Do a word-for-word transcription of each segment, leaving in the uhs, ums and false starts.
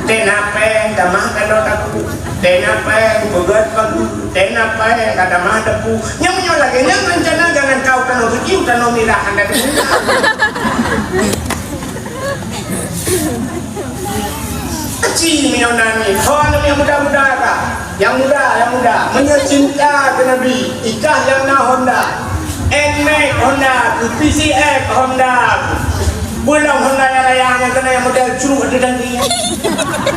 Teunapai tamah kanoe taku, teunapai peugöt pagu, teunapai ka tamah tepu. Nyang meunyoe lagèe nyan reuncana jangan kau kanoe suci, kanoe mirah hana teupeugah. Keuci meunyoe na nyan, ho aneuk nyang muda-muda ka. Nyang muda, nyang muda. Meunyoe cinta keu Nabi, ikah nyang na Honda. Nmax Honda, P C X Honda. Pulang Honda nyang raya nyang keunan nyang model curuk ada daging.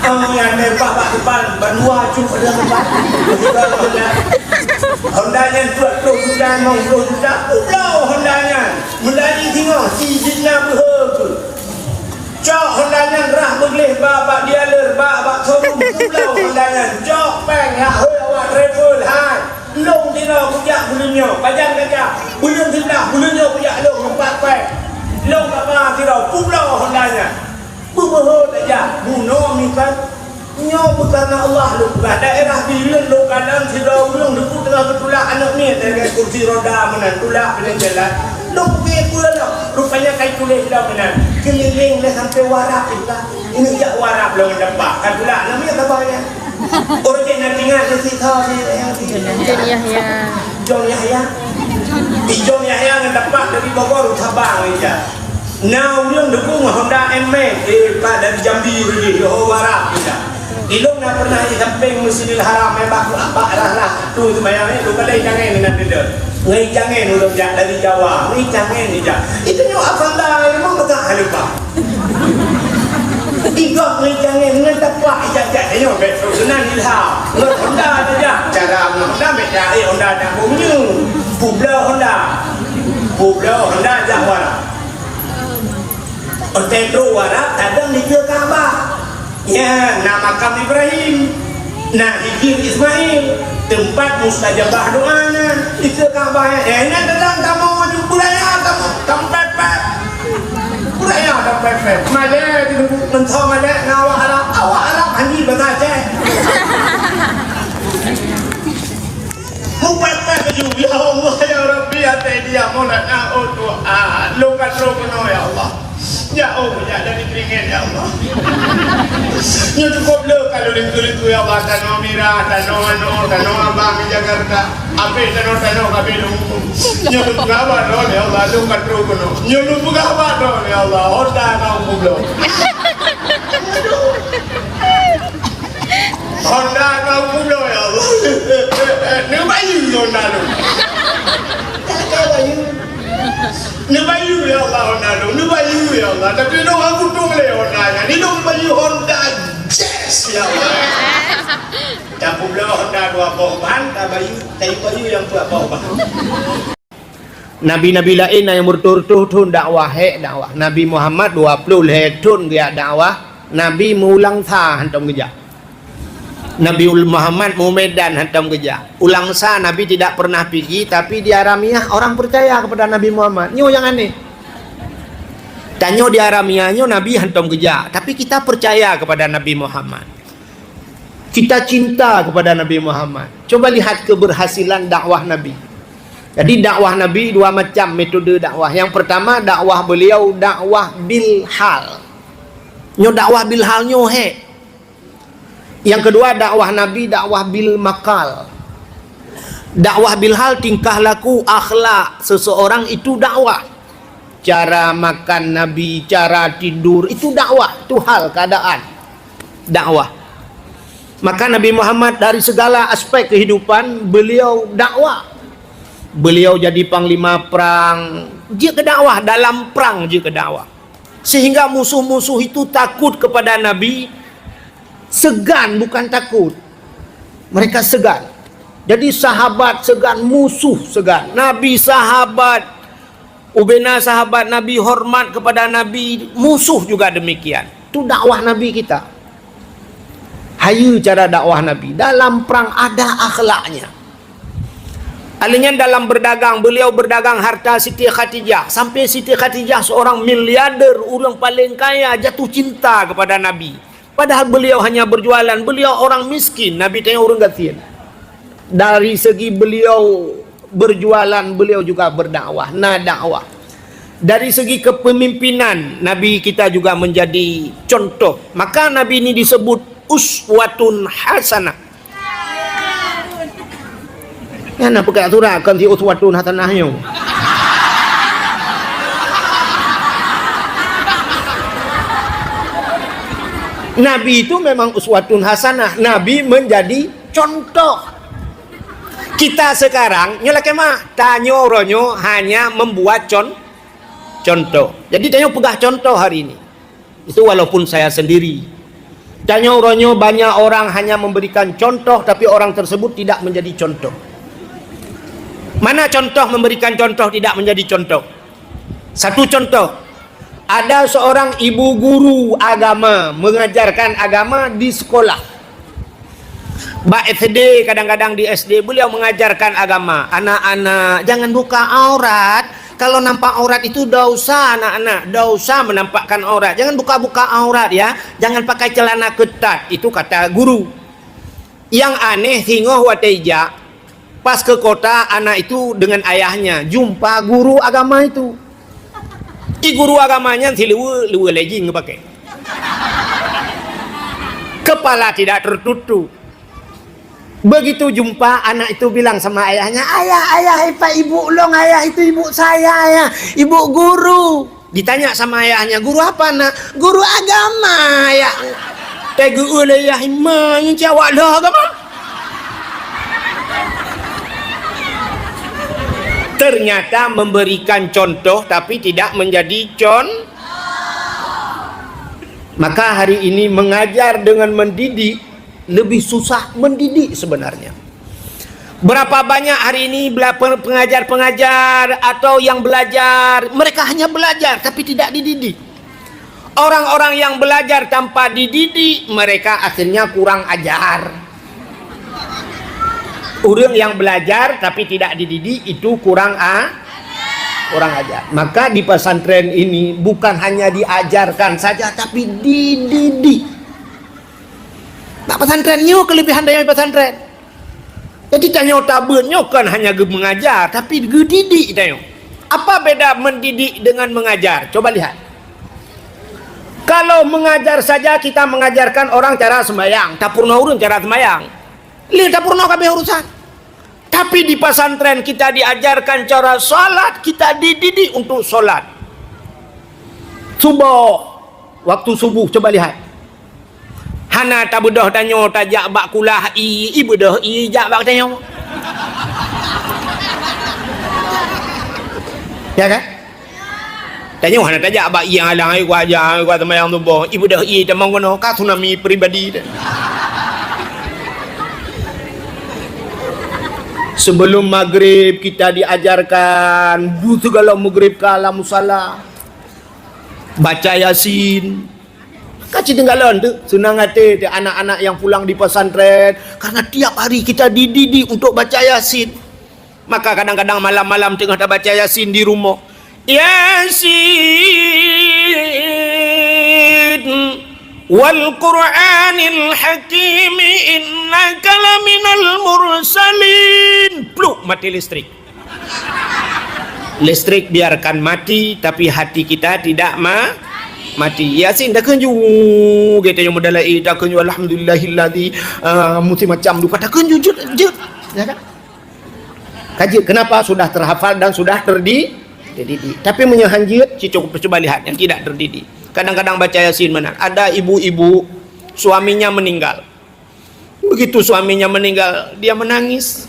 Oh, nyang ada bak, bak kepal, bandua curuk ada kepal. Honda nyan dua puluh juta, lima puluh juta. Pulang Honda nyan. Meulaju singoh, si jitna beuhe tu. Cok Honda nyan rhah beugleh bak, bak dealer, bak, bak showroom, pulang Honda nyan. Cok péng, yak hôi awak travel, hai. Lôn sidroe kujak buleuen nyoe, pajan kajak. Buleuen siblaih, buleuen nyoe kujak lôn, empat péng. Lôn kaba sidroe, pulang Honda nyan. Beubeuhot aja, bunoe mikat. Nyoe bukan Allah lôn peugah. Daerah Bireuen lôn kalon sidroe ureueng teupeu teungoh geutulak aneuk miet lagèe kursi roda meunan, tulak binéh jalan. Lôn peugah peue lom? Rupanya ka ituléh lom meunan. Keulileng lé sampoe Warab itulah. Ini jak Warab lom meudapat. Ka tulak aneuk miet saboh nyan. Ureueng na tinggai di situ di, di, di, John Yahya. John Yahya. Di John Yahya ngon dapat dari Bogor u Sabang ija. Na ureueng deungon Honda Nmax, eh, pat dari Jambi lagèe, yoh Warab kita. Ilôn na pernah di samping Masjidil Haram, eh, bak, bak rhah-rhah tu seumayang, eh, tu kadang itangen dengan beda. Ngai tangen ureueng jak dari Jawa, ngai tangen ija. Itu nyoe Avanza, eh, memang betul hal lupa. Tiga ngai tangen, ngai tapak ija jak, eh, nyoe betul, seunang ilham. Ngon Honda saja, cara ngon Honda, mek cari Honda jak bom nyoe. Publoe Honda. Publoe Honda jak Warab. Watèe trok u Arab, tadong dikeue Ka'bah. Nyan na makam Ibrahim, na Hijir Ismail, teumpat mustajabah doa nyan. Dikeue Ka'bah nyan. Eh, nyan tadong kamoe maju beuraya kamoe, kamoe pèt-pèt. Beuraya kamoe pèt-pèt. Malèe di lubuk meuntho malèe ngon awak Arab. Awak Arab hana basa Aceh. Mupèt-pèt laju, "Ya Allah, ya Rabbi, até dia Maulana, oh Tuhan, lôn ka trok keunoe, ya Allah. Ya Allah, ya dari keuringèt, ya Allah." Nyoe cukup le ka lôn lingkue-lingkue, ya Allah, tanoh Mira, tanoh Anor, tanoh Abang di Jakarta. Abéh tanoh-tanoh, abéh lôn huköm. Nyoe lôn peugah bak droe, ya Allah, lôn ka trok keunoe. Nyoe lôn peugah bak droe, ya Allah, Honda ka huköm lôn. Honda ka pulo, ya Allah. Neubayeue Honda lôn. Neubayeue, ya Allah, Honda lôn. Neubayeue, ya Allah. Tapi lôn hana kutung lé Honda nyan. Ni lôn bayeue Honda Jazz, ya Allah. Tapulo Honda dua boh ban, tabayeue, tabayeue nyang peuet boh ban. Nabi-nabi laén na nyang meureutoh-reutoh thon dakwah, hék dakwah. Nabi Muhammad dua ploh lhèe thon geujak dakwah, Nabi meuulang sa hantom geujak. Nabi ul-, Muhammad meumedan hantom geujak. Ulang sa Nabi tidak pernah pigi, tapi di Haramiyah orang percaya kepada Nabi Muhammad. Nyoe nyang aneh. Tanyoe di Haramiyah nyoe Nabi hantom geujak, tapi kita percaya kepada Nabi Muhammad. Kita cinta kepada Nabi Muhammad. Coba lihat keberhasilan dakwah Nabi. Jadi dakwah Nabi dua macam metode dakwah. Yang pertama dakwah beliau dakwah bil hal. Nyoe dakwah bil hal nyoe hék. Yang kedua dakwah Nabi dakwah bil maqal. Dakwah bil hal tingkah laku, akhlak seseorang itu dakwah. Cara makan Nabi, cara tidur, itu dakwah, itu hal, keadaan. Dakwah. Maka Nabi Muhammad dari segala aspek kehidupan beliau dakwah. Beliau jadi panglima perang, jeuet keu dakwah, dalam perang jeuet keu dakwah. Sehingga musuh-musuh itu takut kepada Nabi, segan bukan takut. Mereka segan. Jadi sahabat segan, musuh segan. Nabi sahabat, ubena sahabat Nabi hormat kepada Nabi, musuh juga demikian. Itu dakwah Nabi kita. Hayeue cara dakwah Nabi. Dalam perang ada akhlaknya. Alèh nyan dalam berdagang, beliau berdagang harta Siti Khadijah. Sampai Siti Khadijah seorang miliarder, ureueng paling kaya, jatuh cinta kepada Nabi. Padahal beliau hanya berjualan, beliau orang miskin, Nabi tanya ureueng gasien. Dari segi beliau berjualan, beliau juga berdakwah, na dakwah. Dari segi kepemimpinan, Nabi kita juga menjadi contoh. Maka Nabi ini disebut uswatun hasanah. Nyan na peugah surat kon si uswatun hasanah nyoe. Nabi itu memang uswatun hasanah. Nabi menjadi contoh. Kita sekarang, nyoe lakée meu'ah, tanyoe uroe nyoe hanya membuat con-, contoh. Jadi, tanyoe peugah contoh hari ini. Itu walaupun saya sendiri. Tanyoe uroe nyoe banyak orang hanya memberikan contoh, tapi orang tersebut tidak menjadi contoh. Mana contoh memberikan contoh tidak menjadi contoh? Satu contoh, ada seorang ibu guru agama mengajarkan agama di sekolah. Bak S D, kadang-kadang di S D, beliau mengajarkan agama. "Anak-anak, jangan buka aurat. Kalau nampak aurat itu dosa, anak-anak. Dosa menampakkan aurat. Jangan buka-buka aurat, ya. Jangan pakai celana ketat." Itu kata guru. Yang aneh, singoh watée ijak, pas ke kota, anak itu dengan ayahnya jumpa guru agama itu. I guru agama nyan siluweue, luweue legging geupakai. Kepala tidak tertutup. Begitu jumpa, anak itu bilang sama ayahnya, "Ayah, ayah, ipat ibu lôn, ayah, itu ibu saya, ayah, ibu guru." Ditanya sama ayahnya, "Guru apa, Nak?" "Guru agama, ayah." Teugeue lé ayah, "Ima nyan cit awak lheueh agama." Ternyata memberikan contoh tapi tidak menjadi con-, maka hari ini mengajar dengan mendidik lebih susah mendidik sebenarnya. Berapa banyak hari ini bela-, pe-, pengajar-pengajar atau yang belajar, mereka hanya belajar tapi tidak dididik. Orang-orang yang belajar tanpa dididik, mereka akhirnya kurang ajar. Ureuëng yang belajar tapi tidak dididik, itu kurang a-, kurang ajar. Maka di pesantren ini bukan hanya diajarkan saja, tapi dididik. Bak pesantren nyoe kelebihan dari pesantren. Jadi tanyoe tabeuet nyoe kon hanya geumeungajar, tapi geudidik tanyoe. Apa beda mendidik dengan mengajar? Coba lihat. Kalau mengajar saja kita mengajarkan orang cara sembahyang, tapeurunoe ureuëng cara sembahyang. Lé tapeurunoe ka habéh urusan. Tapi di pesantren kita diajarkan cara salat, kita dididik untuk salat. Subuh, waktu subuh, coba lihat. Hana tabeudôh tanyoe tajak bak kulah ie, ibeudôh ie jak bak tanyoe. Ya kan? Tanyoe hana tajak bak ie alang, "Ai, kuaja, ai, kuat sembahyang suboh." Ibeudôh ie tamong keunoe, ka tsunami pribadi. Sebelum maghrib kita diajarkan, du segala maghrib ka lam musala. Baca Yasin. Ka cit tinggalan tu, senang hati tu anak-anak yang pulang di pesantren, karena tiap hari kita dididik untuk baca Yasin. Maka kadang-kadang malam-malam tengah tabaca Yasin di rumah. Yasin wal Qur'anil Hakim, innaka laminal mursalin. Pluk, mati listrik. Listrik biarkan mati, tapi hati kita tidak ma-, mati. Yasin takheun ju, gata nyang meudalai takheun ju, "Alhamdulillahilladzi," ah, macam-macam duka takheun ju, jeuet, jeuet. Ya kan? Ka jeuet, kenapa? Sudah terhafal dan sudah terdi-, terdidik. Tapi meunyoe han jeuet, cuba, cuba lihat yang tidak terdidik. Kadang-kadang baca Yasin meunan. Ada ibu-ibu, suaminya meninggal. Begitu suaminya meninggal, dia menangis.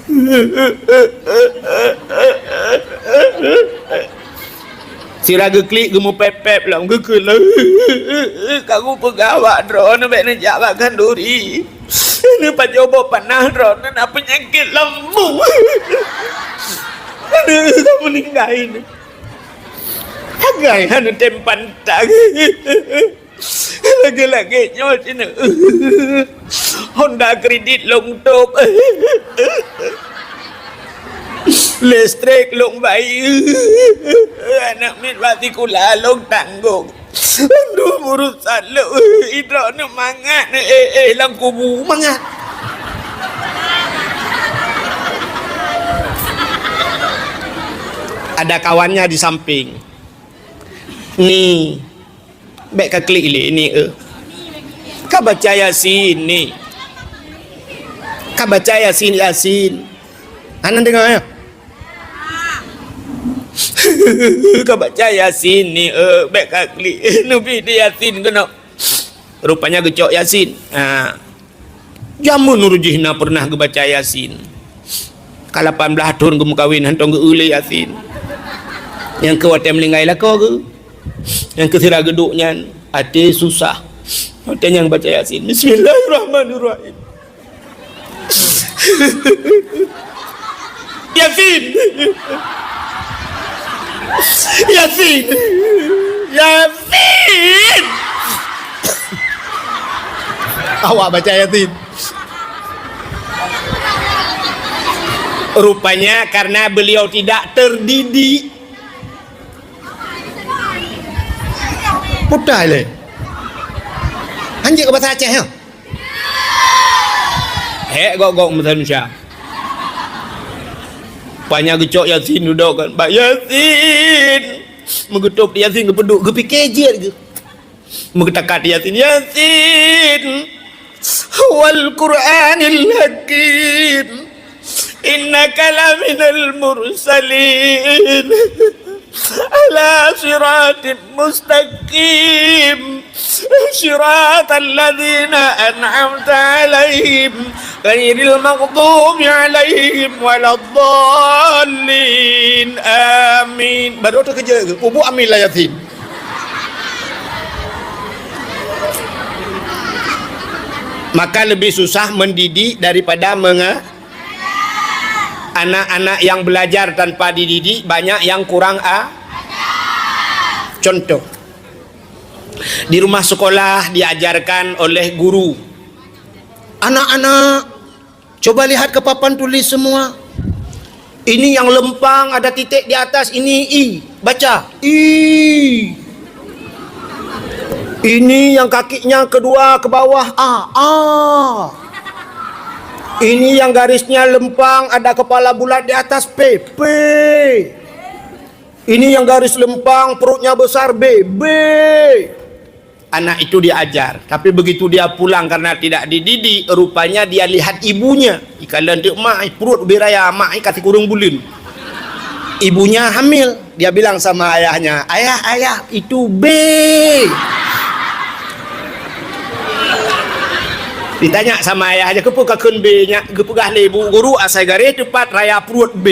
Sira geuklik, geumupép-pép lom, geukheun lom. Ka kupeugah bak droeneuh bèk neujak bak khanduri. Neupajoh boh panah droeneuh na peunyakét lambung. Aneuk ka meuninggai nyoe. Sagai hana tem pantang. Lagèe-lagèe nyoe sineuk. Honda kredit lôn tôp. Listrik lôn bayeue. Aneuk miet bak sikula lôn tanggong. Aduh, urusan lôn. Droeneuh mangat, eh, eh, lam kubu mangat. Ada kawannya di samping. Ni, bèk ka klik lé ni, eh. Ka baca Yasin ni. Ka baca Yasin, Yasin. Hana deungoe, ya? Ka baca Yasin ni, eh, bèk ka klik. Neubi di Yasin keunoe. Rupanya geucok Yasin. Ha. Jameun uroe jih na pernah geubaca Yasin. Ka lapan blaih thon geumeukawen, hantom geu-eu lé Yasin. Nyang keu watèe meuninggai lakoe geu. Nyang keu sira geuduek nyan, até susah. Watèe nyan baca Yasin. Bismillahirrahmanirrahim. Yasin. Yasin. Yasin. Awak baca Yasin. Rupanya karena beliau tidak terdidik. Putai lé. Hanjeuet keu bahasa Aceh, ya? Hék gok-gok meusanusia. Panya geucok Yasin dudoe kan. Bak Yasin. Meugeutôb Yasin geupeuduek, geupike jeuet geuh. Meugeutakat Yasin, Yasin. Wal Qur'anil Hakim. Innaka laminal mursalin. Ala siratim mustaqim. Siratal ladzina an'amta 'alaihim, ghairil maghdubi 'alaihim waladdallin. Amin. Baru teukeujot geuh, peubuet amin lam Yasin. Maka lebih susah mendidik daripada menga-, anak-anak yang belajar tanpa dididik banyak yang kurang a-, contoh. Di rumah sekolah diajarkan oleh guru. Anak-anak, coba lihat ke papan tulis semua. Ini yang lempang ada titik di atas, ini I. Baca, I. Ini yang kakinya kedua ke bawah, A. A. Ini yang garisnya lempang ada kepala bulat di atas, P. P. Ini yang garis lempang perutnya besar, B. B. Anak itu diajar, tapi begitu dia pulang karena tidak dididik, rupanya dia lihat ibunya. Ikalon teuk mak, perut ubé raya, mak kasih kurung buleuen. Ibunya hamil, dia bilang sama ayahnya, "Ayah, ayah, itu B." Ditanya sama ayahnya, "Keupeue kakheun B nyak?" Geupeugah lé ibu guru, asai garéh teupat raya pruet B.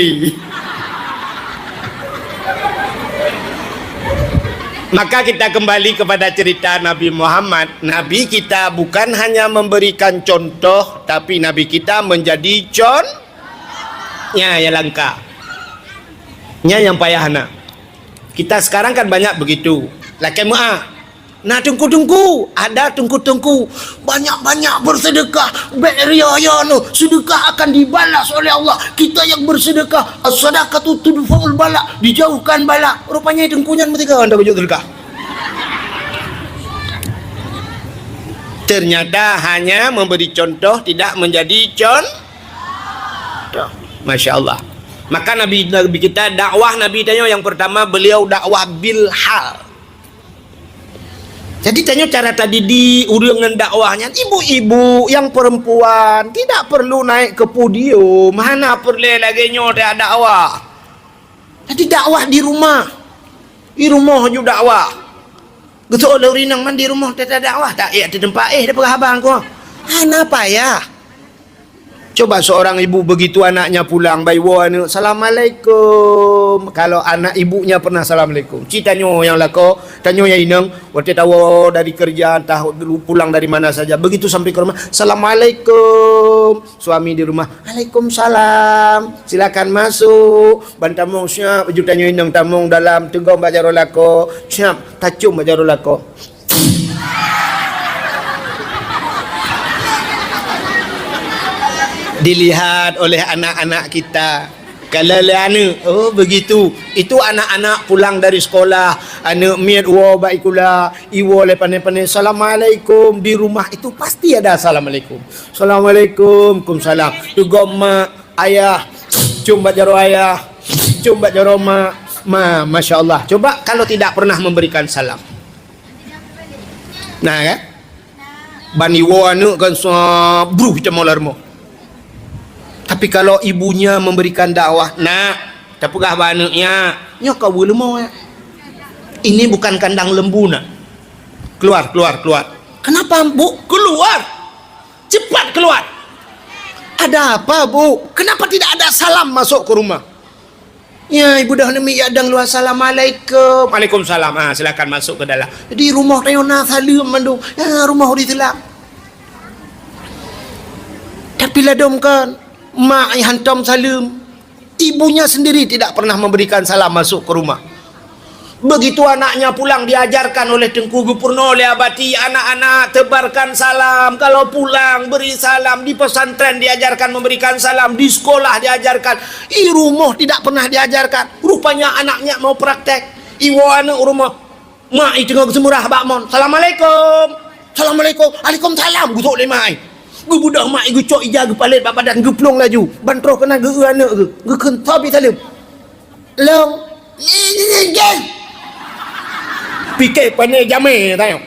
Maka kita kembali kepada cerita Nabi Muhammad. Nabi kita bukan hanya memberikan contoh, tapi Nabi kita menjadi con-, nya, ya langka. Nya yang payah na. Kita sekarang kan banyak begitu. Lakèe meu'ah. Nah, teungku-teungku, ada teungku-teungku banyak-banyak bersedekah, bèk ria-ria noh, sedekah akan dibalas oleh Allah. Kita yang bersedekah, as-sadaqatu tudfa'ul bala, dijauhkan bala. Rupanya teungku nyan meusigoe anda bacut sedekah. Ternyata hanya memberi contoh tidak menjadi con-, toh. Masya Allah. Maka Nabi, Nabi kita dakwah, Nabi tanyoe yang pertama beliau dakwah bil hal. Jadi tanyoe cara tadidik ureueng ngon dakwah nyan, ibu-ibu nyang perempuan tidak perlu naik ke podium, hana peureulèe lagèe nyoe ta dakwah. Jadi dakwah di rumah. Di rumoh ju dakwah. Geusoe lôn rinong man di rumoh ta dakwah, tak ék di teumpat éh, dah peugah abang ku. Hana payah. Coba seorang ibu begitu anaknya pulang, bai woe aneuk, "Assalamualaikum." Kalau anak ibunya pernah assalamualaikum. Ci tanyoe nyang lakoe, tanyoe nyang inong, watèe tawoe dari kerja, entah pulang dari mana saja. Begitu sampai ke rumah, "Assalamualaikum." Suami di rumah, "Waalaikumsalam. Silakan masuk." Ban tamong siap, baju tanyoe inong tamong dalam, teugom bak jaroe lakoe, siap, tacom bak jaroe lakoe. Dilihat oleh anak-anak kita. Kalau lé aneuk, oh begitu. Itu anak-anak pulang dari sekolah, aneuk miet woe bak sikula, iwoe lé pané-pané, "Assalamualaikum." Di rumah itu pasti ada assalamualaikum. "Assalamualaikum." "Kumsalam." Teugom mak, ayah, cium bak jaroe ayah, cium bak jaroe mak. Ma, masya Allah. Coba kalau tidak pernah memberikan salam. Nah, kan? Ban iwoe aneuk kan sa bruh teuma lam rumoh. Tapi kalau ibunya memberikan dakwah, "Nak, tapeugah bak aneuk nyak, nyoe ka weueh leumo, ya. Ini bukan kandang lembu, nak. Keluar, keluar, keluar." "Kenapa, Bu?" "Keluar! Cepat keluar!" "Ada apa, Bu? Kenapa tidak ada salam masuk ke rumah?" "Ya, ibu dah nemi yak dang luar, assalamualaikum." "Waalaikumsalam. Ah, silakan masuk ke dalam." Di rumoh tanyoe na saleuem mandum. Ya, rumoh di selam. Tapi ladom kan, mak ai hantom saleuem. Ibunya sendiri tidak pernah memberikan salam masuk ke rumah. Begitu anaknya pulang diajarkan oleh Teungku Geupeurno, oleh Abati, "Anak-anak, tebarkan salam. Kalau pulang, beri salam." Di pesantren diajarkan memberikan salam, di sekolah diajarkan. Di rumoh tidak pernah diajarkan. Rupanya anaknya mau praktek. Iwoe aneuk rumoh. Mak i teungoh geuseumurah bak mon. "Assalamualaikum." "Assalamualaikum." "Waalaikumsalam." Gusok lé mak i. Geubeudôh mak i, geucok ija geupalét bak badan, geuplueng laju. Ban troh keunan geu-eu aneuk geuh. Geukheun, "Soe bi saleuem?" "Lôn." "Pike pané jamé tanyoe.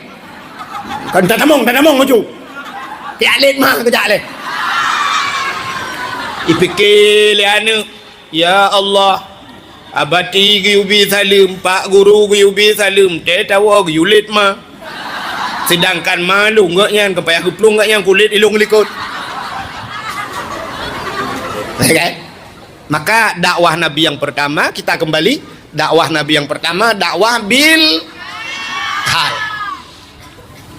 Kan tatamong, tatamong laju. Tiak lét mah keujak lé." Ipike lé aneuk, "Ya Allah, Abati geuyue bi saleuem, Pak Guru geuyue bi saleuem, teuh tawoe geuyue lét ma. Sedangkan ma lôn geuh nyan, ka payah geuplueng geuh nyan kulét ilong likot." Ya kan? Maka dakwah Nabi yang pertama, kita kembali, dakwah Nabi yang pertama, dakwah bil hal.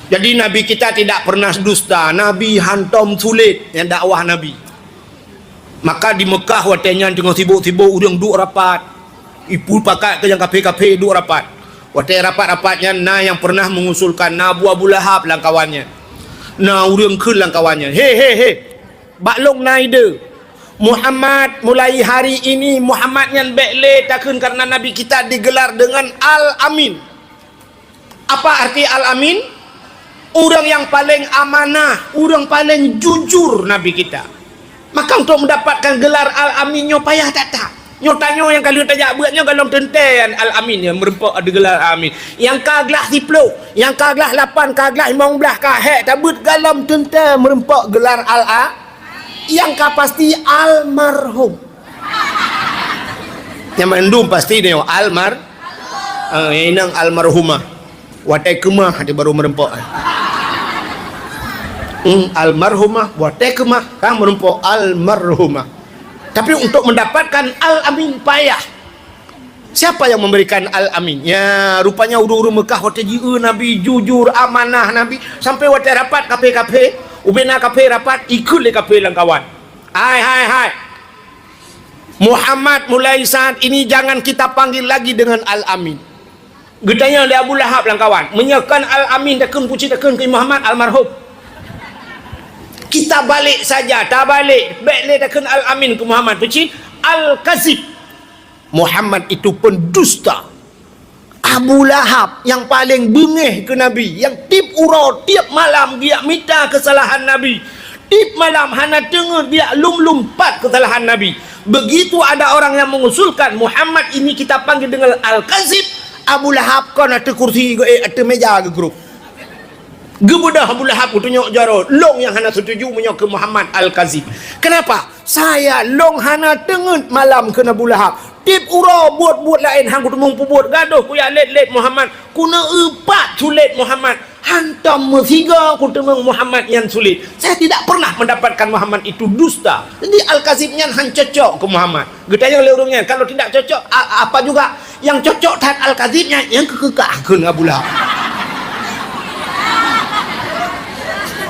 Jadi Nabi kita tidak pernah dusta, Nabi hantom sulet nyang dakwah Nabi. Maka di Mekah watée nyan teungoh sibok-sibok ureuëng duek rapat. Ipu pakat keu nyang kafé-kafé duek rapat. Watée rapat-rapat nyan na nyang pernah mengusulkan, na Abu, Abu Lahab lam kawan nyan. Na ureuëng kheun lam kawan nyan, "He, he, he! Bak lôn na ide. Muhammad, mulai hari ini Muhammad nyan bék lé takheun, karena Nabi kita digelar dengan Al-Amin." Apa arti Al-Amin? Ureuëng nyang paleng amanah, ureuëng paleng jujur Nabi kita. Maka untuk mendapatkan gelar Al-Amin nyoe payah that-that. Nyoe tanyoe nyang ka lheueh tajak beuet nyoe golom teuntée Al-Amin nyang meureumpok digelar Al-Amin. Nyang ka glah siploh, nyang ka glah lapan, ka glah limong blaih, ka hék tabeuet golom teuntée meureumpok gelar Al-A-, nyang ka pasti almarhum. Nyang mandum pasti nyoe almar-, eh, inong almarhumah. Watée keumah di baru meureumpok. Hmm, almarhumah, watée keumah kan meureumpok almarhumah. Tapi untuk mendapatkan Al-Amin payah. Siapa yang memberikan Al-Amin? Ya, rupanya ureuëng-ureuëng Mekah watée jieu Nabi jujur, amanah Nabi, sampai watée rapat kafé-kafé, ubena kafé rapat, ikheun lé kafé lam kawan. "Hai, hai, hai! Muhammad, mulai saat ini jangan kita panggil lagi dengan Al-Amin." Geutanyong lé Abu Lahab lam kawan, "Meunyoe kon Al-Amin takheun, peue cit takheun keu Muhammad almarhum? Kita balik saja, tabalek, bék lé takheun Al-Amin keu Muhammad, peue cit? Al-Kazib." Muhammad itu pendusta. Abu Lahab nyang paleng beungéh keu Nabi, nyang tieb uroe, tieb malam geujak mita keusalahan Nabi. Tieb malam hana teungeut geujak lom-lom pat keusalahan Nabi. Begitu ada orang yang mengusulkan, "Muhammad ini kita panggil dengan Al-Kazib," Abu Lahab kon ateueh kursi geuék, ateueh méja geugrob. Geubeudôh Abu Lahab geutunyok jaroe, "Lôn nyang hana setuju meunyoe keu Muhammad Al-Kazib." Kenapa? "Saya lôn hana teungeut malam," kheun Abu Lahab. "Tieb uroe buet-buet laén han kuteumeung peubuet, gadôh kujak lét-lét Muhammad. Kuneu pat sulet Muhammad. Hantom meusigoe kuteumeung Muhammad nyan sulet. Saya tidak pernah mendapatkan Muhammad itu dusta. Jadi Al-Kazib nyan han cocok keu Muhammad." Geutanyong lé ureuëng nyan, "Kalau tidak cocok, a-, apa juga? Nyang cocok that Al-Kazib nyan, nyang keukeukah," kheun Abu Lahab.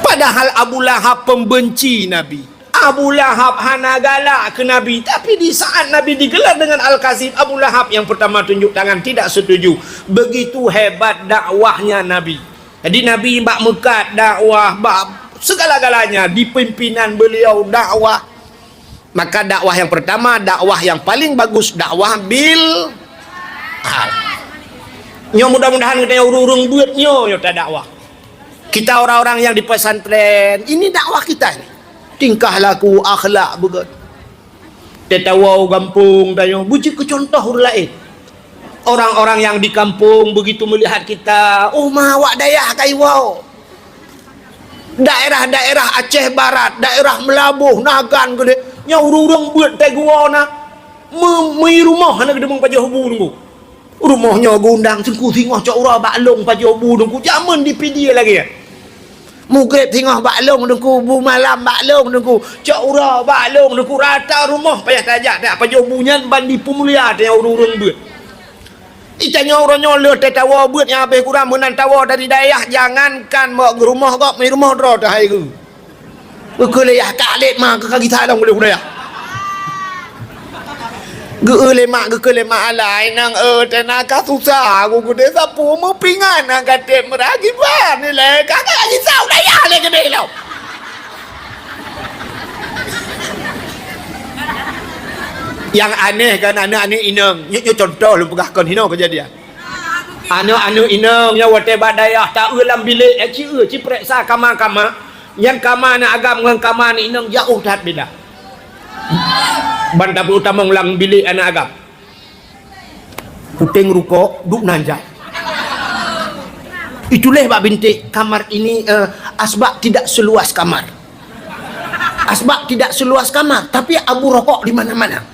Padahal Abu Lahab pembenci Nabi. Abu Lahab hana galak keu Nabi, tapi di saat Nabi digelar dengan Al-Kazib, Abu Lahab yang pertama tunjuk tangan tidak setuju. Begitu hebat dakwahnya Nabi. Jadi Nabi bak meukat dakwah, bak segala-galanya di pimpinan beliau dakwah. Maka dakwah yang pertama, dakwah yang paling bagus, dakwah bil hal. Nyoe mudah-mudahan geutanyoe ureuëng-ureuëng beuet nyoe, nyoe tadakwah. Kita orang-orang yang di pesantren, ini dakwah kita ini. Tingkah laku, akhlak beugét. Teuh tawoe gampông tanyoe, beujeuet keu contoh ureuëng laén. Orang-orang yang di kampung begitu melihat kita, "Oh, ma, awak dayah ka iwoe." Daerah-daerah Aceh Barat, daerah Meulaboh, Nagan keudeh, nyan ureuëng-ureuëng beuet teuguoh na. Me-, meuri rumoh hana geudeumeung pajoh bu Teungku. Rumoh nyoe geuundang Teungku singoh cok uroe bak lông pajoh bu Teungku. Jameun di Pidie lagée nyan. Mugreb singoh bak lông Teungku, bu malam bak lông Teungku. Cok uroe bak lông Teungku, rata rumoh payah tajak, tajak pajoh bu nyan ban di peumulia teuh ureuëng-ureuëng beuet. Di tanyoe uroe nyoe lheueh teuh tawoe beuet nyang habéh kurang meunan tawoe dari dayah, jangankan mok geurumoh gob, meuri rumoh droe teuh hai geu. Geukheun lé yah ka lét ma keu ka gisa lom lé budaya. Geu lé mak, geukheun lé mak alai nang, eh, teuh na ka susah, aku geude sapu meupingan na ka tép meurah kiban ilée, ka ka gisa budaya lé geude lom. Nyang aneh kan aneuk-aneuk inong, nyoe, nyoe contoh lôn peugah kon hinoe keujadian. Aneuk-aneuk inong nyang watée bak dayah taeu lam bilék, eh, ci eu, ci preksa kama-kama. Nyan kama aneuk agam ngon kama aneuk inong jaoh that beda. Ban tapeutamong lam bilék aneuk agam. Puténg rukok, duek nan jai. Itulah bak binték kamar ini, eh, asbak tidak seluas kamar. Asbak tidak seluas kamar, tapi abu rokok di mana-mana.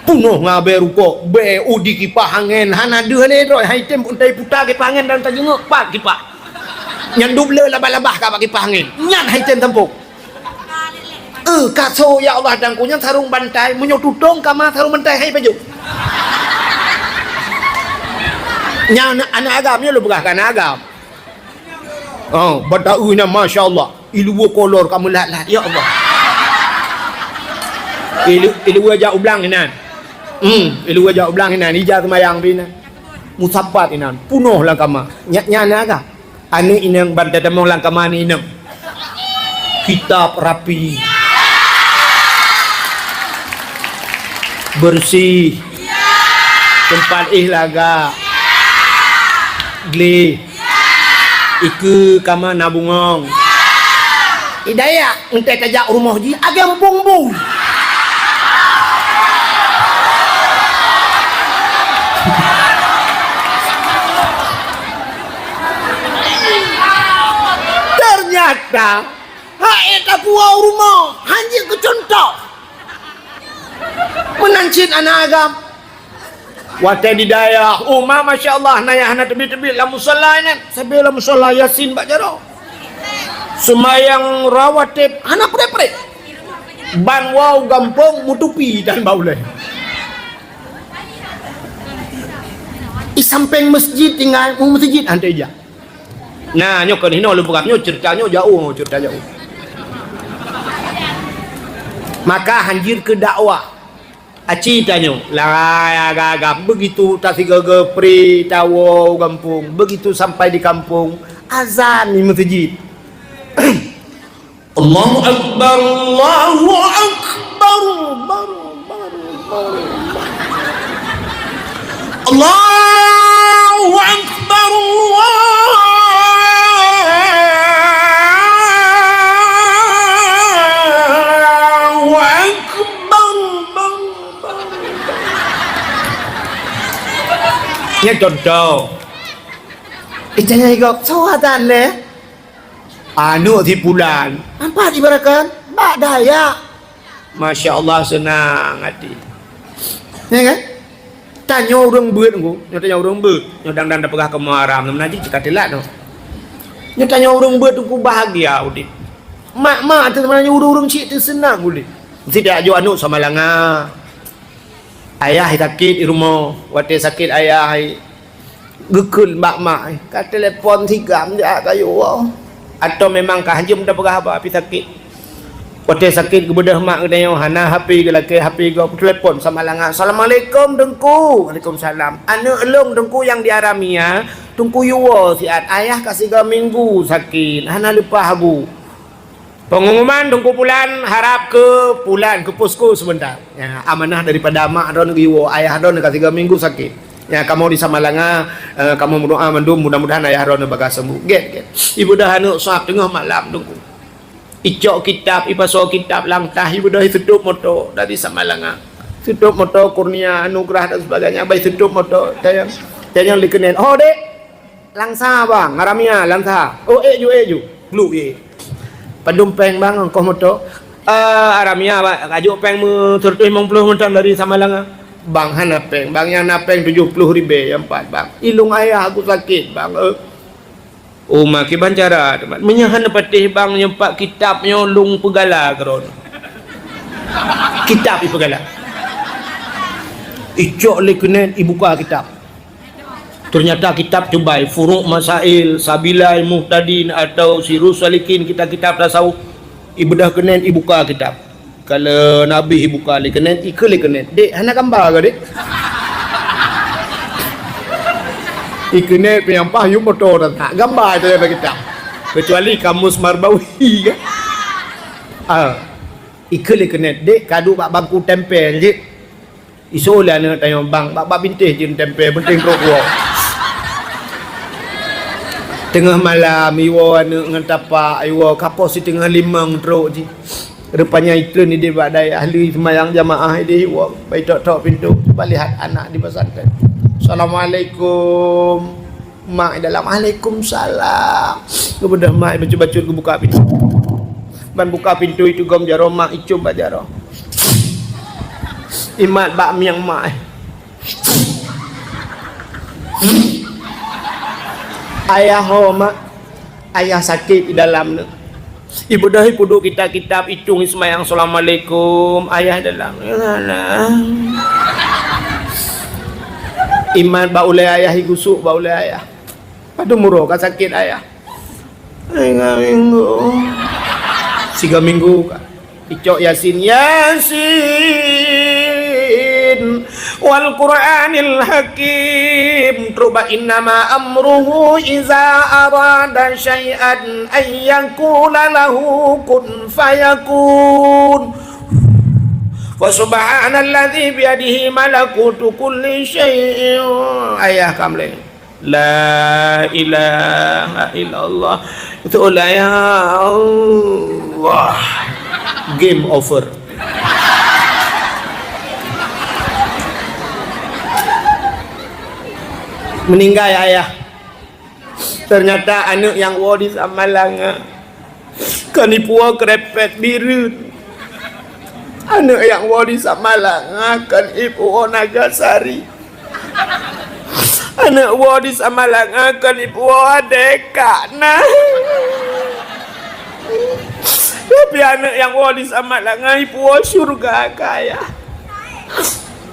Punoh ngon abée rukok, bée udi kipah angén, hana deuh lé droe, hai tem untai puta kipah angén dan tajeungok pat kipah. Nyan dub le labah-labah ka bak kipah angén. Nyan hai tem tampok. Eh, kaso ya Allah Teungku nyan sarong bantai, meunyoe tutong kama sarong bantai hai pajoh. Nyan aneuk agam nyoe lôn peugah ka aneuk agam. Oh, bak taeu nyan masya Allah. Iluwa kolor ka meulat-lat, ya Allah. Ilu, iluwa jak ublang inan. Hmm, iluwa jak ublang inan, ija seumayang pih inan. Musapat inan, punoh lam kama. Nyan, nyan aneuk agam. Aneuk inong ban tatamong lam kama aneuk inong. Kitab rapi. Bersih. Tempat éh lagak. Gleh. Ikeue kama na bungong. Hidayah, entée tajak rumoh jih, agam bong-bong. Ternyata, hai tapuwoe rumoh, hana keucuntoh. Meunan cit aneuk agam. Watée di dayah, uma, masya Allah, na nyang hana teubiet-teubiet lam musala nyan. Sabe lam musala Yasin bak jaroe. Seumayang rawatib hana preh-preh. Ban woe gampông meutupi dan bak ulée. Di sampéng masjid tinggai, u masjid hana jak. Nah, nyoe kon hinoe lôn peugah, nyoe ceurita nyoe jauh, ceurita jauh. Maka hanjeuet keu dakwah. Aci tanyoe, lai agak-agak, begitu tasigoe-goe pri tawoe u gampông, begitu sampai di kampung, azan di masjid. Allahu Akbar, Allahu Akbar, baru, baru, baru, baru. Allahu Akbar, Allahu Akbar, baru. Nyan contoh. Ija nyan igok, soe azan lé? Aneuk si pulan. Nampak ibaratkan? Bak dayah. Masya Allah, seunang até. Ya kan? Tanyoe ureuëng beuet, Teungku. Nyoe tanyoe ureuëng beuet. Nyoe dang-dang tapeugah kamoe haram. Nyoe najih cit ka teulat nyoe. Nyoe tanyoe ureuëng beuet, Teungku, bahagia udép. Mak-mak teuh sebenarnya ureuëng-ureuëng cit teuh seunang udép. Sitiap jok aneuk Samalanga. Ayah sakét di rumoh, watée sakét ayah geukheun bak mak, ka telepon sigam jak kayue woe. Atawa memang ka hanjeuet tapeugah haba pih sakét. Watée sakét geubeudôh mak geutanyoe hana H P geulakée H P gob, telepon Samalanga, "Assalamualaikum Teungku." "Waalaikumsalam. Aneuk lôn Teungku nyang di Haramia, Teungku yue woe siat, ayah ka sigoe minggu sakét, hana leupah bu." Pengumuman Teungku Pulan harab keu Pulan keu posko sebentar. Ya, amanah daripada mak droeneuh geuwoe, ayah droeneuh ka tiga minggu sakét. Ya, kamoe di Samalanga, eh, kamoe meudoa mandum mudah-mudahan ayah droeneuh bagah sembuh. Gét, gét. Ibeudôh aneuk sab teungoh malam Teungku. Icok kitab, ipasoe kitab langkah, ibeudôh iteutup moto dari Samalanga. Tutup moto, kurnia, anugerah dan sebagainya. Bai tutup moto, tanyong, tanyong lé keunen. "Oh, dek, Lansa, bang, Aramia, Lansa." "Oh, ék ju, ék ju." Bluk, ék. "Padum péng, bang, ongkoh moto?" "Ah, Aramia, bang, kajok péng meu seratus limong puluh mantong dari Samalanga." "Bang, hana péng, bang, nyang na péng tujoh puluh ribèe nyang pat, bang. Ilong ayah aku sakét, bang, eh." "Oh, ma kiban cara, teuma. Meunyoe hana patéh bang nyang pat kitab nyoe lôn peugala keudroe." Kitab ipeugala. Icok lé keunen ibuka kitab. Ternyata kitab cubai, Furuq Masail, Sabilal Muhtadin atau Sirus Salikin, kitab-kitab tasawuf. Ibeudoh keunen ibuka kitab. Ka lheueh habéh ibuka lé keunen, ikheun lé keunen, "Dek, hana gamba kah, Dek?" Ikheun lé keunen, pih nyang paih yum moto dah tak gamba itu dalam kitab. Kecuali kamus Marbawi kan. Ah, ikheun lé keunen, "Dek, ka duek bak bangku tempel jih." Isoe lé aneuk tanyong, "Bang, bak, bak bintéh jeuet tempel, peunteng trok woe." Teungoh malam, iwoe aneuk ngon tapak, iwoe ka poh siteungoh limong trok jih. Rupanya itreun idéh bak dayah, lheueh seumayang jamaah idéh iwoe, bai tok-tok pintoe, cuba lihat anak di pesantren. "Assalamualaikum." Mak i dalam, "Waalaikumsalam." Geubeudôh mak i bacut-bacut geubuka pintoe. Ban buka pintoe itu gom jaroe, mak icum bak jaroe. Imat bak mieng mak. "Ayah ho, Mak. Ayah sakét i dalam nyoe." Ibeudôh ipeuduek kitab-kitab, itong, iseumayang, "Assalamualaikum, ayah dalam." Imat bak ulèe ayah, igusuk bak ulèe ayah. Padum uroe ka sakét ayah. Tiga minggu. Tiga minggu ka. Icok Yasin, "Yasin, wal Qur'anil Hakim." Trok bak, "Innama amruhu iza arada syai'an an yaqula lahu kun fayakun. Fa subhanalladzi biyadihi malakutu kulli syai'in." Ayah ka mulai. La ilaha illallah. Itu lah ya Allah. Game over. Meninggai ayah. Ternyata aneuk nyang woe di Samalanga kon ipuwoe Krepek Bireuen. Aneuk nyang woe di Samalanga kon ipuwoe Nagasari. Aneuk woe di Samalanga kon ipuwoe Adeka na. Tapi aneuk nyang woe di Samalanga ipuwoe syurga kaya.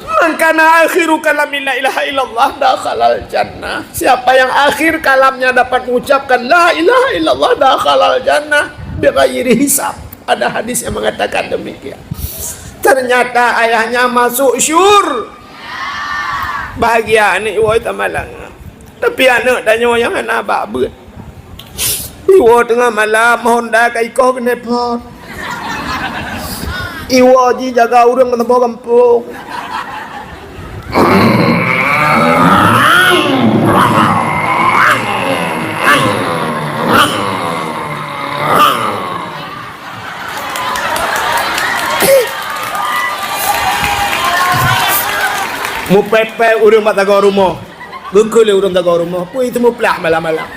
"Man kana akhiru kalami la ilaha illallah dakhalal jannah." Siapa yang akhir kalamnya dapat mengucapkan la ilaha illallah dakhalal jannah bighairi hisab. Ada hadis yang mengatakan demikian. Ternyata ayahnya masuk syur. Bahagia aneuk woe Samalanga. Tapi aneuk tanyoe nyang hana bak beuet. Iwoe teungoh malam, Honda ka ikoh keuneupot. Iwoe jijaga ureueng keuneupot gampông. Mupèpèp ureueng bak tagoe rumoh. Geukheun lé ureueng tagoe rumoh, peue teumuplah malam-malam.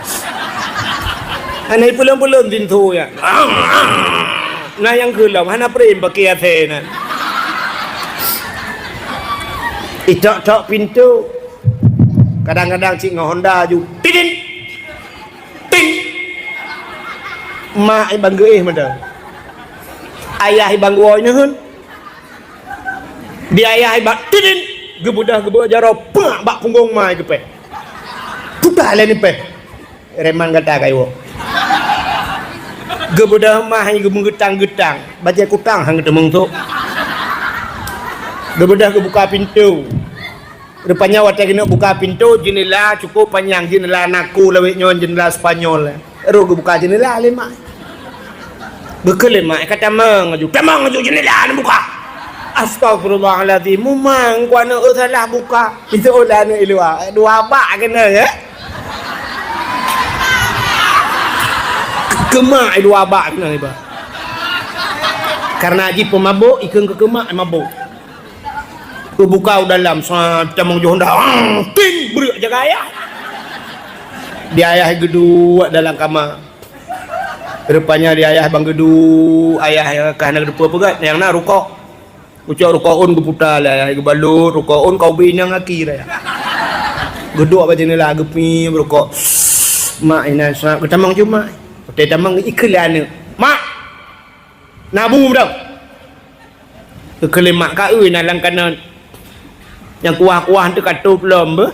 Hana ipeulon-peulon pintoe nyan. Na nyang kheun lom, hana prem paké asèe nyan. Itok-tok pintoe. Kadang-kadang cit ngon Honda ju. Tidin! Ting! Mak i bang geuéh mantong. Ayah i bang geuwoe neuheun. Di ayah i bak tidin, geubeudôh geubeudôh jaroe, peuk bak punggong ma i geupèh. Puta lé neupèh. Reman gata ka iwoe. Geubeudôh ma i geumeugeutang-geutang, bajèe kutang han geuteumeung sôk. Geubeudôh geubuka pintoe. Rupanya watèe keuneuk buka pintoe, jeundela cukôp panyang, jeundela naku lawét nyoe, jeundela Spanyol. Rôh geubuka jeundela lé mak. Geukheun lé mak, ka tamong aju, tamong aju jeundela neubuka. Astagfirullahalazim, mumang ku aneuk eu salah buka. Itu oleh aneuk i luwa, dua bak keunoe ya. Keumak dua bak keunoe iba. Karena jih peumabôk, ikheun keu keumak mabôk. Geubuka u dalam, sa tamong jih honda, ang, ting, breuek jaga ayah. Di ayah geuduek dalam kama. Rupanya di ayah bang geuduek, ayah ka hana geuteupeu peugah, nyang na rukok. Ucok rukok ôn geuputa lé ayah, geubalot rukok ôn kau bri nyang aki raya. Geuduek bak jeunela geupie beurukok. Mak inan sa geutamong jih mak. Watèe tamong ikheun lé aneuk. Mak! Na bu dong. Keukeuleumak ka eu na lam kanot. Nyang kuah-kuah teuh ka tôp lom beuh.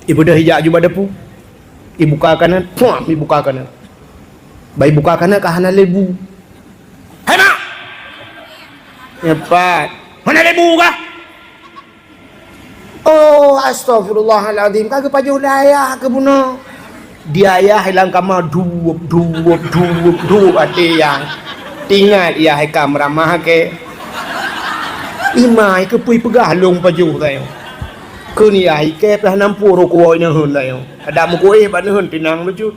Ibeudôh ijak aju bak dapu. Ibuka kanot, puam, ibuka kanot. Bah ibuka kanot ka hana lé bu. "Hai mak!" Nyan pat. "Hana lé bu kah?" "Oh, astagfirullahalazim, ka geupajoh lé ayah keuh bunoe." Di ayah lam kama duep, duep, duep, duep até ayah. Teuingat ayah ka meuramah kèe. Imai keupeue peugah lôn pajoh tanyoe. Kheun ayah ikèe pih nampu rukok neuheun tanyoe. Adak meukuéh bak neuheun tinang lucut.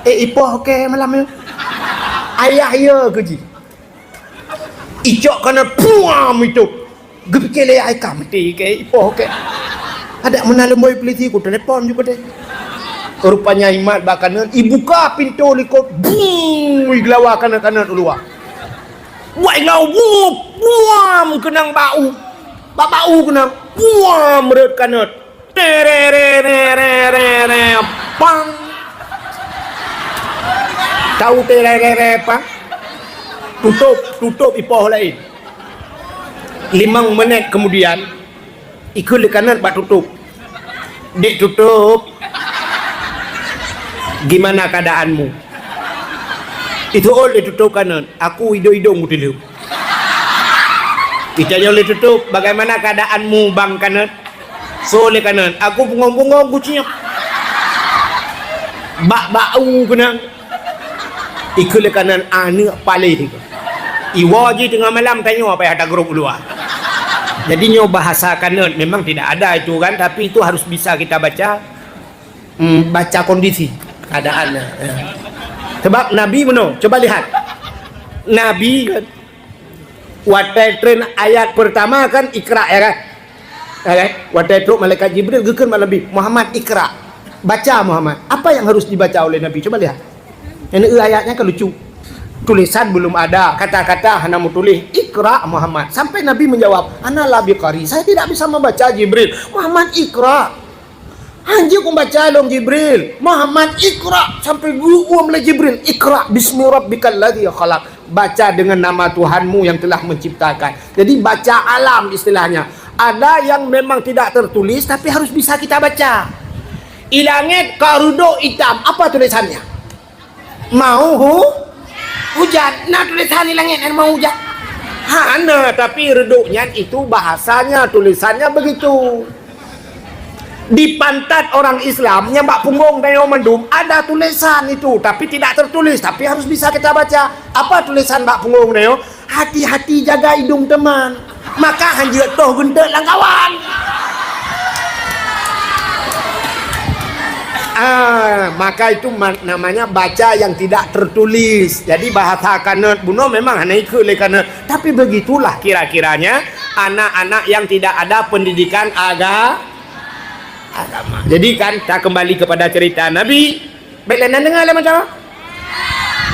Eh, ipoh kèe malam nyoe. Ayah ya keuh jih. Icok kanot puam itôp. Geupike lé ayah ka meuti kèe ipoh kèe. Adak meunan leumboi peulisi ku telepon ju keudeh. Rupanya imat bak kanot, ibuka pintoe likot, bung, igelawa kanot-kanot u luwa. Wai ngau bup, buam keunong bak u. Bak bak u keunong, buam rhot kanot. Terererererere, pang. Tahu tererere, pang? Tutup, tutup ipoh laén. Limong menit kemudian, ikheun lé kanot bak tutup. "Dek tutup, gimana keadaanmu?" Itu ôn lé tutup kanot, "Aku idong-idong kuteuleup." Itanyong lé tutup, "Bagaimana keadaanmu, bang kanot?" Sô lé kanot, "Aku bungong-bungong kuciep." Bak bak u keunong. Ikheun lé kanot, "Aneuk paléh." Iwoe jih teungoh malam tanyoe payah tagrôp u luwa. Jadi nyoe bahasa kanot memang tidak ada itu kan, tapi itu harus bisa kita baca. Hmm, baca kondisi keadaannya. Ya. Sebab Nabi meunoe, coba lihat. Nabi kan, watèe treun ayat pertama kan Iqra, ya kan? Ya kan? Watèe trok malaikat Jibril geukheun bak Nabi, "Muhammad, Iqra." Baca Muhammad. Apa yang harus dibaca oleh Nabi? Coba lihat. Ini ayatnya kan lucu. Tulisan belum ada, kata-kata hana meutuléh, "Iqra Muhammad." Sampai Nabi menjawab, "Ana la biqari." "Saya tidak bisa membaca, Jibril." "Muhammad, Iqra." "Hanjeuet kubaca lôn, Jibril." "Muhammad, Iqra." Sampai geuuem lé Jibril, "Iqra bismi rabbikal ladzi khalaq." "Baca dengan nama Tuhanmu yang telah menciptakan." Jadi baca alam istilahnya. Ada yang memang tidak tertulis tapi harus bisa kita baca. Di langit ka reudôk itam, apa tulisannya? Mau hu-, hujan. Na tulisan di langit nyan mau hujan? Hana, tapi reudôk nyan itu bahasanya, tulisannya begitu. Di pantat orang Islam nyang bak punggong tanyoe mandum ada tulisan itu, tapi tidak tertulis, tapi harus bisa kita baca. Apa tulisan bak punggong tanyoe? "Hati-hati jaga hidung teman, maka hanjeuet toh geunteuk lam kawan." Ah, maka itu ma-, namanya baca yang tidak tertulis. Jadi bahasa kanot bunoe memang hana ikheun lé kanot. Tapi begitulah kira-kiranya anak-anak yang tidak ada pendidikan aga-, agama. Jadi kan, kita kembali kepada cerita Nabi. Baik, lain deungoe lé macam mana?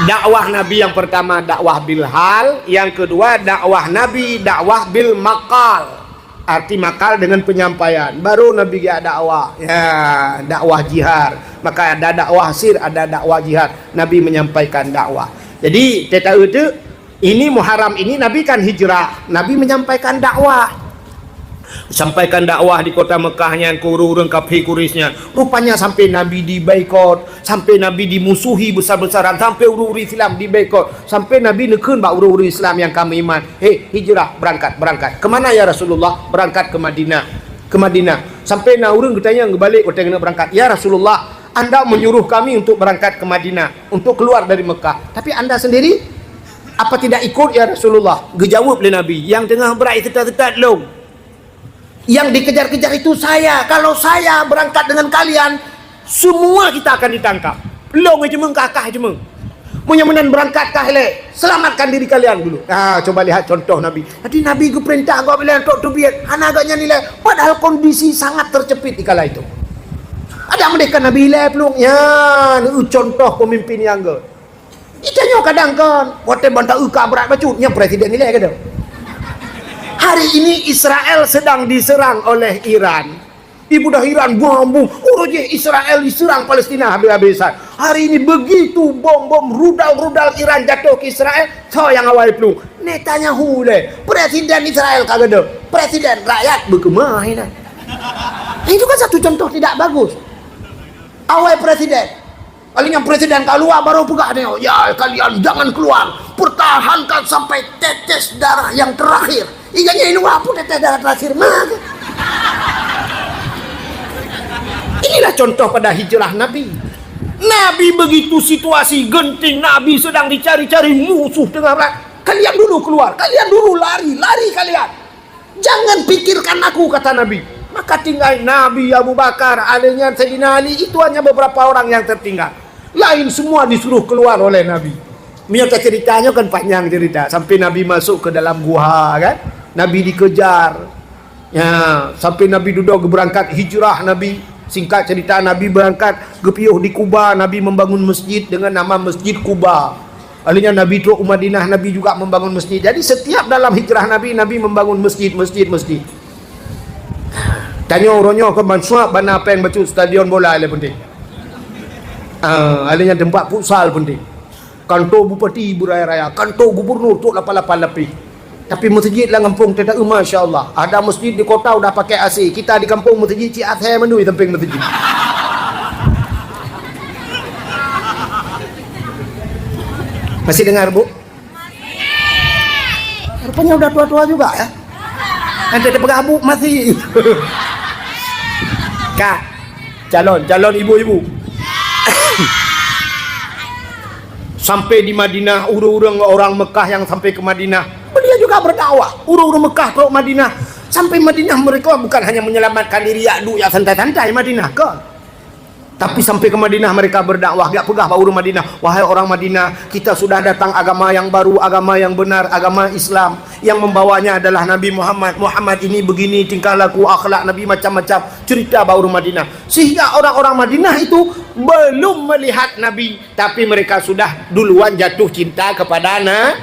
Dakwah Nabi yang pertama dakwah bil hal, yang kedua dakwah Nabi dakwah bil maqal. Arti maqal dengan penyampaian. Baru Nabi geujak dakwah. Ya, dakwah jihar. Maka ada dakwah sir, ada dakwah jihar. Nabi menyampaikan dakwah. Jadi, teuta itu, ini Muharram ini Nabi kan hijrah. Nabi menyampaikan dakwah. Sampaikan dakwah di kota Mekah nyan keu ureuëng-ureuëng kafé Quraisy nyan. Rupanya sampai Nabi diboikot, sampai Nabi dimusuhi besar-besaran, sampai ureuëng-ureuëng Islam diboikot, sampai Nabi neukheun bak ureuëng-ureuëng Islam nyang ka meuiman, "Hei, hijrah, berangkat, berangkat." "Kemana ya Rasulullah?" "Berangkat ke Madinah." "Ke Madinah." Sampai na ureuëng geutanyong geubalek watée keuneuk berangkat, "Ya Rasulullah, Anda menyuruh kami untuk berangkat ke Madinah, untuk keluar dari Mekah. Tapi Anda sendiri, apa tidak ikut, ya Rasulullah?" Geujaweueb lé Nabi, "Nyang teungoh brat seutat-seutat lôn. Yang dikejar-kejar itu saya. Kalau saya berangkat dengan kalian, semua kita akan ditangkap." Lôn jimeueng, kakak jimeueng. Meunyoe meunan beurangkat kah ilée, selamatkan diri kalian dulu. Ha, coba lihat contoh Nabi. Jadi Nabi geupeurintah gob ilée untuk teubiet, hana gobnyan ilée, padahal kondisi sangat terjepit di kala itu. Adak meudeh ka Nabi ilée plueng, nyan contoh pemimpin nyang göt. Itanyoe kadang kan, watée ban taeu ka brat bacut, nyan presiden ilée keudeh. Hari ini Israel sedang diserang oleh Iran. Ibudah Iran bom-bom, uroe jih Israel diserang Palestina habis-habisan. Hari ini begitu bom-bom rudal-rudal Iran jatuh ke Israel, soe nyang awai plueng? Netanyahu ilée. Presiden Israel ka keudeh. Presiden rakyat beukeumah inan. Itu kan satu contoh tidak bagus. Awai presiden. Kali nyan presiden ka luwa baru peugah nyoe, "Ya, kalian jangan keluar. Pertahankan sampai tetes darah yang terakhir." Iga nyan luwa pun tetes darah terakhir mah. Inilah contoh pada hijrah Nabi. Nabi begitu situasi genting, Nabi sedang dicari-cari musuh tengah perang. "Kalian dulu keluar, kalian dulu lari, lari kalian." "Jangan pikirkan aku," kata Nabi. Maka tinggai Nabi, Abu Bakar, alèh nyan Saidina Ali, itu hanya beberapa orang yang tertinggal. Lain semua disuruh keluar oleh Nabi. Meunyoe taceurita nyoe kan panjang cerita. Sampai Nabi masuk ke dalam guha kan. Nabi dikejar. Ya, sampai Nabi dudoe geubeurangkat hijrah Nabi. Singkat cerita, Nabi beurangkat geupiôh di Kuba, Nabi membangun masjid dengan nama Masjid Kuba. Alèh nyan Nabi trok u Madinah, Nabi juga membangun masjid. Jadi setiap dalam hijrah Nabi, Nabi membangun masjid, masjid, masjid. Tanyoe uroe nyoe keu bansuap bana péng bacut stadion bola lé penting. Ah, alèh nyan teumpat futsal penting. Kantor bupati beuraya-raya, kantor gubernur trok lapan-lapan lapéh. Tapi meuseujid lam gampông teuta, masya Allah. Ada masjid di kota udah pakai A C. Kita di kampung meuseujid cit asèe mandum sampéng meuseujid. Masih dengar, Bu? Rupanya udah tua-tua juga, ya. Nanti dipeugah, "Bu, masih." Kak, calon, calon ibu-ibu. Sampai di Madinah, ureueng-ureueng orang Mekah yang sampai ke Madinah, beliau juga berdakwah. Ureueng-ureueng Mekah trok Madinah. Sampai Madinah mereka bukan hanya menyelamatkan diri, yak duek, yak santai-santai Madinah, kan? Tapi sampai ke Madinah mereka berdakwah, geujak peugah bak ureueng Madinah, "Wahai orang Madinah, kita sudah datang agama yang baru, agama yang benar, agama Islam. Yang membawanya adalah Nabi Muhammad. Muhammad ini begini tingkah laku, akhlak Nabi macam-macam." Cerita bak ureueng Madinah. Sehingga orang-orang Madinah itu belum melihat Nabi, tapi mereka sudah duluan jatuh cinta kepada na-,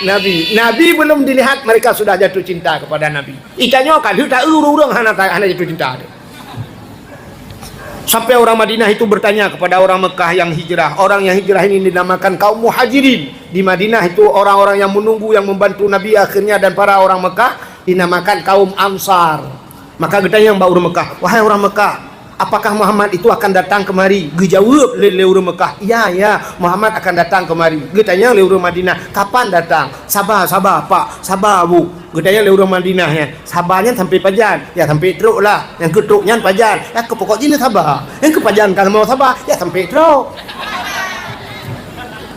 Nabi. Nabi belum dilihat, mereka sudah jatuh cinta kepada Nabi. Itanyoe ka lheueh taeu ureueng-ureueng hana, hana jatuh cinta. Sampai orang Madinah itu bertanya kepada orang Mekah yang hijrah. Orang yang hijrah ini dinamakan kaum Muhajirin. Di Madinah itu orang-orang yang menunggu, yang membantu Nabi akhirnya, dan para orang Mekah dinamakan kaum Ansar. Maka geutanyong bak ureueng Mekah, "Wahai orang Mekah, apakah Muhammad itu akan datang kemari?" Geujaweueb lé, lé ureueng Mekah, "Ya, ya, Muhammad akan datang kemari." Geutanyong lé ureueng Madinah, "Kapan datang?" "Saba, saba, Pak, saba, Bu." Geutanyong lé ureueng Madinah nyan, "Saba nyan sampai pajan?" "Ya, sampai trok lah." "Nyang keu trok nyan pajan?" "Ya, keu pokok jih saba. Nyang keu pajan ka lheueh saba, ya sampai trok."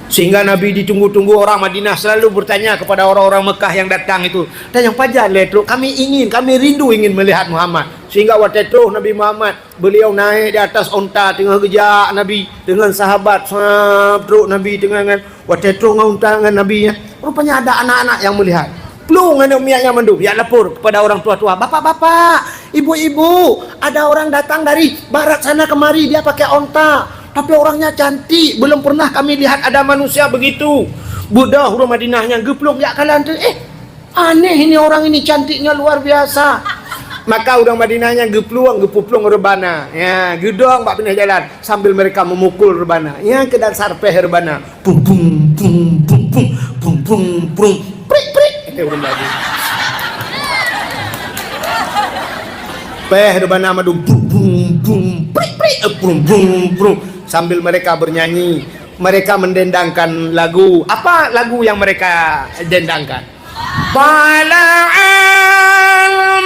Sehingga Nabi ditunggu-tunggu, orang Madinah selalu bertanya kepada orang-orang Mekah yang datang itu, "Tanyong pajan lé trok? Kami ingin, kami rindu ingin melihat Muhammad." Sehingga watèe trok Nabi Muhammad, beliau naik di atas onta, teungoh geujak Nabi dengan sahabat, sab, trok Nabi teungoh nyan. Watèe trok ngon unta ngon Nabi nyan, rupanya ada anak-anak yang melihat. Plueng aneuk miet nyan mandum, jak lapor kepada orang tua-tua, "Bapak-bapak, ibu-ibu, ada orang datang dari barat sana kemari, dia pakai onta. Tapi orangnya cantik, belum pernah kami lihat ada manusia begitu." Beudôh ureueng Madinah nyan geuplueng jak kalon teuh, "Eh, aneh ini orang ini, cantiknya luar biasa." Maka ureueng Madinah nyan geuplueng, geupeuplueng reubana. Ya, geudong bak binéh jalan sambil mereka memukul reubana. Nyang keu dasar péh reubana. Pung, pung, pung, pung, pung, pung, pung, pung. Prik, prik, kata ureueng Melayu. Péh reubana mandum. Pung, pung, pung, prik, prik, eh, pung, pung, pung. Sambil mereka bernyanyi, mereka mendendangkan lagu. Apa lagu yang mereka dendangkan? Tala'al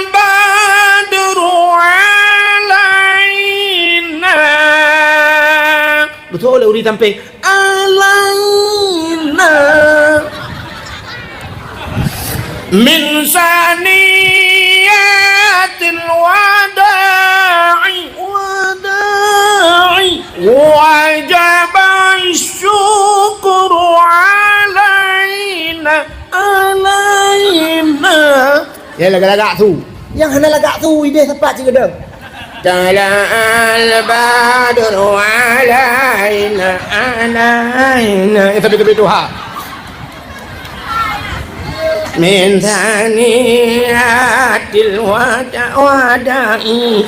badru alaina. Beutôi lé ureueng sampéng. Alaina. Min saniyatil wada'i, wada'i. Wajaba syukru Dia lagak-lagak su. Nyang hana lagak su, idéh sapat sigoe. Tala'al badru alaina, alaina. Eh, tapi, tapi tu ha. Min saniyatil wada-, wada'i.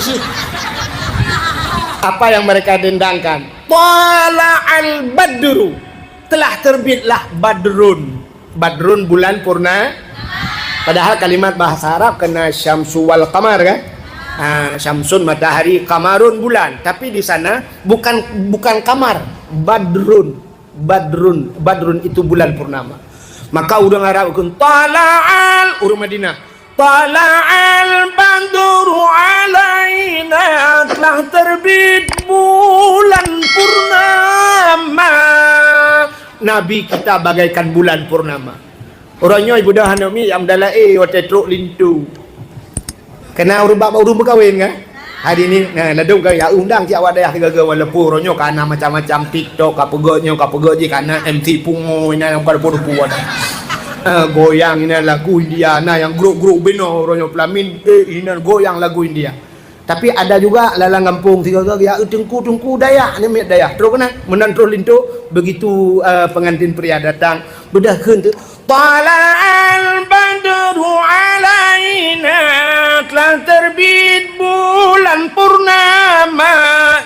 Apa yang mereka dendangkan? Tala'al badru. Telah terbitlah badrun. Badrun bulan purna. Padahal kalimat bahasa Arab kena syamsu wal qamar kan? Ha, syamsun matahari, qamarun bulan. Tapi di sana bukan, bukan kamar, badrun. Badrun, badrun itu bulan purnama. Maka ureuëng Arab kheun tala'al, ureuëng Madinah. Tala'al badru alaina, telah terbit bulan purnama. Nabi kita bagaikan bulan purnama. Uroe nyoe ibudah aneuk miet nyang meudalae watée trok linto. Kena ureuëng bak ureuëng meukawen kan? Hari ni, nah, ladom ka ya undang cit awak dayah sigaga walaupun uroe nyoe ka na macam-macam TikTok, ka peugah nyoe, ka peugah jih, ka na M C Pungo, inan nyang bukan rupa-rupa dah. Ah, goyang inan lagu India, na nyang grup-grup binoe uroe nyoe pelamin, eh, inan goyang lagu India. Tapi ada juga lalang gampông sigaga ya teungku-teungku dayah, ni miet dayah. Terus kena, meunan terus linto, begitu, eh, pengantin pria datang, beudôh kheun tu, Tala'al badru alaina, telah terbit bulan purnama.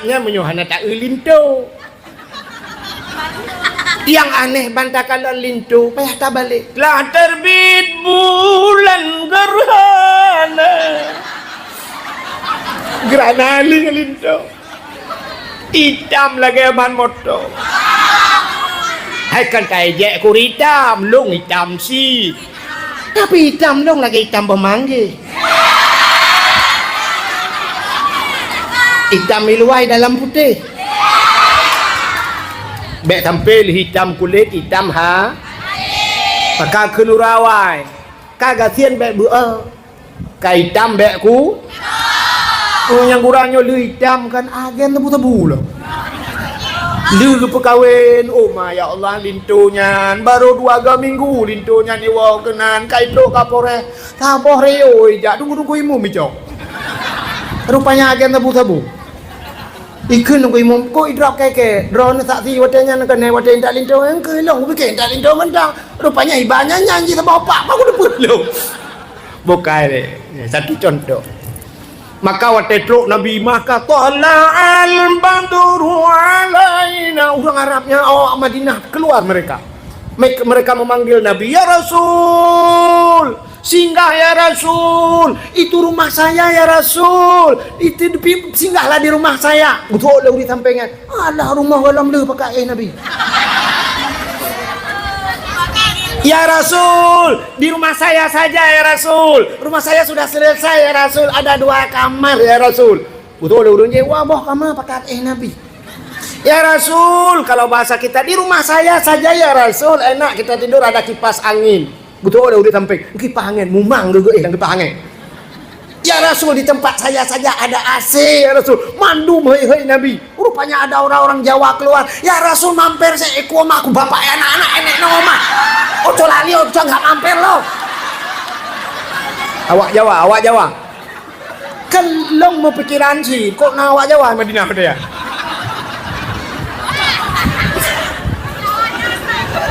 Nyan meunyoe hana taeu linto. Nyang aneh ban takalon linto, payah tabalek. Telah terbit bulan gerhana. Gerhana linto. Itam lagée ban moto. Hai kan taejek ku itam, lông itam si. Tapi itam lông lagée itam boh manggeh. Itam iluai dalam putéh. Bék sampai lé itam kulét, itam ha. Maka keunurawai. Ka gasien bék beu'oh. Ka itam bék ku. Oh, nyang gura nyoe lé itam kan agen tebu-tebu lah. Lé geupeukawen, oh ma ya Allah, linto nyan baru dua ga minggu linto nyan iwoe keunan ka itrok ka poreh. Saboh reyo ijak tunggu-tunggu imum icok. Rupanya agen tebu-tebu. Ikheun nunggu imum ko idrop keke. Droeneuh saksi watée nyan keuneuk watée intat linto, engkeu lông bike intat linto mantong. Rupanya iba nyan nyan jih saboh pak, baru deupeu lông. Bukai lé. Satu contoh. Maka watée trok Nabi maka tala'al badru alaina. Ureuëng Arab nyang awak Madinah keluar mereka. Mereka memanggil Nabi, "Ya Rasul, singgah ya Rasul. Itu rumah saya ya Rasul. Itu singgahlah di rumah saya." Beutôi lé ureuëng sampéngan. Alah rumoh gohlom lé pakat éh Nabi. Ya Rasul, di rumah saya saja ya Rasul. Rumah saya sudah selesai ya Rasul. Ada dua kamar ya Rasul. Beutôi lé ureuëng jih, wah boh kamar pakat éh Nabi. Ya Rasul, kalau bahasa kita di rumah saya saja ya Rasul. Enak kita tidur ada kipas angin. Beutôi lé ureuëng sampéng, kipas angin, mumang geugeuéh lam kipas angin. Ya Rasul, di tempat saya saja ada A C ya Rasul. Mandum hei-hei Nabi. Rupanya ada orang-orang Jawa keluar. Ya Rasul, mampir saya ikut aku bapak ya anak-anak enek nama. Ojo lali, ojo nggak mampir lo. Awak Jawa, awak Jawa. Kan long meupikiran si, kok na awak Jawa Madinah dia.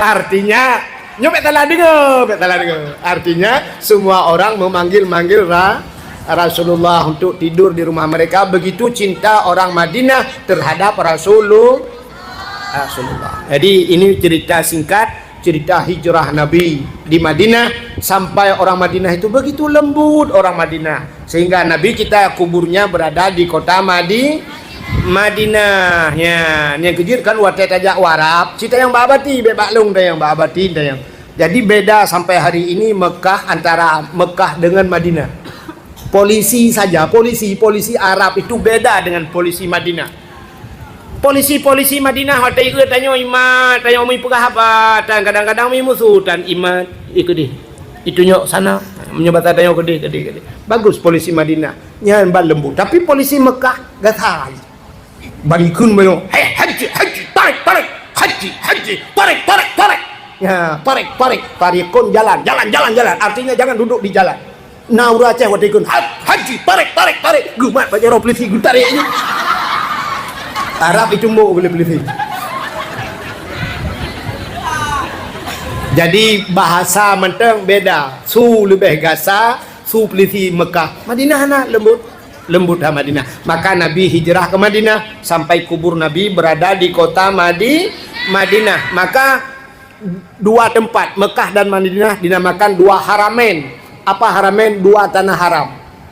Artinya, nyoe bék salah deungoe, bék salah deungoe. Artinya, semua orang memanggil-manggil Ra-, Rasulullah untuk tidur di rumah mereka. Begitu cinta orang Madinah terhadap Rasulul-, Rasulullah. Jadi, ini cerita singkat, cerita hijrah Nabi di Madinah, sampai orang Madinah itu begitu lembut orang Madinah. Sehingga Nabi kita kuburnya berada di kota Madi-, Madinah. Ya, nyang keujeuet kan watée tajak u Arab, cit tayang bak Abati, bék bak lông tayang, bak Abati tayang. Jadi beda sampai hari ini Mekah antara Mekah dengan Madinah. Polisi saja, polisi, polisi Arab itu beda dengan polisi Madinah. Polisi-polisi Madinah watée ieu tanyoe imat, tanyoe meupeugah haba, tan kadang-kadang mi musu tan imat, ikeudeh. Itunyok sana, meunyoe basa tanyoe keudeh, keudeh, keudeh. Bagus polisi Madinah, nyan ban lembut. Tapi polisi Mekah gasai. Bari kheun banyoe, "Hei, haji, haji, tarik, tarik, haji, haji, tarik, tarik, tarik." Ya, tarik, tarik, tarikun jalan, jalan, jalan, jalan. Artinya jangan duduk di jalan. Na ureuëng Aceh watée ikheun, "Haj, haji, tarek, tarek, tarek." Geumat bak jaroe peulisi geutarek nyoe. Arab itu mok boleh peulisi. Jadi bahasa mantong beda. Su leubeh gasa, su peulisi Mekah. Madinah na lembut. Lembut ha Madinah. Maka Nabi hijrah ke Madinah sampai kubur Nabi berada di kota Madi-, Madinah. Maka dua tempat, Mekah dan Madinah, dinamakan dua haramain. Apa haramain? Dua tanah haram.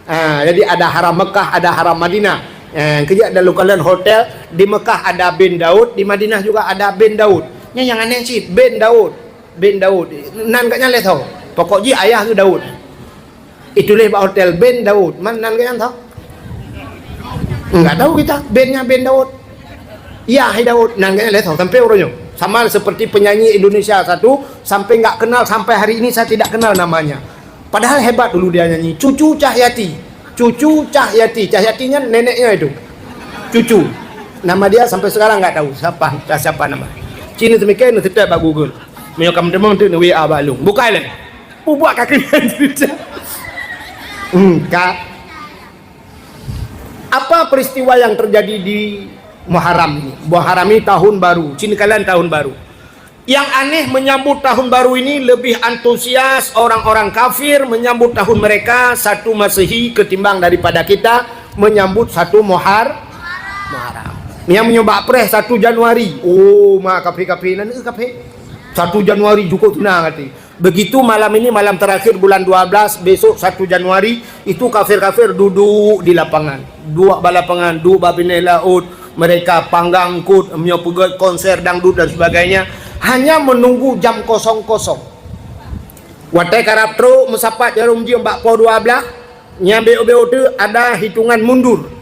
Ha, jadi ada haram Mekah, ada haram Madinah. Ha, kejak dalam kalian hotel, di Mekah ada bin Daud, di Madinah juga ada bin Daud. Nyan nyang aneh cit, bin Daud. Bin Daud. Nan kat nyan lé tho. Pokok jih ayah ke Daud. Itulah bak hotel bin Daud. Man nan kat nyan tho? Enggak tahu kita. Bin nyan bin Daud. Ya, hai Daud. Nan kat nyan lé tho. Sampai uroe nyoe. Sama seperti penyanyi Indonesia satu, sampai enggak kenal, sampai hari ini saya tidak kenal namanya. Padahal hebat dulu dia nyanyi. Cucu Cahyati. Cucu Cahyati. Cahyati nyan neneknya itu. Cucu. Nama dia sampai sekarang enggak tahu. Siapa? Siapa nama? Cina semikian, setel bak Google. Meunyoe kamu teumong tu, W A bak lôn. Bukai lé. Bubuat kaki cerita. Hmm, ka. Apa peristiwa yang terjadi di Muharram ini? Muharram ini tahun baru. Cina kalian tahun baru. Yang aneh, menyambut tahun baru ini lebih antusias orang-orang kafir menyambut tahun mereka satu Masehi ketimbang daripada kita menyambut satu Muhar-, Muharram. Yang menyebab preh satu Januari. Oh, ma kafir-kafir nan, eh, kafir. Satu Januari cukup senang hati. Begitu malam ini, malam terakhir bulan dua belas, besok satu Januari, itu kafir-kafir duduk di lapangan. Duduk bak lapangan, duduk bak pinai laut, mereka panggang eungkôt, meunyoe peugét konser dangdut dan sebagainya, hanya menunggu jam kosong-kosong. Watée karab trok meusapat jaroe jih bak poh dua belas, nyan bék-bék teuk ada hitungan mundur.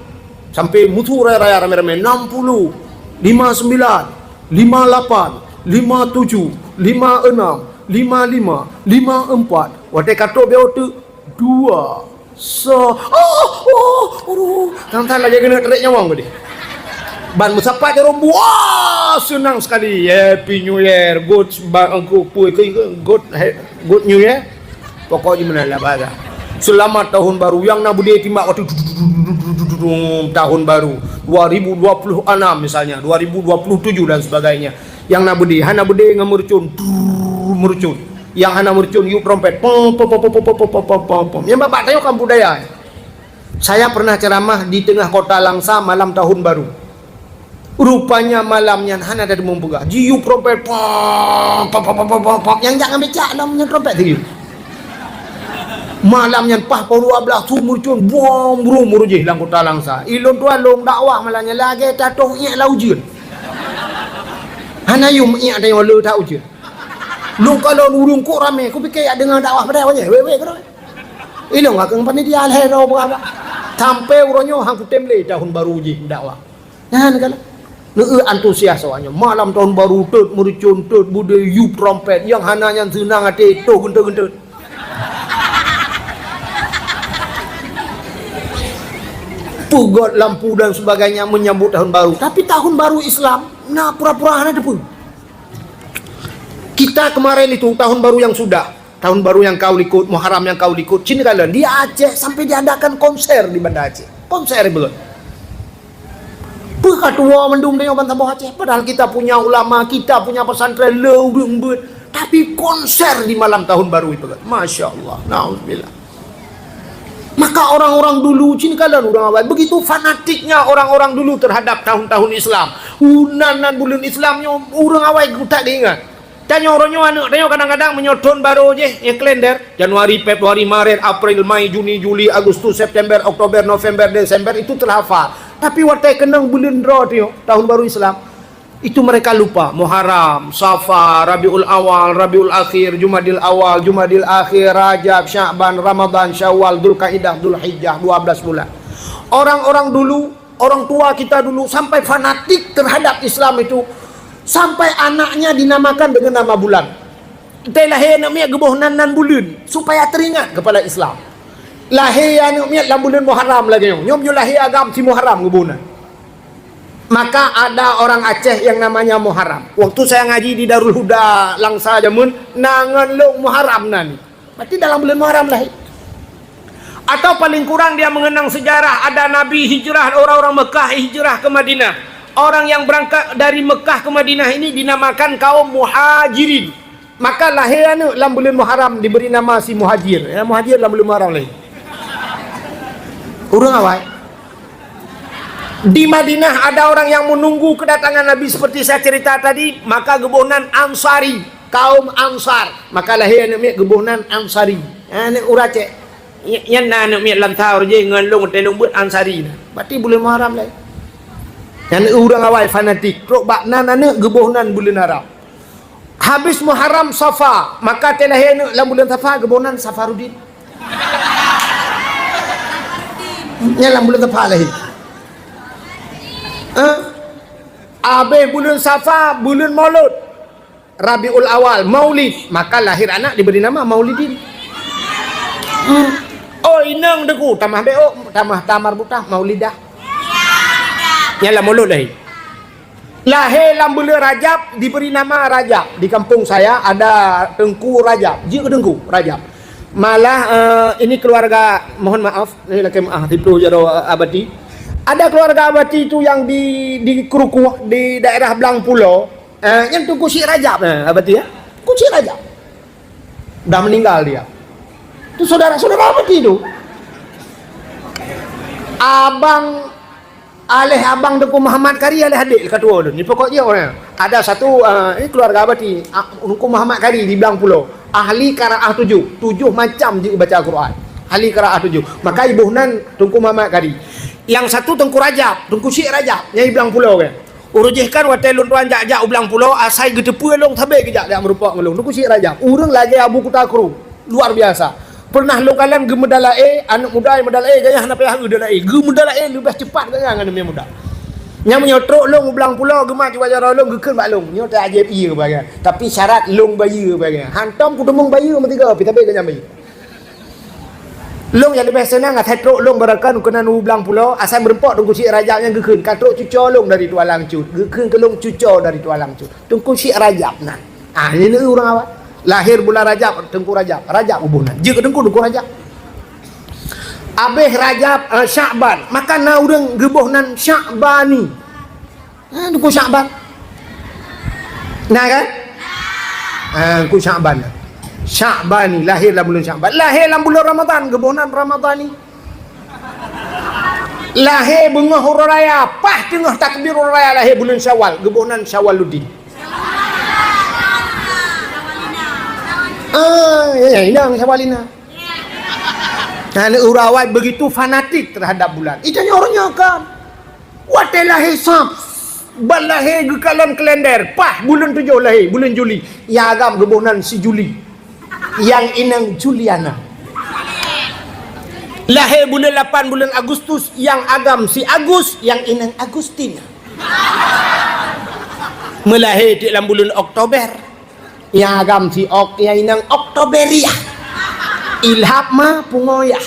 Sampai mutu raya-raya ramé-ramé, enam puluh, lima sembilan, lima lapan, lima tujuh, lima enam, lima lima, lima empat. Watée ka trok bék teuk, dua, sa, oh, oh, aduh, tang-tang lagée keuneuk tarék nyawöng keudeh. Ban meusapat jaroe, wah, senang sekali. Happy New Year, good, ba-, good, good, good New Year. Pokok jih meunan lah bahasa. Selamat tahun baru. Nyang na beudé timbak waktu tahun baru dua ribu dua puluh enam misalnya, dua ribu dua puluh tujuh dan sebagainya. Nyang na beudé, hana beudé ngon meurucon, meurucon. Nyang hana meurucon, yub trompet. Pom, pom, pom. Nyang babak tanyoe kan budaya. Saya pernah ceramah di tengah kota Langsa malam tahun baru. Rupanya malam nyan hana teumong peugah. Jiyub trompet, pom, pom, pom. Nyang jak ngambil cak lom nyan trompet teuh. Malam nyan paih poh dua belas su meurucon, brom, brom, meurucon jih lam kota Langsa. Ilôn tuan lôn dakwah malam nyan lagée tatoh iék lam ujeuen. Hana yum iék tanyoe le that ujeuen. Lôn kalon ureuëng kok ramé, kupike jak deungoe dakwah padahai wajéh, wék-wék keudroe. Ilôn ka keueng panitia lhée droe peugah bak. Sampai uroe nyoe han kutem lé tahun baru jih dakwah. Nyan kan. Neu antusias awaknyan. Malam tahun baru, teut meurucon, teut beudé, yub trompet. Nyang hana nyan seunang até, toh geunteut-geunteut. Peugét lampu dan sebagainya menyambut tahun baru. Tapi tahun baru Islam, na pura-pura hana teupeu. Kita kemarin itu, tahun baru yang sudah, tahun baru yang kau likot, Muharram yang kau likot, cina kalon, di Aceh sampai diadakan konser di Banda Aceh. Konser betul. Peue ka tuwoe mandum tanyoe ban saboh Aceh. Padahal kita punya ulama, kita punya pesantren, le ureuëng beuet. Tapi konser di malam tahun baru itu kan. Masya Allah. Nauzubillah. Maka orang-orang dulu, cina kalon ureuëng awai, begitu fanatiknya orang-orang dulu terhadap tahun-tahun Islam. Unan nan buleuen Islam nyoe ureuëng awai geutak geuingat. Tanyoe uroe nyoe aneuëk tanyoe kadang-kadang meunyoe thon barô jih, ya kalender, Januari, Februari, Maret, April, Mei, Juni, Juli, Agustus, September, Oktober, November, Desember, itu terhafal. Tapi watée keunong buleuen droe tanyoe, tahun baru Islam, itu mereka lupa. Muharram, Safar, Rabiul Awal, Rabiul Akhir, Jumadil Awal, Jumadil Akhir, Rajab, Sya'ban, Ramadan, Syawal, Dzulkaidah, Dzulhijjah, dua belas bulan. Orang-orang dulu, orang tua kita dulu sampai fanatik terhadap Islam itu, sampai anaknya dinamakan dengan nama bulan. Teuh lahé aneuëk miet geuboh nan-nan buleuen supaya teringat kepada Islam. Lahé aneuëk miet lam buleuen Muharram lagée nyoe. Nyoe meunyoe lahé agam si Muharram geuboh nan. Maka ada orang Aceh yang namanya Muharram. Waktu saya ngaji di Darul Huda Langsa jameun, na ngon lôn Muharram nan. Berarti dalam buleuen Muharram lahé. Atau paling kurang dia mengenang sejarah ada Nabi hijrah, orang-orang Mekah hijrah ke Madinah. Orang yang berangkat dari Mekah ke Madinah ini dinamakan kaum Muhajirin. Maka lahé aneuëk lam buleuen Muharram diberi nama si Muhajir. Ya, Muhajir lam buleuen Muharram lahé. Ureuëng awai. Di Madinah ada orang yang menunggu kedatangan Nabi seperti saya cerita tadi, maka geuboh nan Ansari, kaum Ansar. Maka lahé aneuëk miet geuboh nan Ansari. Aneuëk ureuëng Aceh. Nyan na aneuëk miet lam sahur jih ngon lôn teuh lôn beuet Ansari na. Berarti buleuen Muharram lahé. Nyan ureuëng awai fanatik. Trok bak nan aneuëk geuboh nan buleuen Haram. Habis Muharram Safa, maka teuh lahé aneuëk lam buleuen Safa geuboh nan Safaruddin. Nyan lam buleuen Safa lahé. Eh? Habis buleuen Safa, buleuen Maulud. Rabiul Awal, Maulid, maka lahir anak diberi nama Maulidin. Hmm. Oh, inong deku, tamah beok, tamah tamar butah, Maulidah. Nyan lam Maulud lahé. Lahé lam buleuen Rajab diberi nama Rajab. Di kampung saya ada Teungku Rajab. Jeuet keu Teungku Rajab. Malah, eh, ini keluarga, mohon maaf, ini lagi maaf, itu jaroe Abati. Ada keluarga Abati itu yang di, di Kerukuh, di daerah Blang Pulo. Eh, nyan Teungku Syik Rajab, eh, Abati, ya. Teungku Syik Rajab. Dah meninggal dia. Itu saudara-saudara Abati itu. Abang, aleh abang Teungku Muhammad Kari, aleh adek ka tuwo tu. Ni pokok dia orang. Ada satu, eh, ini keluarga Abati, ah, Teungku Muhammad Kari di Blang Pulo. Ahli qiraah tujuh. Tujuh macam jeuet baca Quran. Ahli qiraah tujuh. Maka iboh nan Teungku Muhammad Kari. Yang satu Teungku Rajab, Teungku Syik Rajab, nyang di Blang Pulo kan. Uroe jih kan watée lôn tuan jak-jak u Blang Pulo, asai geuteupeue lôn sabe geujak jak meurumpok ngon lôn. Teungku Syik Rajab, ureuëng lagée Abu Kuta Krueng, luar biasa. Pernah lôn kalon geumeudala e, aneuëk muda nyang meudala e, gaya hana payah eu dala e. Geumeudala e leubeh cepat gaya ngon aneuëk muda. Nyang meunyoe trok lôn u Blang Pulo, geumat jiwa jaroe lôn, geukheun bak lôn. Nyoe teuajeb ié bagai. Tapi syarat lôn bayeue bagai. Hantom kuteumeung bayeue meusigoe, tapi tabe geunyang bayeue. Lôn nyang leubeh seunang asai trok lôn beurakan keunan u Blang Pulo, asai meurumpok Teungku Syik Rajab nyang geukheun, ka trok cuco lôn dari Tualang Cut. Geukheun keu lôn cuco dari Tualang Cut. Teungku Syik Rajab nan. Ah, ini ureuëng awai. Lahir bulan Rajab, Teungku Rajab. Rajab geuboh nan. Jeuet keu Teungku, Teungku Rajab. Abéh Rajab, eh, Syakban. Maka na ureuëng geuboh nan Syakbani. Ha, Teungku Syakban. Nah kan? Ha, Teungku Syakban. Syakbani, lahé lam buleuen Syakban. Lahé lam buleuen Ramadhan, geuboh nan Ramadhani. Lahé beungoh uroe raya, paih teungoh takbir uroe raya lahé buleuen Syawal, geuboh nan Syawaluddin. Ah, ya, ya, inong Syawalina. Nah, ureuëng awai begitu fanatik terhadap bulan. Itu nyoe ureuëng nyoe kan. Watée lahé sab, ban lahé geukalon kalender, paih buleuen tujoh lahé, buleuen Juli. Nyang agam geuboh nan si Juli. Nyang inong Juliana. Lahé buleuen lapan buleuen Agustus, nyang agam si Agus, nyang inong Agustina. Meulahé tiek lam buleuen Oktober. Nyang agam si Ok, nyang inong Oktoberia. Ilhab ma pungoyah.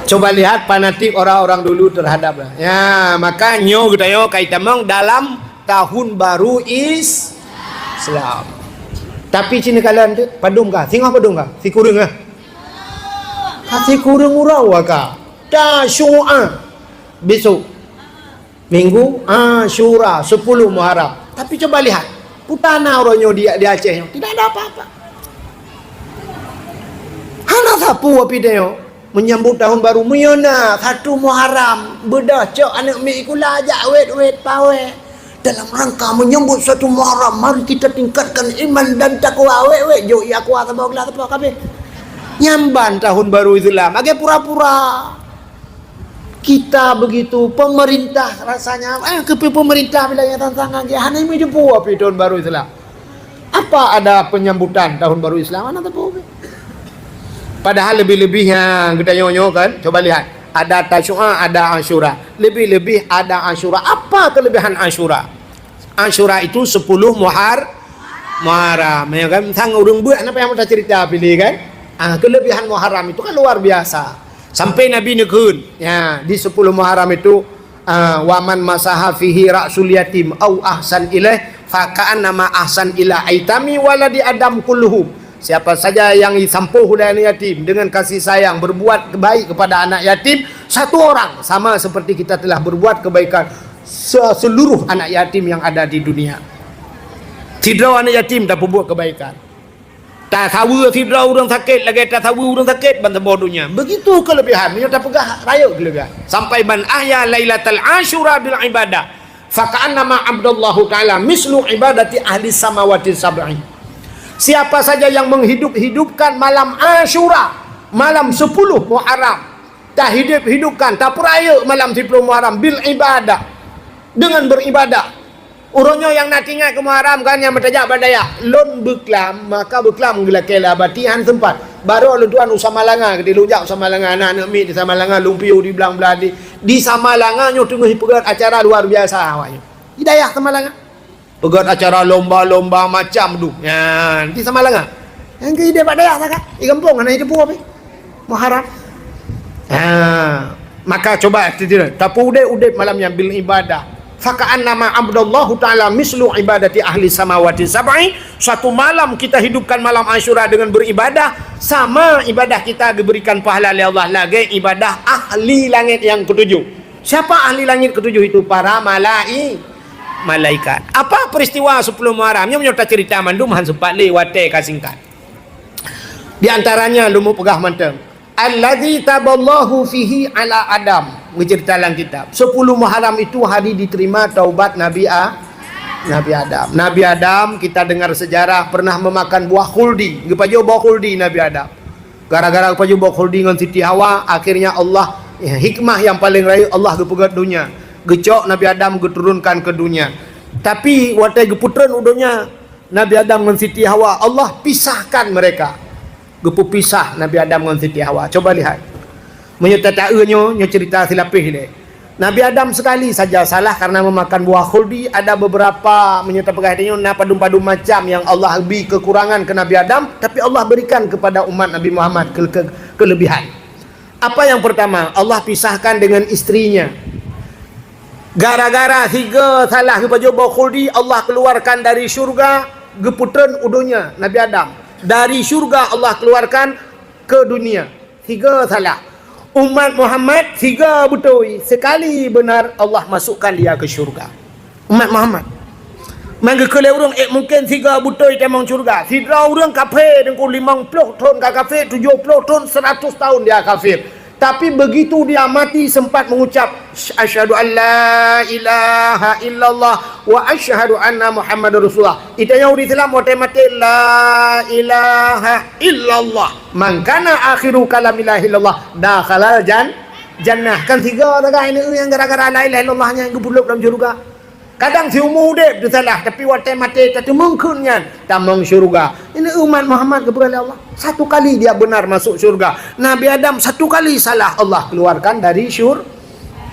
Coba lihat fanatik orang-orang dulu terhadap, ya, maka nyoe geutanyoe ka itamong dalam tahun baru Is-, Islam. Tapi cina kalan tu, padum ka, singoh padum ka, sikureueng ka. Ka sikureueng uroe ka. Tasyu'a. Besok. Minggu Asyura, sepuluh Muharram. Tapi coba lihat, putana uroe nyoe di, di Aceh nyoe, tidak ada apa-apa. Hana sapeue api nyoe menyambut tahun baru, meunyoe na satu Muharram, beudôh cok aneuëk miet sikula jak wét-wét pawé. Dalam rangka menyambut satu Muharram, mari kita tingkatkan iman dan takwa, wét-wét, jok ia kuah saboh gelah saboh kabeh. Nyan ban tahun baru Islam, lagée pura-pura. Kita begitu, pemerintah rasanya, eh, keupeue pemerintah bila nyang tantangan, hana meujeumpue api tahun baru Islam. Apa ada penyambutan tahun baru Islam? Hana teupeu. Padahal lebih-lebih nyang geutanyoe nyoe kan, coba lihat, ada Tasyu'a, ada Asyura. Lebih-lebih ada Asyura. Apa kelebihan Asyura? Asyura itu sepuluh Muhar-, Muharram, ya kan? Sang ureuëng buet, kenapa yang kita cerita pilih kan? Ah, kelebihan Muharram itu kan luar biasa. Sampai Nabi neukheun, ya, di sepuluh Muharram itu, ah, "Wa man masaha fihi ra'sul yatim au ahsan ilaih, fa ka'annama ahsan ila aitami waladi Adam kulluhum." Siapa saja yang disampôh oleh anak yatim dengan kasih sayang, berbuat baik kepada anak yatim, satu orang, sama seperti kita telah berbuat kebaikan se-, seluruh anak yatim yang ada di dunia. Sidroe anak yatim tapeubuet kebaikan. Tasaweue sidroe ureuëng sakét lagée tasaweue ureuëng sakét ban saboh donya. Begitu kelebihan. Meunyoe tapeugah rayeuk kelebihan. Sampai man ahya lailatal asyura bil ibadah, faka'annama abdallahu ta'ala mislu ibadati ahli samawati sab'i. Siapa saja yang menghidup-hidupkan malam Asyura, malam sepuluh Muharram, tahidup-hidupkan, tapeurayeuk malam sepuluh Muharram bil ibadah, dengan beribadah. Uroe nyoe nyang na teuingat keu Muharram kan nyang meutajak bak dayah. Lôn beuklam, maka beuklam geulakée lé abati han sempat. Baroe lôn tuan u Samalanga, keudeh lôn jak u Samalanga, na aneuëk miet di Samalanga, lôn piôh di blang-blang di, di Samalanga nyoe teungoh jipeugét acara luar biasa awaknyoe. Di dayah Samalanga. Peugét acara lomba-lomba macam dum. Nyan, di Samalanga. Nyang keu idéh bak dayah sakat, di gampông hana jiteupeue pih. Muharram. Ha, maka coba, tapeuudép-udép malam nyan bil ibadah. Faka'annama abdallahu ta'ala mislu ibadati ahli samawati sab'i. Suatu malam kita hidupkan malam Asyura dengan beribadah, sama ibadah kita diberikan pahala oleh Allah lagée ibadah ahli langét nyang ketujuh. Siapa ahli langét ketujuh itu? Para malai-, malaikat. Apa peristiwa sepuluh Muharram? Nyoe meunyoe tacerita mandum han sempat lé, watée ka singkat. Di antaranya lôn peugah mantong. Allazi taballahu fihi ala Adam. Geucerita lam kitab. Sepuluh Muharram itu hari diterima taubat Nabi A-, Nabi Adam. Nabi Adam, kita dengar sejarah, pernah memakan buah khuldi. Geupajoh buah khuldi Nabi Adam. Gara-gara geupajoh buah khuldi ngon Siti Hawa, akhirnya Allah, hikmah yang paling rayeuk, Allah geupeugét donya. Geucok Nabi Adam geuturunkan ke dunia. Tapi watée geupeutreun u donya, Nabi Adam ngon Siti Hawa, Allah pisahkan mereka. Geupeupisah Nabi Adam ngon Siti Hawa. Coba lihat. Meunyoe tata-eu nyoe, nyoe cerita silapéh lé. Nabi Adam sekali saja salah karena memakan buah khuldi. Ada beberapa, meunyoe tapeugah tanyoe, na padum-padum macam yang Allah bi kekurangan ke Nabi Adam, tapi Allah berikan kepada umat Nabi Muhammad ke-, ke-, kelebihan. Apa yang pertama? Allah pisahkan dengan istrinya. Gara-gara siga salah geupajoh buah khuldi, Allah keluarkan dari syurga, geupeutreun u donya Nabi Adam. Dari syurga Allah keluarkan ke dunia. Siga salah. Umat Muhammad siga beutôi, sekali benar Allah masukkan dia ke syurga. Umat Muhammad. Manggeukheun lé ureuëng, ék mungken siga beutôi tamong syurga. Sidroe ureuëng kafé, deungon limong ploh thon ka kafé, tujoh ploh thon, seratus tahun dia kafir. Tapi begitu dia mati sempat mengucap, "Asyhadu an la ilaha illallah wa asyhadu anna Muhammadar Rasulullah." Itu nyang ureuëng Islam watée maté, "La ilaha illallah. Man kana akhiru kalami la ilaha illallah dakhalal jan-, jannah." Kan siga tagai neu nyang gara-gara la ilaha illallah nyang geupulop dalam syurga. Kadang siumu udeb teusalah, tapi watée maté tateumeung kheun nyan tamong syurga. Ini umat Muhammad geupeugah lé Allah. Satu kali dia benar masuk syurga. Nabi Adam satu kali salah, Allah keluarkan dari syur-,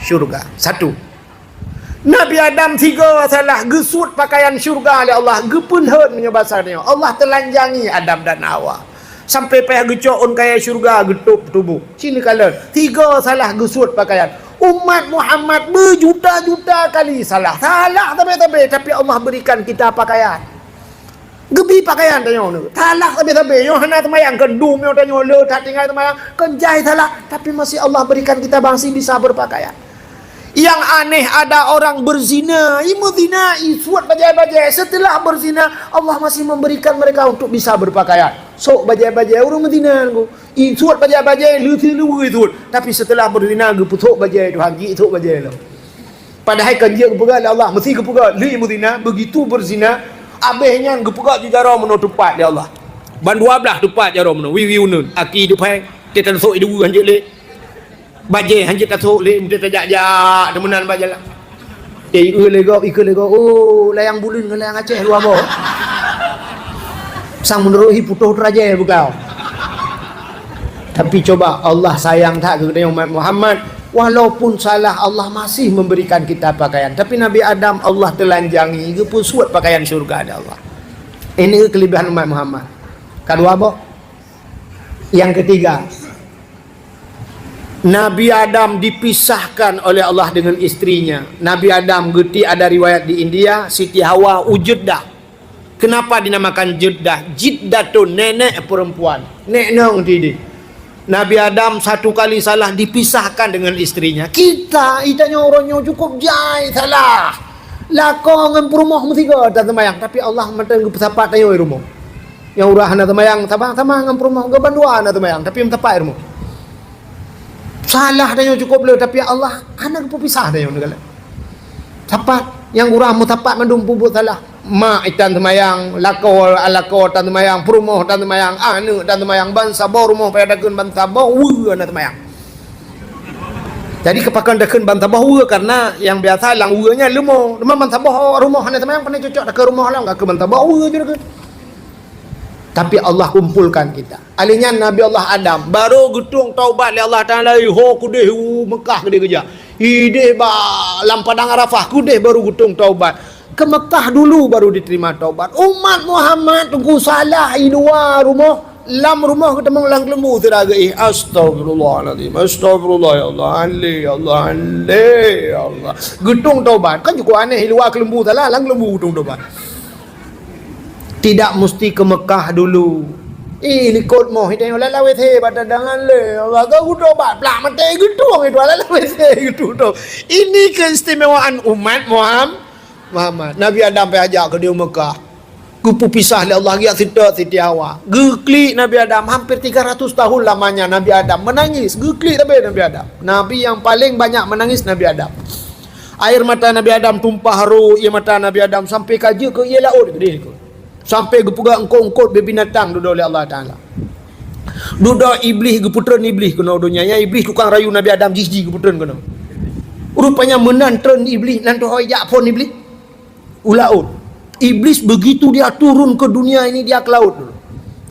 syurga. Satu. Nabi Adam siga salah, geusuet pakaian syurga lé Allah, geupeulhon meunyoe basa nyoe. Allah telanjangi Adam dan Hawa. Sampai payah geucok ôn kayée syurga geutôb tuboh. Cit neukalon, tiga salah geusuet pakaian. Umat Muhammad beujuta-juta kali salah. Salah sabe-sabe, tapi Allah berikan kita pakaian. Geubi pakaian tanyoe nyoe. Salah sabe-sabe. Nyoe hana seumayang, keudum nyoe tanyoe le that tinggai seumayang. Kon jai salah, tapi masih Allah berikan kita masih bisa berpakaian. Yang aneh, ada orang berzina, i meuzina, i suet bajée-bajée. Setelah berzina, Allah masih memberikan mereka untuk bisa berpakaian. Sok bajée-bajée ureuëng meuzina nyoe. I suet bajée-bajée, leuti leuwe suet. Tapi setelah berzina, geupeusok bajée Tuhan, jisok bajée lom. Padahai kan jeuet geupeugah lé Allah, meusti geupeugah, lheueh meuzina, begitu berzina, abéh nyan geupeugah ju jaroe meunoe teupat lé Allah. Ban dua blaih teupat jaroe meunoe, wiwi uneun, aki depan, teutan sok i dua hanjeuet lé. Bajée hanjeuet tasok lé, meuti tajak-jak, teumeunan bak jalan. Eh, ikeu lego, ikeu lego. Oh, layang buleuen ngon layang Aceh dua boh. Sang meunurot hi putoh teurajée beugau. Tapi coba, Allah sayang that keu geutanyoe umat Muhammad. Walaupun salah, Allah masih memberikan kita pakaian. Tapi Nabi Adam, Allah telanjangi, geupeusuet pakaian syurga lé Allah. Ini kelebihan umat Muhammad. Kadua boh. Yang ketiga, Nabi Adam dipisahkan oleh Allah dengan istrinya. Nabi Adam, geuti ada riwayat di India, Siti Hawa wujud dah. Kenapa dinamakan Jiddah? Jiddatun, nenek perempuan. Nek nong tideh. Nabi Adam satu kali salah dipisahkan dengan istrinya. Kita, itanyoe uroe nyoe cukup jai salah. Lakoe ngon peurumoh meusigoe taseumayang, tapi Allah mantong geupeusapat tanyoe rumoh. Nyang uroe hana seumayang sama-sama ngon peurumoh, geuban dua hana seumayang, tapi meusapat rumoh. Salah tanyoe cukup le, tapi Allah hana geupeupisah tanyoe neugalak. Sapat, nyang uroe meusapat mandum peubuet salah. Mak itan seumayang, lakoe, lakoe tan seumayang, peurumoh tan seumayang, aneuk tan seumayang, bansaboh rumoh payah takheun bansaboh weue hana seumayang. Jadi keupakon takheun bansaboh weue karena nyang biasa lam weue nyan leumo. Teuma bansaboh rumoh hana seumayang, pane cocok takheun rumoh lam, ka keu bansaboh weue je takheun. Tapi Allah kumpulkan kita. Alih nyan Nabi Allah Adam baru geutueng taubat lé Allah Taala, ho keudeh u Mekah keudeh geujak. Ideh ba lam padang Arafah keudeh baru geutueng taubat. Ke Mekah dulu baru diterima taubat. Umat Muhammad teungku salah i luwa rumoh, lam rumoh geutamong lam keuleumbu sira geuih. Astagfirullahalazim. Astagfirullah ya Allah. Ale ya Allah. Ale ya Allah. Geutueng taubat. Kan cukup aneh i luwa keuleumbu salah, lam keuleumbu geutueng taubat. Tidak musti ke Mekah dulu. Ih, likot moh, ita nyoe lam W C bak tadangan lé. Allah ka geutobat, plak maté geutueng itu lam W C geutueng. Ini keistimewaan umat Muham-, Muhammad. Nabi Adam pai ajak keu di Mekah. Geupeupisah lé Allah, geujak seutôt Siti Hawa. Geuklik Nabi Adam, hampir tiga ratus tahun lamanya Nabi Adam menangis. Geuklik tapi Nabi Adam. Nabi yang paling banyak menangis Nabi Adam. Air mata Nabi Adam tumpah rot, ié mata Nabi Adam sampai ka jeuet keu ié laôt geudeh keu. Sampai geupeugah eungkôt-eungkôt bibinatang dudoe lé Allah Taala. Dudoe Iblih geupeutreun Iblih keunoe donya. Nyan Iblih tukang rayu Nabi Adam jih-jih geupeutreun keunoe. Rupanya meunan treun Iblih nan teuhôi jak phon Iblih u laôt. Iblis begitu dia turun ke dunia ini, dia ke laut dulu.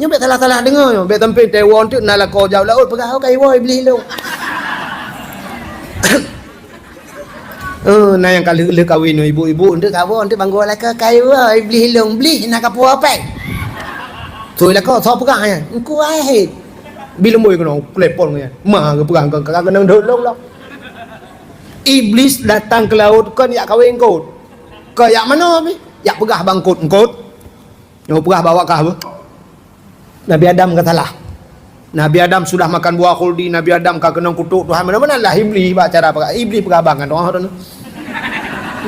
Nyoe bèk salah-salah deungoe nyoe, bèk sampai teuwoe teuk na lakoe jak u laôt peugah, "Oh, ka iwoe Iblis lôn." Eh, na nyang ka lheueh, lheueh kawin nyoe ibu-ibu, enteuk ka woe, enteuk banggô lakoe, "Ka iwoe Iblis lôn, Blih na ka puwoe pèng." Sôi lakoe, soe peugah nyan? Engku Wahid. Bi leumbôi keunoe, telepon nyan. Ma geupeugah, "Ka, ka, ka keunong deuh lôn lom." Iblis datang ke laut kon jak kawin eungkôt. Ka jak manoe pih? Jak peugah bak eungkôt, "Eungkôt." Nyoe peugah bak awak kah beuh? Nabi Adam ka salah. Nabi Adam sudah makan buah khuldi, Nabi Adam ka keunong kutok Tuhan. Meunan-meunan lah Iblih bak cara peugah. Iblih peugah bang kan doa tu.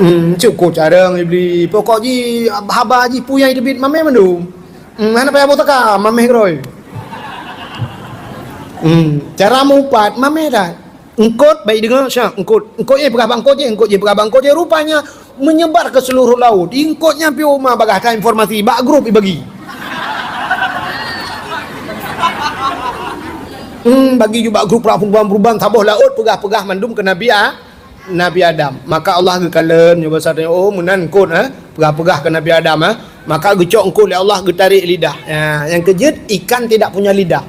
Hmm, cukup carang Iblih. Pokok jih haba jih puyang teubiet mameh mandum. Hmm, hana payah boh saka, mameh keurôi. Hmm, cara meuupat mameh dah. Eungkôt, baik deungoe, syak, eungkôt. Eungkôt jih peugah bak eungkôt jih, eungkôt jih peugah bak eungkôt jih. Rupanya, menyebar ke seluruh laut. Eungkôt nyan pih uma bagaih that informasi, bak grup ibagi. Hmm, bagi ju bak grup perubahan-perubahan, saboh laôt peugah-peugah mandum ke Nabi A-, Nabi Adam. Maka Allah geukalon, nyoe basa tanya, oh, meunan eungkôt, eh? Peugah-peugah ke Nabi Adam, eh? Maka geucok eungkôt lé Allah, geutarék lidah. Ya, nyang keujeuet, ikan tidak punya lidah.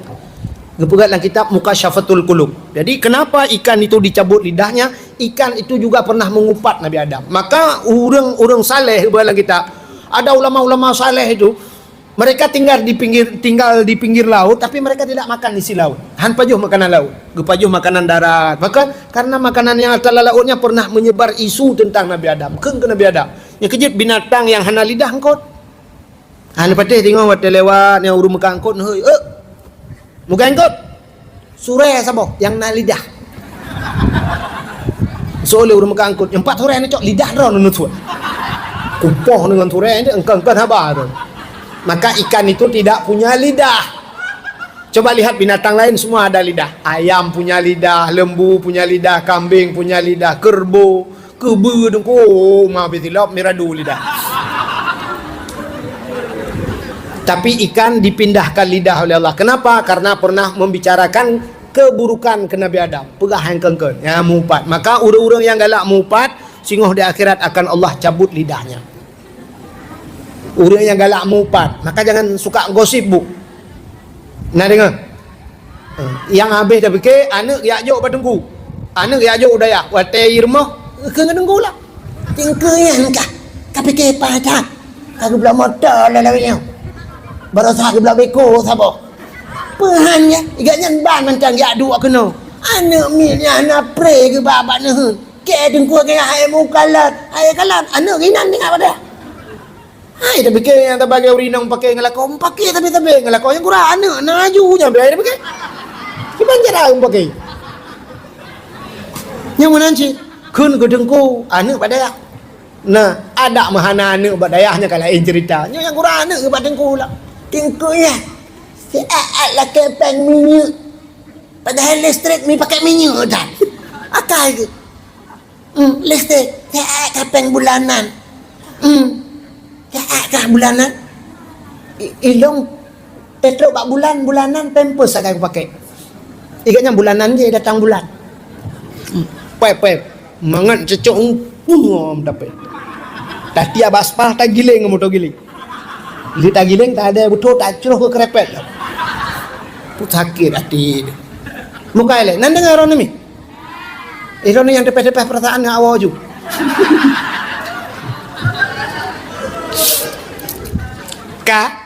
Geupeugah lam kitab Mukasyafatul Qulub. Jadi, kenapa ikan itu dicabut lidahnya? Ikan itu juga pernah mengupat Nabi Adam. Maka, ureuëng-ureuëng saleh geupeugah lam kitab, ada ulama-ulama saleh itu, mereka tinggal di pinggir, tinggal di pinggir laut, tapi mereka tidak makan isi laut. Han pajoh makanan laut, geupajoh makanan darat. Maka, karena makanan yang ada dalam lautnya pernah menyebar isu tentang Nabi Adam. Kheun keu Nabi Adam. Nyang keujeuet binatang yang hana lidah eungkôt. Hana patéh teungoh watée lewat nyang ureuëng meukat eungkôt, "Hei, eh! Mugai eungkôt! Surée saboh nyang na lidah." Soe lé ureuëng meukat eungkôt, "Nyoe pat surée neucok lidah droe neuneuk suet." Kupoh deungon surée nyan, eungkôt-eungkôt haba tu. Maka ikan itu tidak punya lidah. Coba lihat binatang lain semua ada lidah. Ayam punya lidah, lembu punya lidah, kambing punya lidah, kerbau. Keubeue dengku, oh, ma beutilop miradu lidah. Tapi ikan dipindahkan lidah oleh Allah. Kenapa? Karena pernah membicarakan keburukan ke Nabi Adam. Peugah nyang keungkeuen, nyang meuupat. Maka ureuëng-ureuëng nyang galak meuupat, singoh di akhirat akan Allah cabut lidahnya. Ureuëng nyang galak meuupat, maka jangan suka gosip, Bu. Na deungoe? Eh, nyang habéh tapike, aneuëk jak jok bak teungku. Aneuëk jak jok u dayah, watée i rumoh, keu ngon teungku lah. Teungku nyan kah, ka pike paih that. Ka geubloe moto lé lawét nyoe. Baroesa geubloe beko saboh. Peuhan nyan, i gobnyan ban mantong jak duek keunoe. Aneuëk miet nyan hana pré geuba bak neuheun. Keu teungku keu hai mukalat, hai kalat, aneuëk inan tinggai bak dayah. Hai, tapike nyang tabagi ureueng inong pake ngon lakoe, pake tabe-tabe ngon lakoe nyang kurang aneuk na aju nyan, hai tapike. Kiban cara pake. Nyang meunan cit, kheun keu teungku, aneuk bak dayah. Nah, adak meuhana aneuk bak dayah nyan ka laén cerita. Nyoe nyang kurang aneuk bak teungku lah. Teungku yah, siat-at lakée péng minyeuk. Padahai listrik mi pakai minyeuk tan. Akai geuh. Hmm, listrik. Siat-at ka péng bulanan. Hmm. Siat-at ka bulanan. I-, ilong Petrol bak bulan, bulanan Pampers sagai kupake. Ingat nyan bulanan je datang bulan. Hmm. Pep, pep. Mangat cecok ngom dapet. Tati abas pah tagiling moto giling. Li tagiling tak ada betul tak ceroh ke kerepet. Pun sakit hati. Muka elek. Nan dengar orang ni. Eh, orang ni yang tepeh-tepeh perasaan dengan awak ju. Ka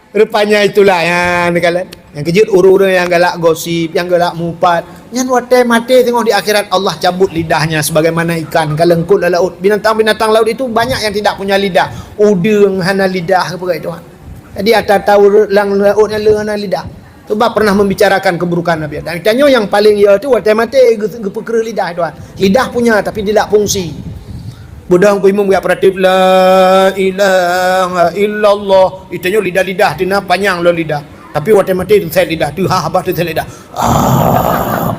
Rupanya itulah yang dikalon. Nyang keujeuet ureueng-ureueng nyang galak gosip, nyang galak mupat, nyan watée maté teungoh di akhirat Allah cabut lidahnya sebagaimana ikan ka leungkot lam laôt. Binatang-binatang laut itu banyak yang tidak punya lidah. Udeueng hana lidah, peugah Tuhan. Jadi ata-ata ureueng lam laôt nyan le hana lidah. Sebab pernah membicarakan keburukan Nabi Adam. Tanyoe nyang paling ya tu watée maté ge-, geupeukreuh lidah Tuhan. Lidah punya tapi tidak fungsi. Beudôh Teungku Imum geujak peuratif, "La ilaha illallah." Itanyoe lidah-lidah, tina panyang lom lidah. Tapi watée maté teusét lidah, teuhah bah teusét lidah. Ah.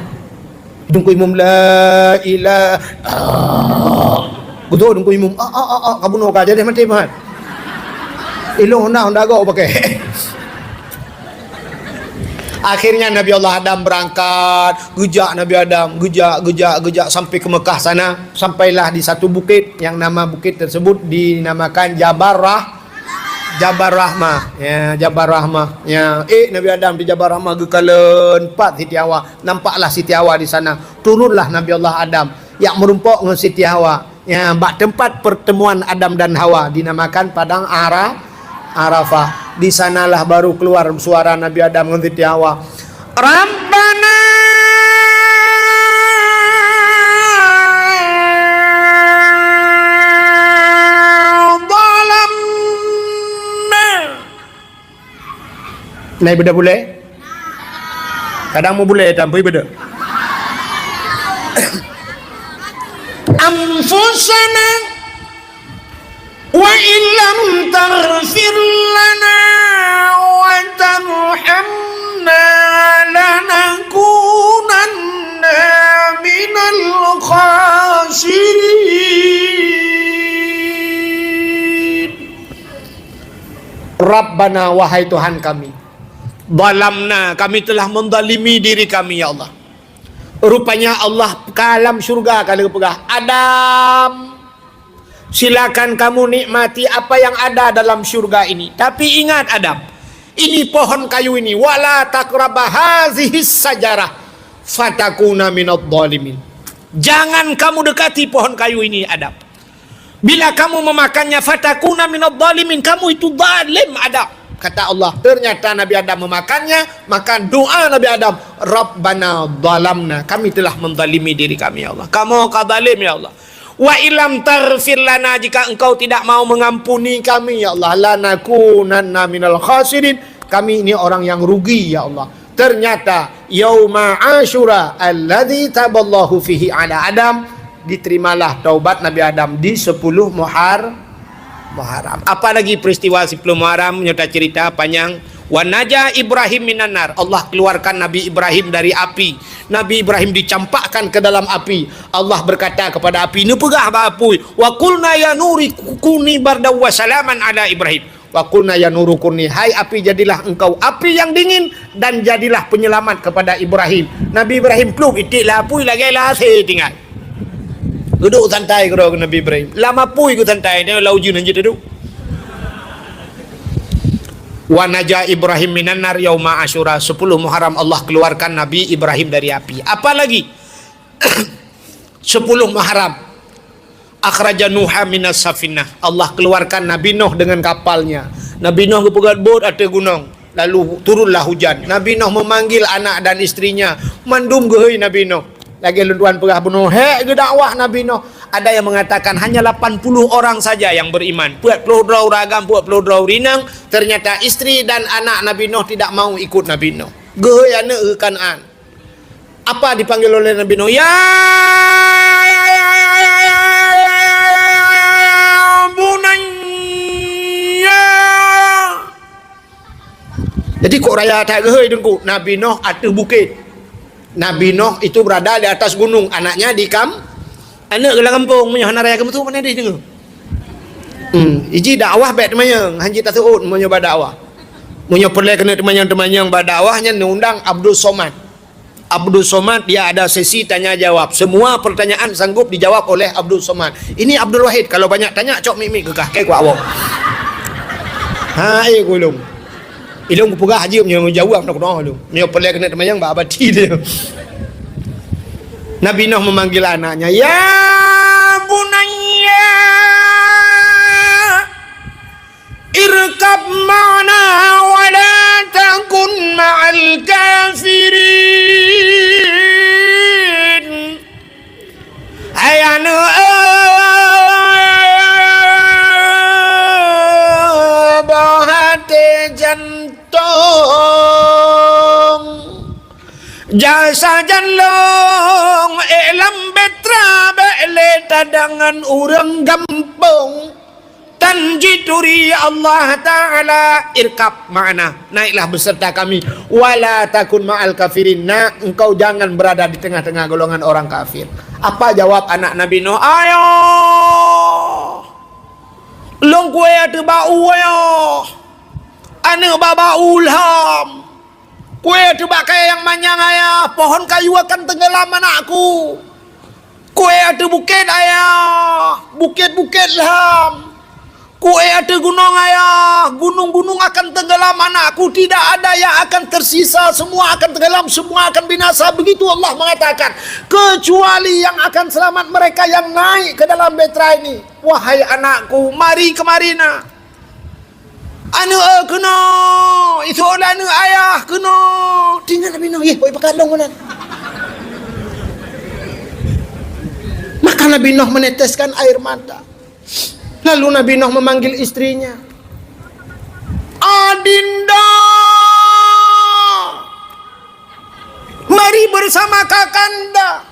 Teungku Imum, "La ilaha." Ah. Beutôi Teungku Imum, "Ah, ah, ah, ah," ka bunoe ka, jadi maté meuhat. Ilong honda, honda gok pakai. Akhirnya Nabi Allah Adam berangkat, geujak Nabi Adam, geujak, geujak, geujak sampai ke Mekah sana. Sampailah di satu bukit yang nama bukit tersebut dinamakan Jabarrah, Jabar Rahmah. Ya, Jabar Rahmah. Ya, eh Nabi Adam di Jabar Rahmah geukalon pat Siti Hawa. Nampaklah Siti Hawa di sana. Turunlah Nabi Allah Adam. Yak meurumpok ngon Siti Hawa. Ya, bak tempat pertemuan Adam dan Hawa dinamakan Padang Ara-, Arafah. Di sanalah baru keluar suara Nabi Adam ngon Siti Hawa. Rabbana zalamna. Nah, ibadah boleh? Kadang mau boleh, tapi ibadah. Anfusana wa illam taghfir lana wa tarhamna lanakunanna minal khasirin. Rabbana, wahai Tuhan kami, zalamna, kami telah menzalimi diri kami, ya Allah. Rupanya Allah ka lam syurga ka lheueh peugah, "Adam, silakan kamu nikmati apa yang ada dalam syurga ini. Tapi ingat Adam, ini pohon kayu ini, wala taqraba hazihi sajarah fatakuna minadh dhalimin." Jangan kamu dekati pohon kayu ini, Adam. Bila kamu memakannya, fatakuna minadh dhalimin, kamu itu zalim, Adam, kata Allah. Ternyata Nabi Adam memakannya, maka doa Nabi Adam, Rabbana zalamna, kami telah menzalimi diri kami, ya Allah. Kamu ka zalim, ya Allah. Wa illam taghfir lana, jika Engkau tidak mau mengampuni kami, ya Allah, lanakunanna minal khasirin, kami ini orang yang rugi, ya Allah. Ternyata yauma Asyura alladzi taballahu fihi ala Adam, diterimalah taubat Nabi Adam di sepuluh Muhar-, Muharram. Apalagi peristiwa sepuluh Muharram nyoe tacerita panjang. Wa naja Ibrahim minan nar. Allah keluarkan Nabi Ibrahim dari api. Nabi Ibrahim dicampakkan ke dalam api. Allah berkata kepada api, neupeugah bak apui, "Wa qulna ya nuri kuni bardan wa salaman ala Ibrahim." Wa qulna ya nuru kuni, "Hai api, jadilah engkau api yang dingin dan jadilah penyelamat kepada Ibrahim." Nabi Ibrahim plup itik lam apui lagée lam asé tinggai. Duduk santai keudroe Nabi Ibrahim. Lam apui geusantai, dia lam ujeuen hanjeuet duduk. Wa naja Ibrahim minan nar yauma Asyura, sepuluh Muharram Allah keluarkan Nabi Ibrahim dari api. Apalagi sepuluh Muharram, akhraja Nuha minas safinah. Allah keluarkan Nabi Nuh dengan kapalnya. Nabi Nuh geupeugét buet ateueh gunong, lalu turunlah hujan. Nabi Nuh memanggil anak dan istrinya, mandum geuhôi Nabi Nuh. Lagée lôn tuan peugah bunoe, hék geudakwah Nabi Nuh. Ada yang mengatakan hanya lapan puluh orang saja yang beriman. Peuet ploh droe ureueng agam, peuet ploh droe ureueng inong. Ternyata istri dan anak Nabi Nuh tidak mau ikut Nabi Nuh. Geuhôi aneuëk keu Kanaan. Apa dipanggil oleh Nabi Nuh? "Ya, ya, ya, ya, ya, ya, ya, ya, ya, bunayya." Jadi kok raya that geuhôi Teungku? Nabi Nuh ateueh bukét. Nabi Nuh itu berada di atas gunung, anaknya di kam-, aneuëk geuh lam gampông, meunyoe hana raya geumeusu, mana deh deungoe. Hmm, iji dakwah bèk teumanyong, hanjeuet taseuôt meunyoe bak dakwah. Meunyoe peureulèe keuneuk teumanyong-teumanyong bak dakwah, nyan neuundang Abdul Somad. Abdul Somad, dia ada sesi tanya jawab. Semua pertanyaan sanggup dijawab oleh Abdul Somad. Ini Abdul Wahid, kalau banyak tanya, cok mik-mik keu kah, keu kuak woe. Ha, eh, ku lôn. Ilôn kupeugah jeuem nyang jaweueb na keunoe lôn. Meunyoe peureulèe keuneuk teumanyong bak abati lé. Nabi Nuh memanggil anaknya, "Ya bunayya, irkab ma'ana wa la takun ma'al kafirin." Hai aneuëk, eh, boh até jantong. Jak sajan lôn ék lam beutra, bèk lé tadangan ureuëng gampông. Tan jituri Allah Ta'ala, "Irkab ma'ana, naiklah beserta kami. Wa la takun ma'al kafirin, nak, engkau jangan berada di tengah-tengah golongan orang kafir." Apa jawab anak Nabi Nuh? "Ayah, lôn kueh ateueh bak u, ayah. Aneuëk bak-bak u lham. Kueh ateueh bak kayèe nyang manyang, ayah, pohon kayu akan tenggelam anakku. Kueh ateueh bukét, ayah, bukét-bukét lham. Kueh ateueh gunong, ayah, gunong-gunong akan tenggelam anakku. Tidak ada yang akan tersisa, semua akan tenggelam, semua akan binasa." Begitu Allah mengatakan, "Kecuali yang akan selamat mereka yang naik ke dalam beutra ini." Wahai anakku, mari kemari nak. Aneuëk, eh, keunoe, iseuôt lé aneuëk ayah keunoe. Teuingat Nabi Nuh, yeh, bak ipakat lôn meunan. Maka Nabi Nuh meneteskan air mata. Lalu Nabi Nuh memanggil istrinya, "Adinda, mari bersama kakanda.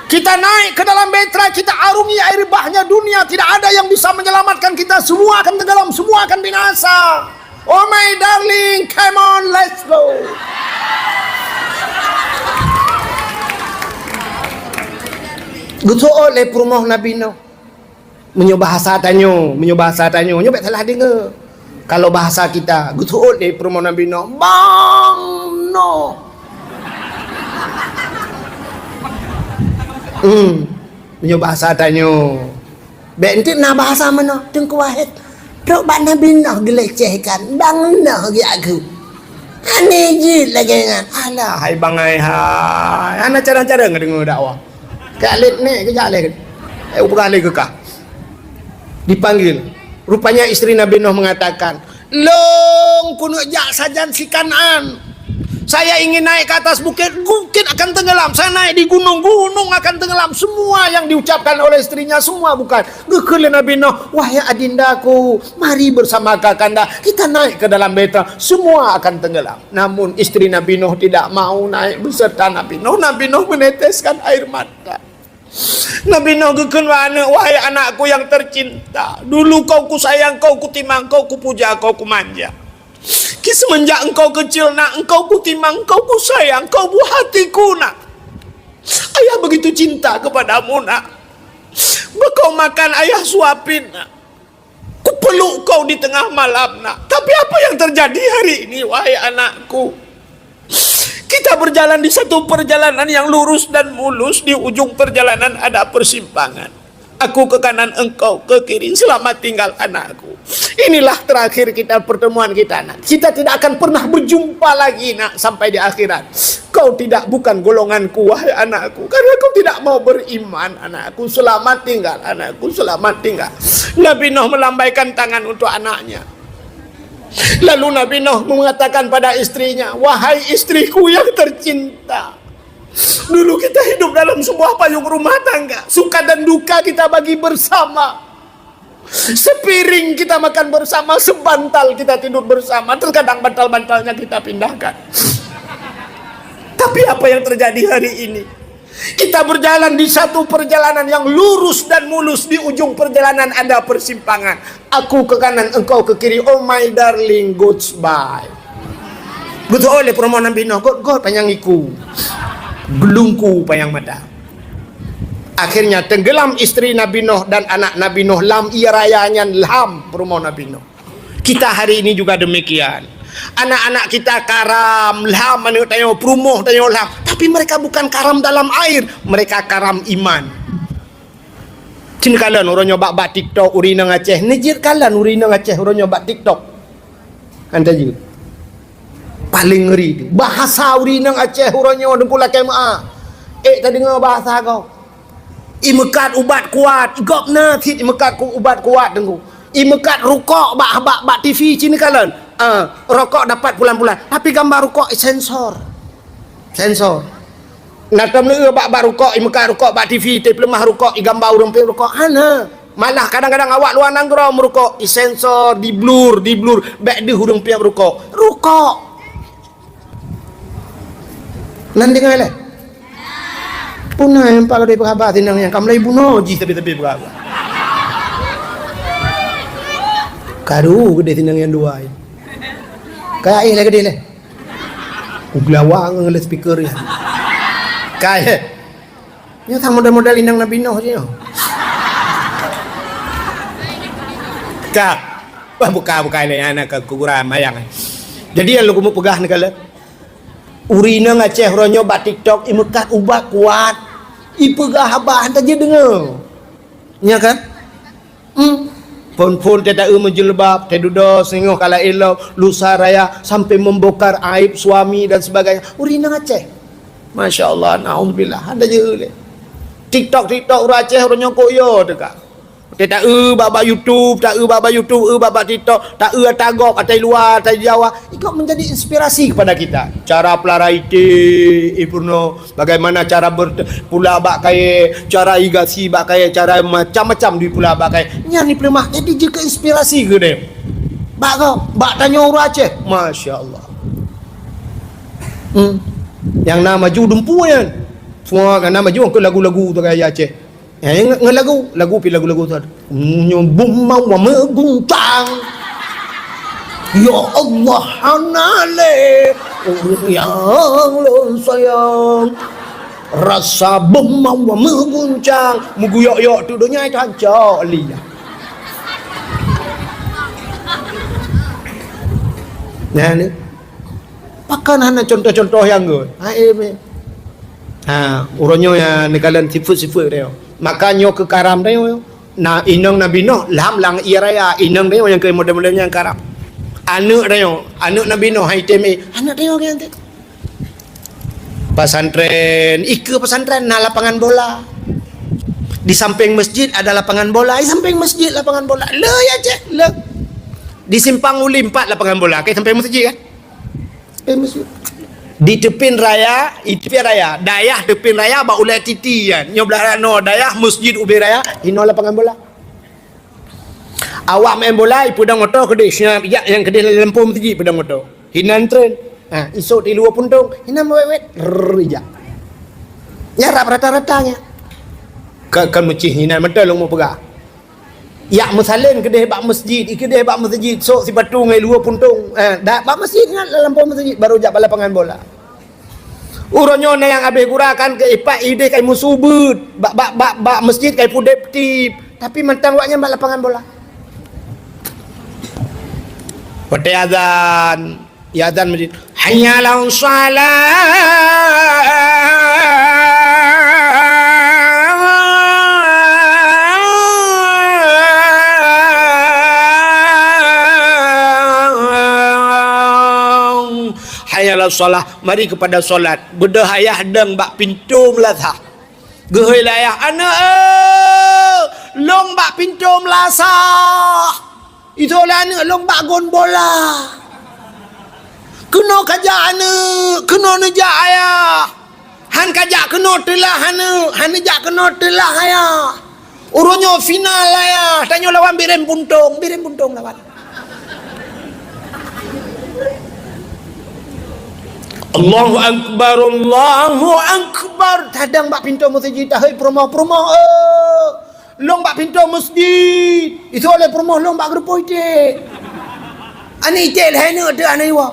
Kita naik ke dalam beutra, kita arungi air bahnya dunia. Tidak ada yang bisa menyelamatkan kita. Semua akan tenggelam, semua akan binasa. Oh my darling, come on, let's go." Geuseuôt lé peurumoh Nabi Nuh. Meunyoe bahasa tanyoe, meunyoe bahasa tanyoe, nyoe bèk salah deungoe. Kalau bahasa kita, geuseuôt lé peurumoh Nabi Nuh, "Bang Nuh." Hmm, meunyoe bahasa tanyoe. Bèk enteuk na bahasa meunoe, Teungku Wahid. Trok bak Nabi Nuh geulecehkan, "Bang Nuh," geujak kheun. Aneh jeuet lagèe nyan. Alah, hai bangai hai. Hana carông-carông deungoe dakwah. Keu alet nèk keu jak lé. Eh, upeugah lé keu kah. Dipanggil. Rupanya istri Nabi Nuh mengatakan, "Lôn keuneuk jak sajan si Kanaan. Saya ingin naik ke atas bukit, bukit akan tenggelam. Saya naik di gunung, gunung akan tenggelam." Semua yang diucapkan oleh istrinya, semua bukan. Geukheun lé Nabi Nuh, "Wahai adindaku, mari bersama kakanda, kita naik ke dalam beutra, semua akan tenggelam." Namun istri Nabi Nuh tidak mau naik beserta Nabi Nuh. Nabi Nuh meneteskan air mata. Nabi Nuh geukheun bak aneuk, "Wahai anakku yang tercinta, dulu kau kusayang, kau kutimang, kau kupuja, kau kumanja. Ki semenjak engkau kecil, nak, engkau kutimang, engkau kusayang, kau buah hatiku, nak. Ayah begitu cinta kepadamu, nak. Bekau makan ayah suapin, nak. Kupeluk kau di tengah malam, nak. Tapi apa yang terjadi hari ini, wahai anakku? Kita berjalan di satu perjalanan yang lurus dan mulus, di ujung perjalanan ada persimpangan. Aku ke kanan, engkau ke kiri. Selamat tinggal, anakku. Inilah terakhir kita, pertemuan kita, nak. Kita tidak akan pernah berjumpa lagi, nak, sampai di akhirat. Kau tidak, bukan golonganku, wahai anakku, karena kau tidak mau beriman, anakku. Selamat tinggal, anakku, selamat tinggal." Nabi Nuh melambaikan tangan untuk anaknya. Lalu Nabi Nuh mengatakan pada istrinya, "Wahai istriku yang tercinta, Dulu kita hidup dalam sebuah payung rumah tangga. Suka dan duka kita bagi bersama. Sepiring kita makan bersama, sebantal kita tidur bersama. Terkadang bantal-bantalnya kita pindahkan. Tapi apa yang terjadi hari ini? Kita berjalan di satu perjalanan yang lurus dan mulus. Di ujung perjalanan ada persimpangan. Aku ke kanan, engkau ke kiri. Oh my darling, goodbye. Beutôi lé peurumoh Nabi Nuh, got-got panyang iku. Geulungku panyang mata. Akhirnya tenggelam istri Nabi Nuh dan anak Nabi Nuh lam ie raya nyan, lham peurumoh Nabi Nuh. Kita hari ini juga demikian. Anak-anak kita karam, lham aneuk tanyoe, peurumoh tanyoe lham. Tapi mereka bukan karam dalam air, mereka karam iman. Cit neukalon uroe nyoe bak, bak TikTok ureueng inong Aceh. Neujeuet kalon ureueng inong Aceh uroe nyoe bak TikTok. Kan tajeuet. Paléng ngeri tu. Bahasa ureueng inong Aceh uroe nyoe Teungku lakèe meu'ah. Ék tadeungoe bahasa gob. Imeukat ubat kuat, gob na cit imeukat ku-, ubat kuat Teungku. Imeukat rukok bak, bak, bak T V cit neukalon. Ah, rokok dapat pulan-pulan, tapi gambar rukok isensor. Sensor. Na tom leueu bak, bak rukok, imeukat rukok bak T V, teupeuleumah rukok, igamba ureueng piep rukok. Hana. Malah kadang-kadang awak luwa nanggroe meurukok, isensor, di-blur, di-blur, bèk deuh ureueng piep rukok. Rukok. Nan deungö lé? Puna nyang pak keudeh peugah haba sinang nyan, ka mulai bunoe jih sabe-sabe peugah haba. Karu keudeh sinang nyang dua nyan. Ka éh lé keudeh lé. Ku geulawa ngon lé speaker nyan. Ka éh. Nyoe sang model-model inong Nabi Nuh jih nyoe. Ka. Wah, buka-buka lé aneuk keu kuburan mayang. Jadi nyang lôn keumeung peugah neukalon. Ureueng inong Aceh uroe nyoe bak TikTok imeukat ubat kuat. Ipeugah haba han tajeuet deungö. Nya kan? Hmm. Phôn-phôn teuh taeu meujilbab, teuh dudoe singoh kala ilok, lusa raya, sampai membongkar aib suami dan sebagainya. Ureueng inong Aceh. Masya Allah, naudzubillah. Han tajeuet lé. TikTok, TikTok ureueng Aceh uroe nyoe kok yo teuka. Teuh taeu bak, bak YouTube, taeu bak, bak YouTube, eu bak, bak TikTok, taeu ata gob, ata luwa, ata Jawa. Ikot menjadi inspirasi kepada kita. Cara pelara ité, eh, peurunoe, bagaimana cara ber-, pula bak kayèe, cara igasi bak kayèe, cara macam-macam di pula bak kayèe. Nyan dipeuleumah, jadi jeuet keu inspirasi keu deh. Bak gob, bak tanyoe ureueng Aceh. Masya Allah. Hmm. Nyang na maju dumpu nyan. Semua nyang na maju angkot lagu-lagu tu gaya Aceh. Eh, nge-, ngon lagu, lagu pi lagu-lagu tu. Nyoe beumawa meuguncang. Ya Allah, hana lé ureueng nyang lôn sayang. Rasa beumawa meuguncang. Meuguyok-yok tu donya itu hancok liya. Nah, ni. Pakon hana contoh-contoh nyang ngon? Ha, eh, meh. Ha, uroe nyoe ya neukalon sifeuet-sifeuet tanyoe. Maka nyoe keu karam tanyoe. Na inong Nabi Nuh lham lam ie raya, inong tanyoe nyang keu model-model nyang karam. Aneuk tanyoe, aneuk Nabi Nuh hai tem, eh, aneuk tanyoe nyang tem. Pesantren, ikeue pesantren na lapangan bola. Di samping masjid ada lapangan bola, di samping masjid lapangan bola. Le ya cek, le. Di Simpang Uli empat lapangan bola, ke sampai masjid kan? Eh, masjid. Di Teupin Raya, i Teupin Raya, dayah Teupin Raya bak ulèe titi nyan. Nyoe blah rano dayah Masjid Ubin Raya, hinoe lapangan bola. Awak main bola, ipeudong oto keudeh, siap jak nyang keudeh lam lampôh masjid peudong oto. Hinan tren. Ha, isok di luwa puntông, hinan wet-wet, rrrr, ijak. Nyan rap rata-rata nyan. Ka, kan meucih hinan mantong lôn meupeugah. Yak meusalén keudeh bak masjid, i keudeh bak masjid, sok sipatu ngon luwa puntông. Eh, dak bak masjid nyan, lam lampôh masjid, baru jak bak lapangan bola. Uroe nyoe na nyang habéh gura kan keu ipak ideh kai meusubeut, bak, bak, bak, bak masjid kai pudeb tip. Tapi mantong awak nyan bak lapangan bola. Watèe azan, ya azan masjid. Hayya 'alas shalah. Hayya 'alas shalah. Mari kepada solat. Beudôh ayah dong bak pintoe meulasah. Geuhôi lé ayah, "Aneuk, eh, lôn bak pintoe meulasah." Itoe lé aneuk lôn bak gon bola. Keunoe ka jak aneuk, keunoe neujak ayah. Kan ka jak keunoe teulah aneuk, hana jak keunoe teulah ayah. Uroe nyoe final ayah, tanyoe lawan Bireuen Puntong, Bireuen Puntong lawan. Allahu Akbar, Allahu Akbar. Tadang bak pintoe meuseujid, tahôi peurumoh-peurumoh, eh. Lôn bak pintoe meuseujid. Itu oleh peurumoh lôn bak geureupoh iték. Aneuk iték lhèe neuk teuh aneuk iwa.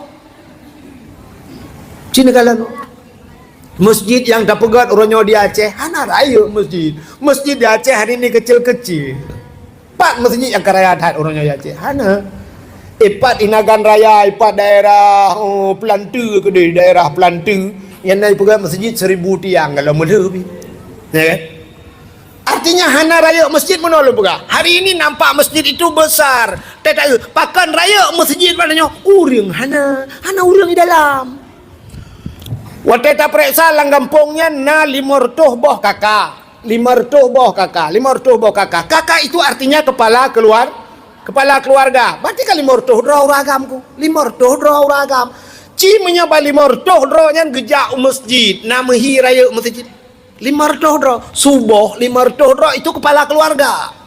Cina kala lôn. Meuseujid nyang tapeugöt uroe nyoe di Aceh, hana rayeuk meuseujid. Meuseujid di Aceh hari ini kecil-kecil. Pat meuseujid nyang ka raya that uroe nyoe di Aceh? Hana. Eh, pat Inagan Raya, eh, pat daerah, oh, Peulanteu keudeh, daerah Peulanteu. Nyang na ipeugöt meuseujid seribu tiang kalau meulheueh pih. Ya kan? Artinya hana rayeuk meuseujid meunoe lôn peugah. Hari ini nampak meuseujid itu besar. Tetapi pakon rayeuk meuseujid pada nyoe? Ureueng hana, hana ureueng di dalam. Watèe tapareksa lam gampông nyan na limong reutôh boh KK. Limong reutôh boh KK, limong reutôh boh KK. KK itu artinya kepala keluar-, kepala keluarga. Berarti kan limong reutôh droe ureueng agam ku. Limong reutôh droe ureueng agam. Ci meunyoe ban limong reutôh droe nyan geujak u meuseujid, na meuhi rayeuk meuseujid. Limong reutôh droe. Suboh limong reutôh droe itu kepala keluarga.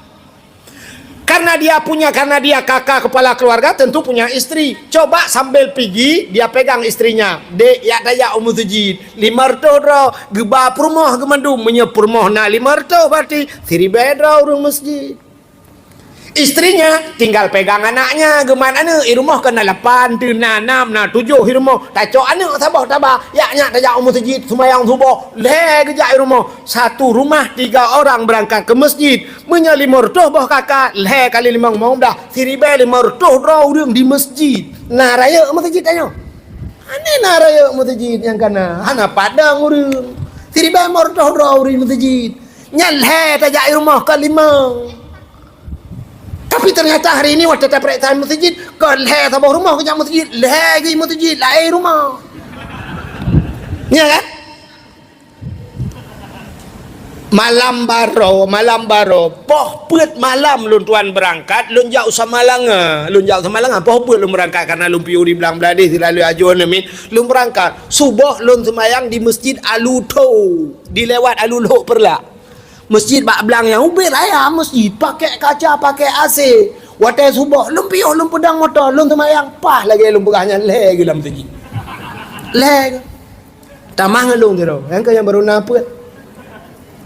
Karena dia punya, karena dia KK kepala keluarga, tentu punya istri. Coba sambil pigi, dia pegang istrinya. "Dek, jak tajak u meuseujid. Limong reutôh droe, geuba peurumoh geumandum. Meunyoe peurumoh na limong reutôh, berarti siribèe droe ureueng meuseujid." Istrinya tinggal pegang anaknya, geumat aneuk, i rumoh keu na lapan, teuh na nam, na tujoh i rumoh. Tacok aneuk saboh taba, jak nyak tajak u meuseujid, seumayang suboh, lhèe geujak i rumoh. Satu rumah tiga orang berangkat ke masjid. Meunyoe limong reutôh boh KK, lhèe kali limong, limong blah, siribèe limong reutôh droe ureueng di masjid. Na rayeuk meuseujid tanyoe? Hana na rayeuk meuseujid nyang kana. Hana padang ureueng. Siribèe limong reutôh droe ureueng meuseujid. Nyan lhèe tajak i rumoh kon limong. Tapi ternyata hari ini watèe tapareksa meuseujid, kon lhèe saboh rumoh geujak meuseujid, lhèe geuh meuseujid, laén rumoh. Ya kan? Malam baroe, malam baroe, poh peuet malam lôn tuan beurangkat, lôn jak u Samalanga. Lôn jak u Samalanga, poh peuet lôn beurangkat, karena lôn piôh di Blang Bladeh, sira lheueh ajoe neumiet, lôn beurangkat. Suboh lôn seumayang di Masjid Alu Tho, di lewat Alu Lhok Peureulak. Masjid bak blang nyang ubit raya masjid, pakai kaca, pakai A C. Watèe suboh, lôn piôh, lôn peudong moto, lôn seumayang, paih lagèe lôn peugah nyan, lhèe geuh lam masjid. Lhèe geuh. Tamah ngon lôn sidroe, nyang keu nyang barô na peuet.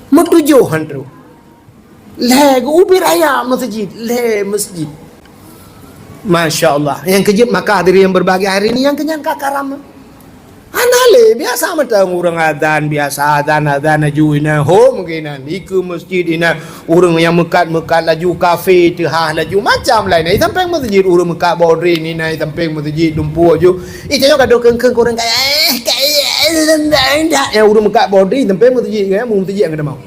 Meutujoh han troh. Lhèe geuh ubit raya masjid, lhèe masjid. Masya Allah. Nyang keujeuet maka hadirin yang berbahagia hari ini, nyang keu nyan ka karam. Hana lé, biasa mantong ureueng azan, biasa azan, azan laju inan, hom keunan, dikeue masjid inan, ureueng nyang meukat-meukat laju, kafe teuhah laju, macam laén. Di sampéng masjid ureueng meukat bodri inan, di sampéng masjid dumpeue laju. Ih, tanyoe ka dok keung-keung ureueng kaya, eh, kaya, eh, nyang ureueng meukat bodri, di sampéng masjid, ya, masjid nyang keudamau.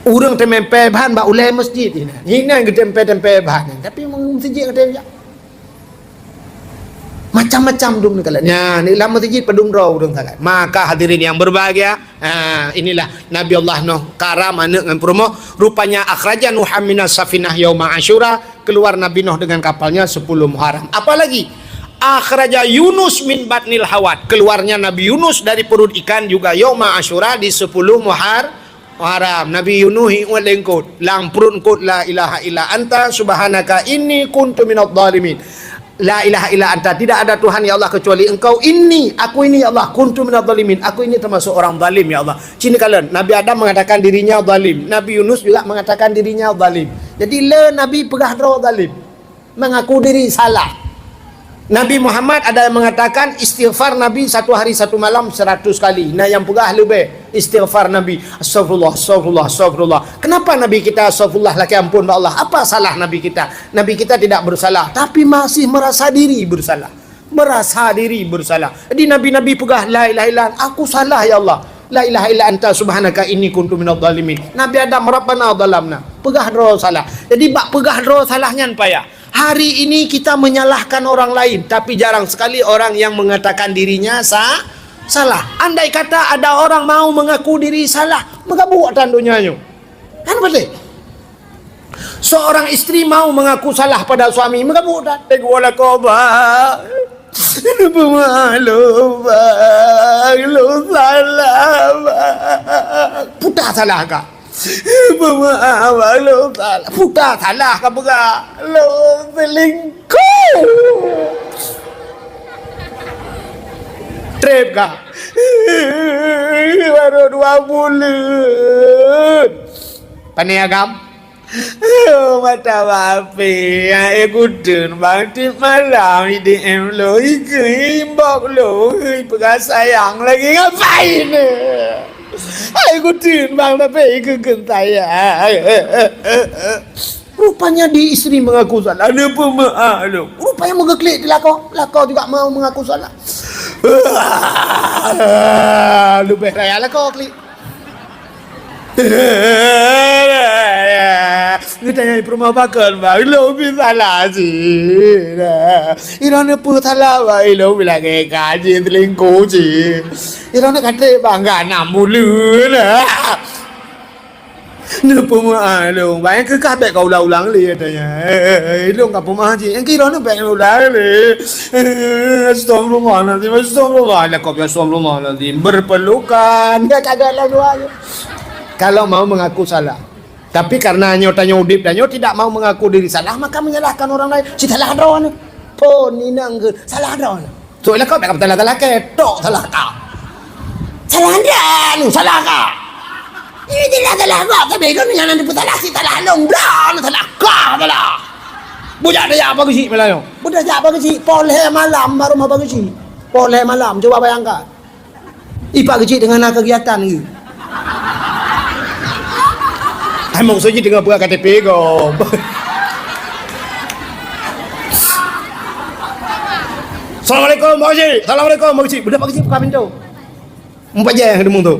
Ureueng teumèe pèe ban bak ulèe masjid inan. Inan geuteumpèe-teumpèe ban, tapi masjid nyang keudamau. Macam-macam dum neukalon. Nyan, lam masjid padum droe ureueng sagai. Maka hadirin yang berbahagia, ha, inilah Nabi Allah Nuh karam aneuk ngon peurumoh. Rupanya akhraja Nuhan minas safinah yauma Asyura, keluar Nabi Nuh dengan kapalnya sepuluh Muharram. Apalagi akhraja Yunus min batnil hawat, keluarnya Nabi Yunus dari perut ikan juga yauma Asyura di sepuluh Muhar-, Muharram. Nabi Yunus iwet lé eungkôt. Lam pruet eungkôt, "La ilaha illa anta subhanaka inni kuntu minadh dhalimin." "La ilaha illa anta, tidak ada Tuhan ya Allah kecuali Engkau. Inni, aku ini ya Allah, kuntu minadh dhalimin. Aku ini termasuk orang zalim ya Allah." Ci neukalon, Nabi Adam mengatakan dirinya zalim. Nabi Yunus juga mengatakan dirinya zalim. Jadi le Nabi peugah droe zalim. Mengaku diri salah. Nabi Muhammad ada yang mengatakan istighfar Nabi satu hari satu malam seratus kali. Nah, yang peugah leubeh istighfar Nabi, "Astagfirullah, astagfirullah, astagfirullah." Kenapa Nabi kita astagfirullah, lakèe ampôn bak Allah? Apa salah Nabi kita? Nabi kita tidak bersalah, tapi masih merasa diri bersalah. Merasa diri bersalah. Jadi Nabi-Nabi peugah, "La ilaha illa anta, aku salah ya Allah. La ilaha illa anta subhanaka inni kuntu minadh dhalimin." Nabi Adam, "Rabbana dhalamna." Peugah droe salah. Jadi bak peugah droe salah nyan payah. Hari ini kita menyalahkan orang lain, tapi jarang sekali orang yang mengatakan dirinya sa-, salah. Andai kata ada orang mau mengaku diri salah, meugabuek tan donya nyoe. Kan beutôi? Seorang istri mau mengaku salah pada suami, meugabuek tan. Teguh lakoba. Neupeumaklum, Bang, lôn salah, Bang. Peue salah kah? Neupeumaklum, Bang, lôn salah. Peue salah kapeugah? Lôn seulingkoh. Treb kah? Baru dua buleuen. Pane agam? Oh, mata bapé, eh, kuteun bang tiep malam I D M lôn, ikeue inbox lôn, ih, peugah sayang lagèe ngapai nyoe? Hai kuteun bang, tapi ikeue kheun sayang. Rupanya di istri mengaku salah, ada pemaaf lôn. Rupanya meugeklik di lakoe, lakoe juga mau mengaku salah. Leubeh raya lakoe klik. Geutanyoe peurumoh pakon, Bang? Lôn pih salah cit. Droeneuh peue salah, Bang? Lôn pih lagèe ka jih seulingkoh cit. Droeneuh ka trép, Bang, ka nam buleuen. Neupeumaklum, Bang. Nyang keu kah bèk ka ulang-ulang lé, geutanyoe. Lôn ka peumaklum cit. Nyang keu droeneuh bèk ulang lé. Astagfirullahalazim, astagfirullah. Lakoe pih astagfirullahalazim. Berpelukan. Dak ka galak dua. Kalau mau mengaku salah. Tapi karena nyoe tanyoe udép tanyoe tidak mau mengaku diri salah, maka menyalahkan orang lain. Cit salah droeneuh. Phon inong kheun, salah droeneuh. Sok lakoe bèk ka salah-salah kah, tok salah kah. Salah droeneuh, salah kah. Ini jelas salah kah, tapi kan nyang na neupeusalah cit salah lôn, bloe salah kah salah. Bujak tajak Pak Geuchik malam nyoe. Bujak tajak Pak Geuchik, poh lhèe malam baru ma Pak Geuchik. Poh lhèe malam, coba bayangkan. Ih, Pak Geuchik teungoh na kegiatan geuh. Hai, maksud jih teungoh peugah K T P gob. Assalamualaikum, Pak Geuchik. Assalamualaikum, Pak Geuchik. Beudôh Pak Geuchik buka pintoe. Meupajan deungon tu.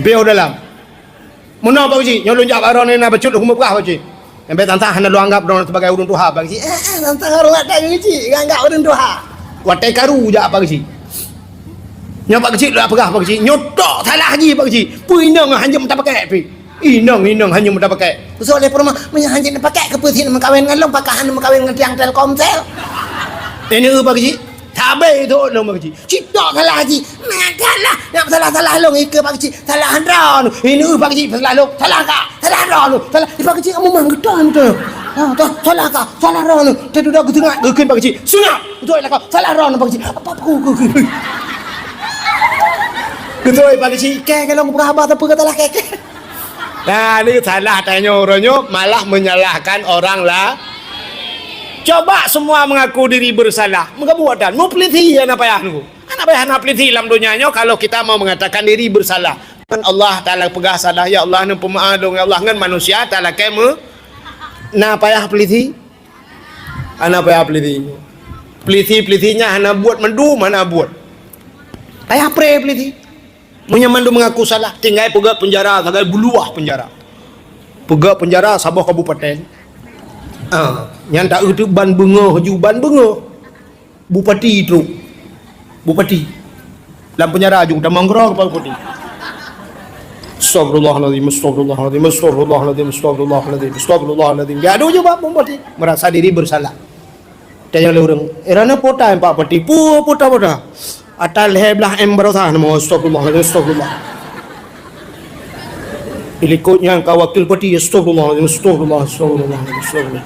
Bioh dalam. Meunoe Pak Geuchik, nyoe lôn jak bak droeneuh na bacut lôn keumeung peugah Pak Geuchik. Nyang bèk tantang hana lôn anggap droeneuh sebagai ureueng tuha Pak Geuchik. Eh, eh, tantang ureueng Pak Geuchik, ngon anggap ureueng tuha. Watèe karu jak Pak Geuchik. Nyoe Pak Geuchik lôn peugah Pak Geuchik, nyoe tok salah jih Pak Geuchik. Peue inong hanjeuet meuta pakèk pih. Inong, inong hanjeuet meuta pakèk. Peue lé peurumoh, meunyoe hanjeuet meupakék keupeue sit neumeukawen ngon lôn, pakon hana meukawen ngon tiang Telkomsel. Ini Pak Geuchik. Sabe thôn lôn Pak Geuchik. Cit tok salah jih. Meukalah, nyang salah-salah lôn ikeue Pak Geuchik. Salah droeneuh. Ini Pak Geuchik salah lôn. Salah kah? Salah droeneuh. Salah. Di Pak Geuchik kamoe mang geutanyoe. Ha, dah, salah kah? Salah droeneuh. Teuduek geuseungap geukheun Pak Geuchik. Seungap. Beutôi lah kau. Salah droeneuh Pak Geuchik. Apa aku? Beutôi Pak Geuchik. Kèe, kalau kupeugah haba sapeue kata lah kèe. Nah, ini salah tanyoe uroe nyoe malah menyalahkan orang la-, Coba semua mengaku diri bersalah. Meugabuek dan meupeulisi hana payah nunggu. Hana payah na peulisi lam donya nyoe kalau kita mau mengatakan diri bersalah. Kan Allah Taala peugah salah, "Ya Allah, neupeumaaf lôn, ya Allah," ngon manusia talakèe meu-, na payah peulisi? Hana payah peulisi. Peulisi-peulisi nyan hana buet mandum, hana buet. Payah pre peulisi. Meunyoe mandum mengaku salah, tinggai peugöt peunjara sagai buluwah peunjara. Peugöt peunjara saboh kabupaten. Ah, nyan taeu teuh ban beungoh ju ban beungoh. Bupati trok. Bupati. Lam peunjara ju tamong keudroe keupada bupati. Astagfirullahalazim, astagfirullahalazim, astagfirullahalazim, astagfirullahalazim, astagfirullahalazim. Gadoh ju bak bupati. Merasa diri bersalah. Tanyong lé ureueng, "Eh, droeneuh peue ata, Pak Bupati?" "Peue, peue ata, peue ata?" "Ata lhèe blah M baroesa neumo." "Astagfirullahalazim, astagfirullah." Di likot nyan ka wakil bupati, "Astagfirullahalazim, astagfirullah, astagfirullah, astagfirullah."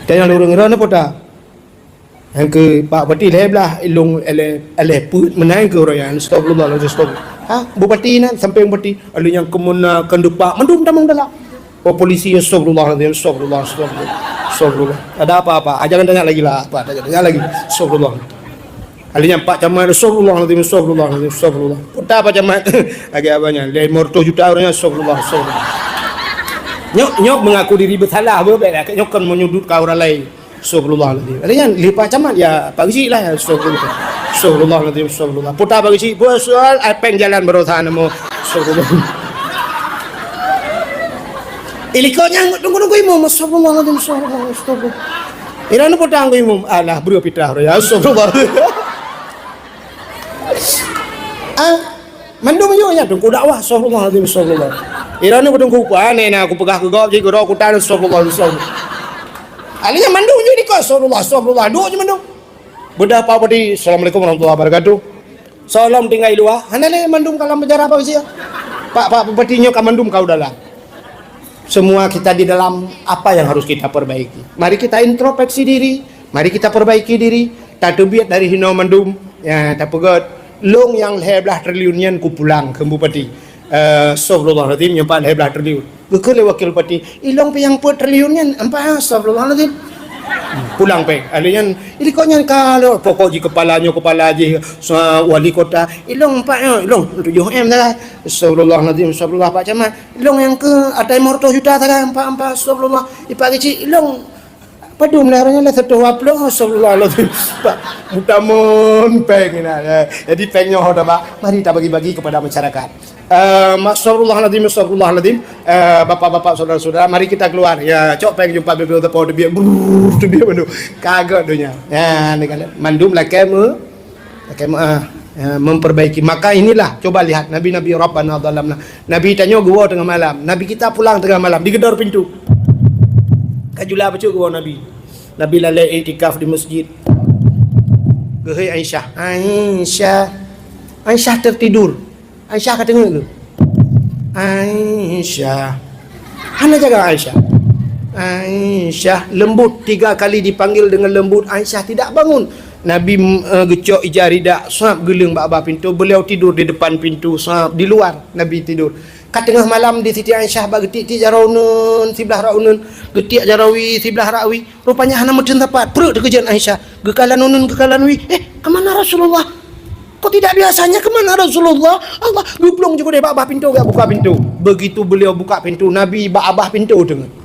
Tanyong lé ureueng, "Droeneuh peue ata?" Nyang keu Pak Bupati lhèe blah, ilong lhèe, lhèe peuet meunan keu ureueng nyan, "Astagfirullahalazim, astagfirullah." Ha, bupati nyan, sampéng bupati, lalu nyang keumeuna, keundupak, mandum tamong dalam. Oh, polisi, "Astagfirullahalazim, astagfirullah, astagfirullah, astagfirullah." "Ada apa, Pak?" "Ah, jangan tanya lagi lah, Pak, jangan tanya lagi. Astagfirullah." Ahli nyan Pak Camat, "Astagfirullahalazim, astagfirullahalazim, astagfirullah." Peue ata Pak Camat? Lagèe abang nyan, lhèe reutôh juta ureueng nyan, "Astagfirullah, astagfirullah." Nyoe, nyoe mengaku diri bersalah, beuh, bèk lah. Nyoe kon menyudutkan orang lain. "Astagfirullahalazim." Ada nyan, lé Pak Camat, "Ya, Pak Geuchik lah, ya, astagfirullah. Astagfirullahalazim, astagfirullah." Peue ata Pak Geuchik? "Peue soal, eh, péng jalan baroesa neumo." Astagfirullah. Di likot nyan tunggu-tunggu imum, "Astagfirullahalazim, astagfirullah, astagfirullah." "Droeneuh peue ata, Teungku Imum?" "Alah, breueh pitah raya." "Astagfirullah." Ah, mandum nyoe nyan Teungku dakwah, "Astagfirullahalazim, astagfirullah." "Droeneuh peue Teungku?" "Pane na kupeugah keu gob jih, keu droe kutan, astagfirullah, astagfirullah." Akhirnya mandum je dikot, "Astagfirullah, astagfirullah," duek je mandum. Bedah Pak Bupati, "Assalamualaikum warahmatullahi wabarakatuh." Salam tinggai luar, hana lé mandum kalam penjara apa sia. Pak, Pak Bupati nyoe ka mandum kau dalam. Semua kita di dalam, apa yang harus kita perbaiki? Mari kita introspeksi diri, mari kita perbaiki diri, tateubiet dari hinoe mandum. Ya, tapeugöt, "Lôn nyang lhèe blaih triliun nyan kupulang," kheun Bupati. Eh, astagfirullahalazim, nyoe pat lhèe blaih triliun. Geukheun lé wakil bupati, "Ilôn pih nyang peuet triliun nyan, ampa, astagfirullahalazim." Pulang péng. Ahli nyan, "Ini kok nyan ka lôn, pokok jih kepala nyoe, kepala jih, sa-, wali kota. Ilôn empat nyoe, ilôn tujoh M dah. Astagfirullahalazim, astagfirullah, Pak Camat. Ilôn nyang keu atai lima ratus juta sagai, ampa, ampa, astagfirullah. Ipak keuchik, ilôn padum lah, ureueng nyan lah seratus dua puluh, astagfirullahalazim." Pak, meutamon péng ni nah. Jadi péng nyoe dah, Pak, mari tabagi-bagi kepada masyarakat. Eh, astagfirullahalazim, astagfirullahalazim. Eh, bapak-bapak, saudara-saudara, mari kita keluar. Ya, cok péng jumpa bibir tepo teubiet, brrr, teubiet bandum. Kagak donya. Ya, ni kan mandum lakèe me-, lakèe me-, ah, ya, memperbaiki. Maka inilah, coba lihat nabi-nabi Rabbana zalamna. Nabi tanyoe geuwoe teungoh malam. Nabi kita pulang teungoh malam, digedor pintu. Ka jula bacut geuwoe Nabi. Nabi lalè iktikaf di masjid. Geuhôi Aisyah. "Aisyah." Aisyah tertidur. Aisyah ka teungeut tu. "Aisyah." Hana jaga Aisyah. "Aisyah." Lembut, tiga kali dipanggil dengan lembut, Aisyah tidak bangun. Nabi, eh, geucok ija ridak, sab geuleueng bak babah pintu. Beliau tidur di depan pintu, sab di luar Nabi tidur. Ka teungoh malam di Siti Aisyah bak geutiek-tiek jaroe uneuen, siblah rak uneuen, geutiek jaroe wie, siblah rak wie. Rupanya hana meuteun sapat, pruet teukeujot Aisyah. Geukalon uneuen, geukalon wie. "Eh, kemana Rasulullah? Kok tidak biasanya, kemana Rasulullah?" Allah geuplueng ju keudeh bak babah pintu, geujak buka pintu. Begitu beliau buka pintu, Nabi bak babah pintu teungeut.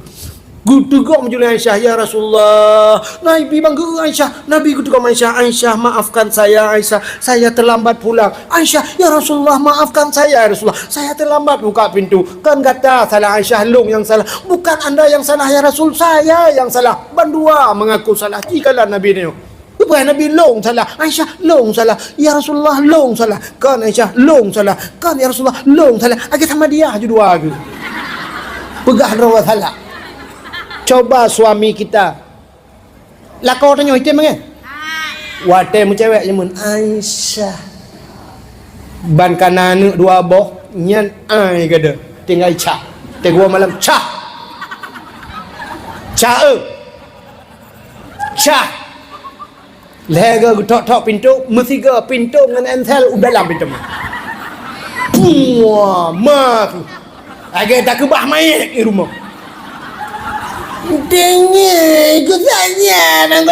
Geuteugok meujulai Aisyah, "Ya Rasulullah." Nabi bangga Aisyah. Nabi geuteugok Aisyah, "Aisyah, maafkan saya, Aisyah. Saya terlambat pulang." Aisyah, "Ya Rasulullah, maafkan saya, ya Rasulullah. Saya terlambat buka pintu." "Kan gata salah, Aisyah, lôn nyang salah." "Bukan anda yang salah, ya Rasul, saya yang salah." Bandua mengaku salah. Jikalau Nabi nyoe. Bukan Nabi lôn salah, Aisyah lôn salah, "Ya Rasulullah, lôn salah." "Kan Aisyah, lôn salah." "Kan ya Rasulullah, lôn salah." Akhé sama dia ju dua ke. Peugah droe salah. Coba suami kita. Lakoe tanyoe item ngai? Watèe meucewek jameun, "Aisyah." Ban kana aneuk dua boh, nyan ai gada. Tinggai cah. Teguh malam, "Cah! Cah, eu! Cah!" Lhèe geuthok-thok pintu, meusigoe pintu ngon ensel u dalam pintu. Puah, ma tu. Lagèe takeubah manyét di rumoh. Dengue, ku saja nang.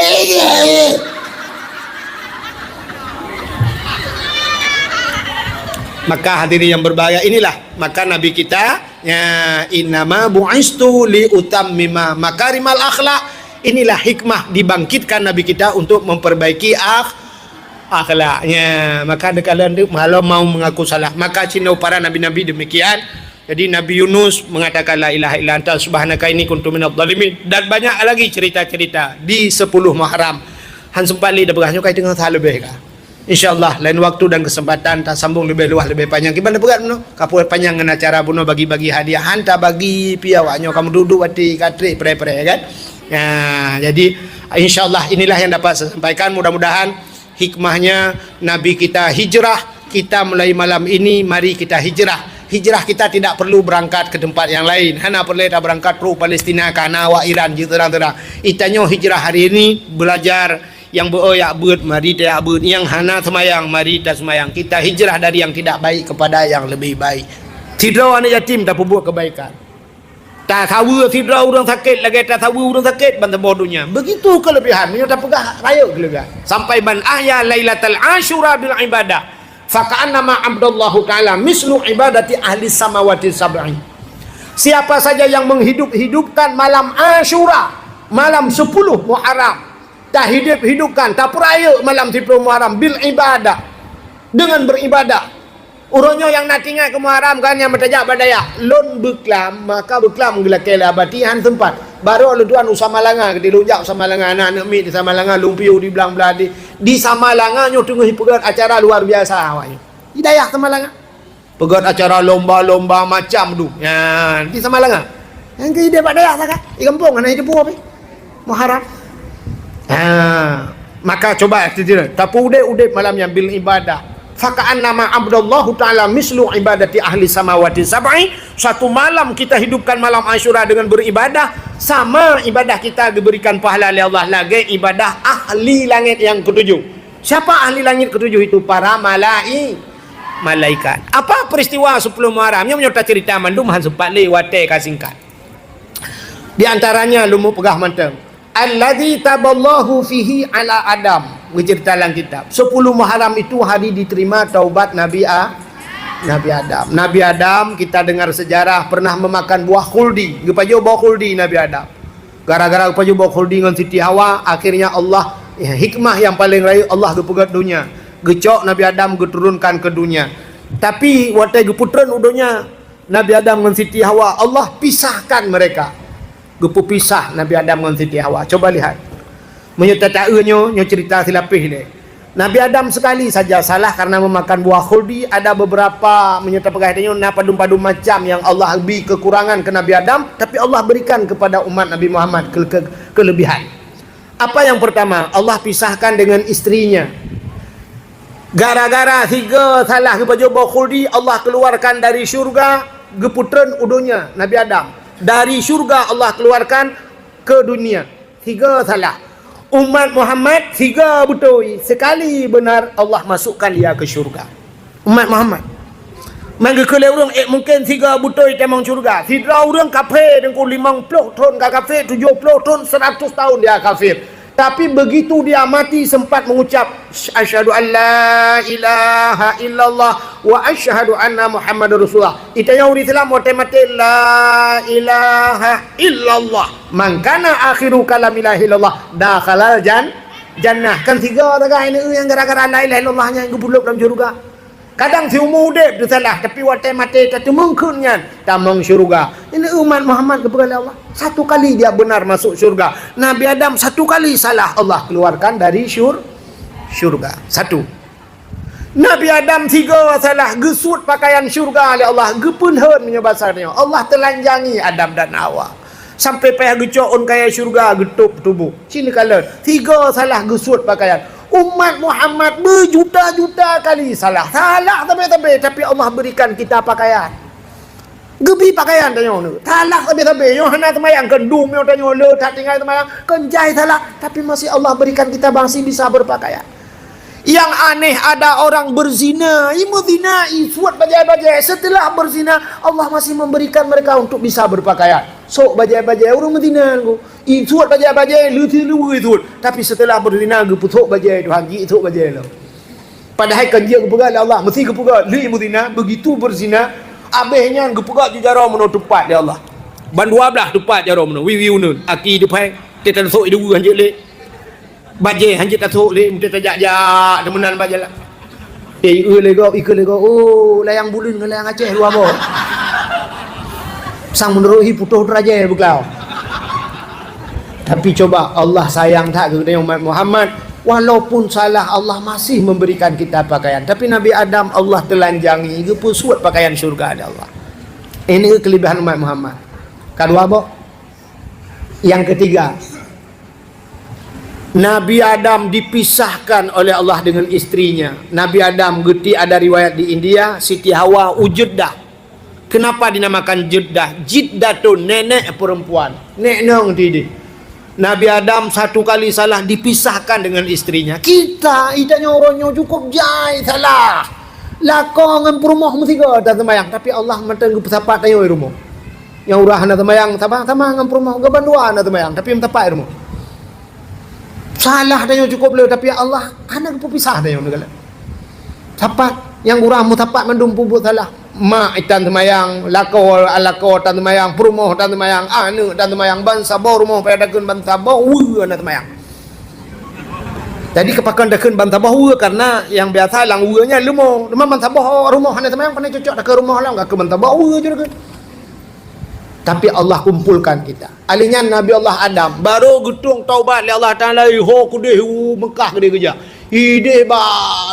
Maka hadirin yang berbahagia, inilah maka Nabi kita, ya, "Innama bu'istu li utammima makarimal akhlak." Inilah hikmah dibangkitkan Nabi kita untuk memperbaiki akh-, akhlaknya. Maka dikala itu, kalau mau mengaku salah, maka sinoe para nabi-nabi demikian. Jadi Nabi Yunus mengatakan, "La ilaha illa anta subhanaka inni kuntu minadh dhalimin." Dan banyak lagi cerita-cerita di sepuluh Muharram. Han sempat lé dah berah nyoe kai teungoh sa leubeh ka. Insya Allah, lain waktu dan kesempatan tasambung leubeh luwah, leubeh panyang. Kiban peugah bunoe, ka peue panyang ngon acara bunoe bagi-bagi hadiah. Han tabagi pih awak nyoe, kamoe duek-duek watèe ka trép pré-pré kan. Ya, jadi insya Allah inilah yang dapat saya sampaikan. Mudah-mudahan hikmahnya Nabi kita hijrah, kita mulai malam ini mari kita hijrah. Hijrah kita tidak perlu berangkat ke tempat yang lain. Hana peureulèe tabeurangkat pro Palestina, ka na awak Iran jeuet seurang-seurang. Geutanyoe hijrah hari ini belajar. Nyang beu-o jak beuet, mari tajak beuet. Nyang hana seumayang, mari taseumayang. Kita hijrah dari yang tidak baik kepada yang lebih baik. Sidroe aneuk yatim tapeubuet kebaikan. Tasaweue sidroe ureueng sakét lagèe tasaweue ureueng sakét ban saboh donya. Begitu kelebihan. Meunyoe tapeugah, rayeuk kelebihan. Sampai, "Man ahya lailatal asyura bil ibadah, faka'annama abdallahu ta'ala mislu ibadati ahli samawati sab'i." Siapa saja yang menghidup-hidupkan malam Asyura, malam sepuluh Muharram, tahidup-hidupkan, tapeurayeuk malam siplôh Muharram bil ibadah, dengan beribadah. Uroe nyoe nyang na teuingat keu Muharram kan, nyang meutajak bak dayah. Lôn beuklam, maka beuklam geulakèe lé abati han sempat. Baroe lôn tuan u Samalanga, keudéh lôn jak u Samalanga, na aneuk miet di Samalanga, lôn piôh di blang blah di. Di Samalanga nyoe teungoh jipeugöt acara luar biasa awak nyoe. Di dayah Samalanga. Peugöt acara lomba-lomba macam tu. Ya, di Samalanga. Nyang keu idéh bak dayah sagai. Di gampông hana jiteupeue pih. Muharram. Ha, maka coba, tapeuudép-udép malam nyan bil ibadah. Faka'annama abadallahu ta'ala mislu ibadati ahli samawati sab'i. Satu malam kita hidupkan malam Asyura dengan beribadah, sama ibadah kita diberikan pahala oleh Allah lagèe ibadah ahli langit yang ketujuh. Siapa ahli langit ketujuh itu? Para malai-, malaikat. Apa peristiwa sepuluh Muharram? Nyoe meunyoe tacerita mandum han sempat lé, watèe ka singkat. Di antaranya lôn peugah mantong. Alladzi taballahu fihi ala Adam. Geuceurita lam kitab. Sepuluh Muharram itu hari diterima taubat Nabi A-, Nabi Adam. Nabi Adam, kita dengar sejarah, pernah memakan buah khuldi. Geupajoh buah khuldi Nabi Adam. Gara-gara geupajoh buah khuldi ngon Siti Hawa, akhirnya Allah, ya, hikmah yang paling rayeuk, Allah geupeugöt donya. Geucok Nabi Adam geuturunkan ke dunia. Tapi watèe geupeutreun u donya, Nabi Adam ngon Siti Hawa, Allah pisahkan mereka. Geupeupisah Nabi Adam ngon Siti Hawa. Coba lihat. Meunyoe tataeu nyoe, nyoe cerita silapéh lé. Nabi Adam sekali saja salah karena memakan buah khuldi. Ada beberapa, meunyoe tapeugah tanyoe, na padum-padum macam yang Allah bri kekurangan ke Nabi Adam, tapi Allah berikan kepada umat Nabi Muhammad ke-, ke-, kelebihan. Apa yang pertama? Allah pisahkan dengan istrinya. Gara-gara sigoe salah geupajoh buah khuldi, Allah keluarkan dari syurga, geupeutreun u donya Nabi Adam. Dari syurga Allah keluarkan ke dunia. Sigoe salah. Umat Muhammad sigoe beutôi, sekali benar, Allah masukkan dia ke syurga. Umat Muhammad. Meunyoe geukheun lé ureueng, eh, mungkin sigoe beutôi tamong syurga. Sidroe ureueng kafé, teungku, limong ploh thon ka kafé, tujoh ploh thon, seratus tahun dia kafir. Tapi begitu dia mati sempat mengucap, "Asyhadu an la ilaha illallah wa asyhadu anna Muhammadar Rasulullah." Ita nyang ureueng Islam watèe maté, "La ilaha illallah." "Man kana akhiru kalami la ilaha illallah, dakhalal jan-, jannah." Kan sigoe tagai neu nyang gara-gara la ilaha illallah nyan geupulop lam syurga. Kadang siumu udép teusalah, tapi watèe maté tateumeungkeun nyan tamong syurga. Ini umat Muhammad geupeugah lé Allah. Satu kali dia benar masuk syurga. Nabi Adam satu kali salah, Allah keluarkan dari syur-, syurga. Satu. Nabi Adam sigoe salah, geusuet pakaian syurga lé Allah, geupeulhon meunyoe basa nyoe. Allah teulanjangi Adam dan Hawa. Sampai payah geucok ôn kayèe syurga geutôp tuboh. Ci neukalon, sigoe salah geusuet pakaian. Umat Muhammad beujuta-juta kali salah. Salah sabe-sabe, tapi Allah berikan kita pakaian. Geubri pakaian tanyoe nyoe. Salah sabe-sabe. Nyoe hana seumayang, keu dum nyoe tanyoe le that tinggai seumayang, keu jai salah, tapi masih Allah berikan kita masih bisa berpakaian. Nyang aneh, ada orang berzina, i meuzina, i suet bajèe-bajèe. Setelah berzina, Allah masih memberikan mereka untuk bisa berpakaian. Sôk bajèe-bajèe, ureueng meuzina nyan. I suet bajèe-bajèe, leuti luweue suet. Tapi setelah beuzina, geupeusôk bajèe Tuhan, jisôk bajèe lom. Padahai kan jeuet geupeugah lé Allah, meusti geupeugah, lé meuzina, begitu beuzina, abéh nyan geupeugah ju jaroe meunoe teupat lé Allah. Ban dua blaih teupat jaroe meunoe, wiwi uneun, aki diphai, teutan sôk i luweue hanjeuet lé. Bajèe hanjeuet tasôk lé, meusti tajak-jak teumeunan bak jalan. Eh, ikeu lé gob, ikeu lé gob. Oh, layang buleuen ngon layang Aceh dua boh. Sang meunurot hi putôh teurajée beuglau. Tapi coba, Allah sayang that keu geutanyoe umat Muhammad. Walaupun salah, Allah masih memberikan kita pakaian. Tapi Nabi Adam, Allah teulanjangi, geupeusuet pakaian syurga lé Allah. Ini kelebihan umat Muhammad. Kadua boh. Yang ketiga, Nabi Adam dipisahkan oleh Allah dengan istrinya. Nabi Adam, geuti ada riwayat di India, Siti Hawa u Jeddah. Kenapa dinamakan Jeddah? Jiddatun, nenek perempuan. Nek nong ti deh. Nabi Adam satu kali salah dipisahkan dengan istrinya. Kita, ita nyoe uroe nyoe cukup jai salah. Lakoe ngon peurumoh meusigoe taseumayang, tapi Allah mantong geupeusapat tanyoe i rumoh. Nyang uroe hana seumayang, sama-sama ngon peurumoh, geuban dua hana seumayang, tapi meusapat i rumoh. Salah tanyoe cukup le, tapi Allah hana geupeupisah tanyoe neugalak. Sapat, nyang uroe meusapat mandum peubuet salah. Mak itan seumayang, lakoe, lakoe tan seumayang, peurumoh tan seumayang, aneuk tan seumayang, bansaboh rumoh payah takheun bansaboh weue hana seumayang. Jadi, keupakon takheun bansaboh weue, karena nyang biasa lam weue nyan leumo. Teuma bansaboh rumoh hana seumayang, pane cocok takheun rumoh lam, ka keu bansaboh weue ju takheun. Tapi Allah kumpulkan kita. Alèh nyan Nabi Allah Adam, barô geutueng taubat lé Allah Taala, i ho keudeh u Meukah keudeh geujak. Ideh ba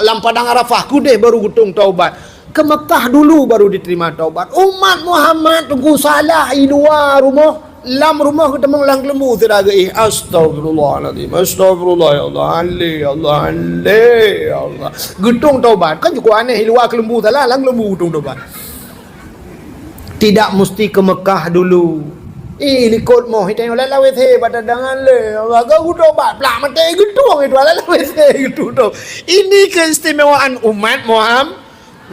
lam Padang Arafah keudeh barô geutueng taubat. Ke Meukah dulu baru diterima taubat. Umat Muhammad teungku salah i luwa rumoh, Lam rumoh geutamong lam keuleumbu sira geuéh, "Astagfirullahalazim, astagfirullah ya Allah, ale ya Allah, ale ya Allah." Geutueng taubat. Kan cukup aneh, luwa keuleumbu salah, lam keuleumbu geutueng taubat. Tidak musti ke Mekah dulu. Ih, likot moh, itanyoe lam W C, bak tadangan le. Geutobat, plak maté geutueng itu, lam W C geutueng. Ini keistimewaan umat Muham-,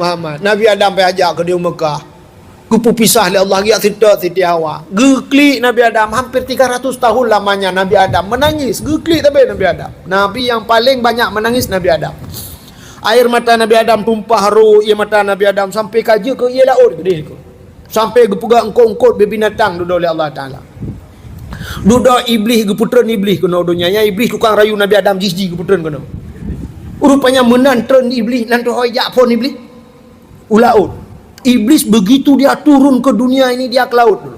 Muhammad. Nabi Adam pai ajak keu di Mekah. Geupeupisah lé Allah, geujak seutôt Siti Hawa. Geuklik Nabi Adam, hampir tiga ratus tahun lamanya Nabi Adam menangis. Geuklik tapi Nabi Adam. Nabi yang paling banyak menangis Nabi Adam. Air mata Nabi Adam tumpah, ro ie mata Nabi Adam sampai ka jeuet keu ie laôt keudeh keu. Sampai geupeugah eungkôt-eungkôt bibinatang dudoe lé Allah Taala. Dudoe Iblih, geupeutreun Iblih keunoe donya. Nyan Iblih tukang rayu Nabi Adam jih-jih geupeutreun keunoe. Rupanya meunan treun Iblih, nan teuhôi jak phon Iblih u laôt. Iblis begitu dia turun ke dunia ini, dia ke laut dulu.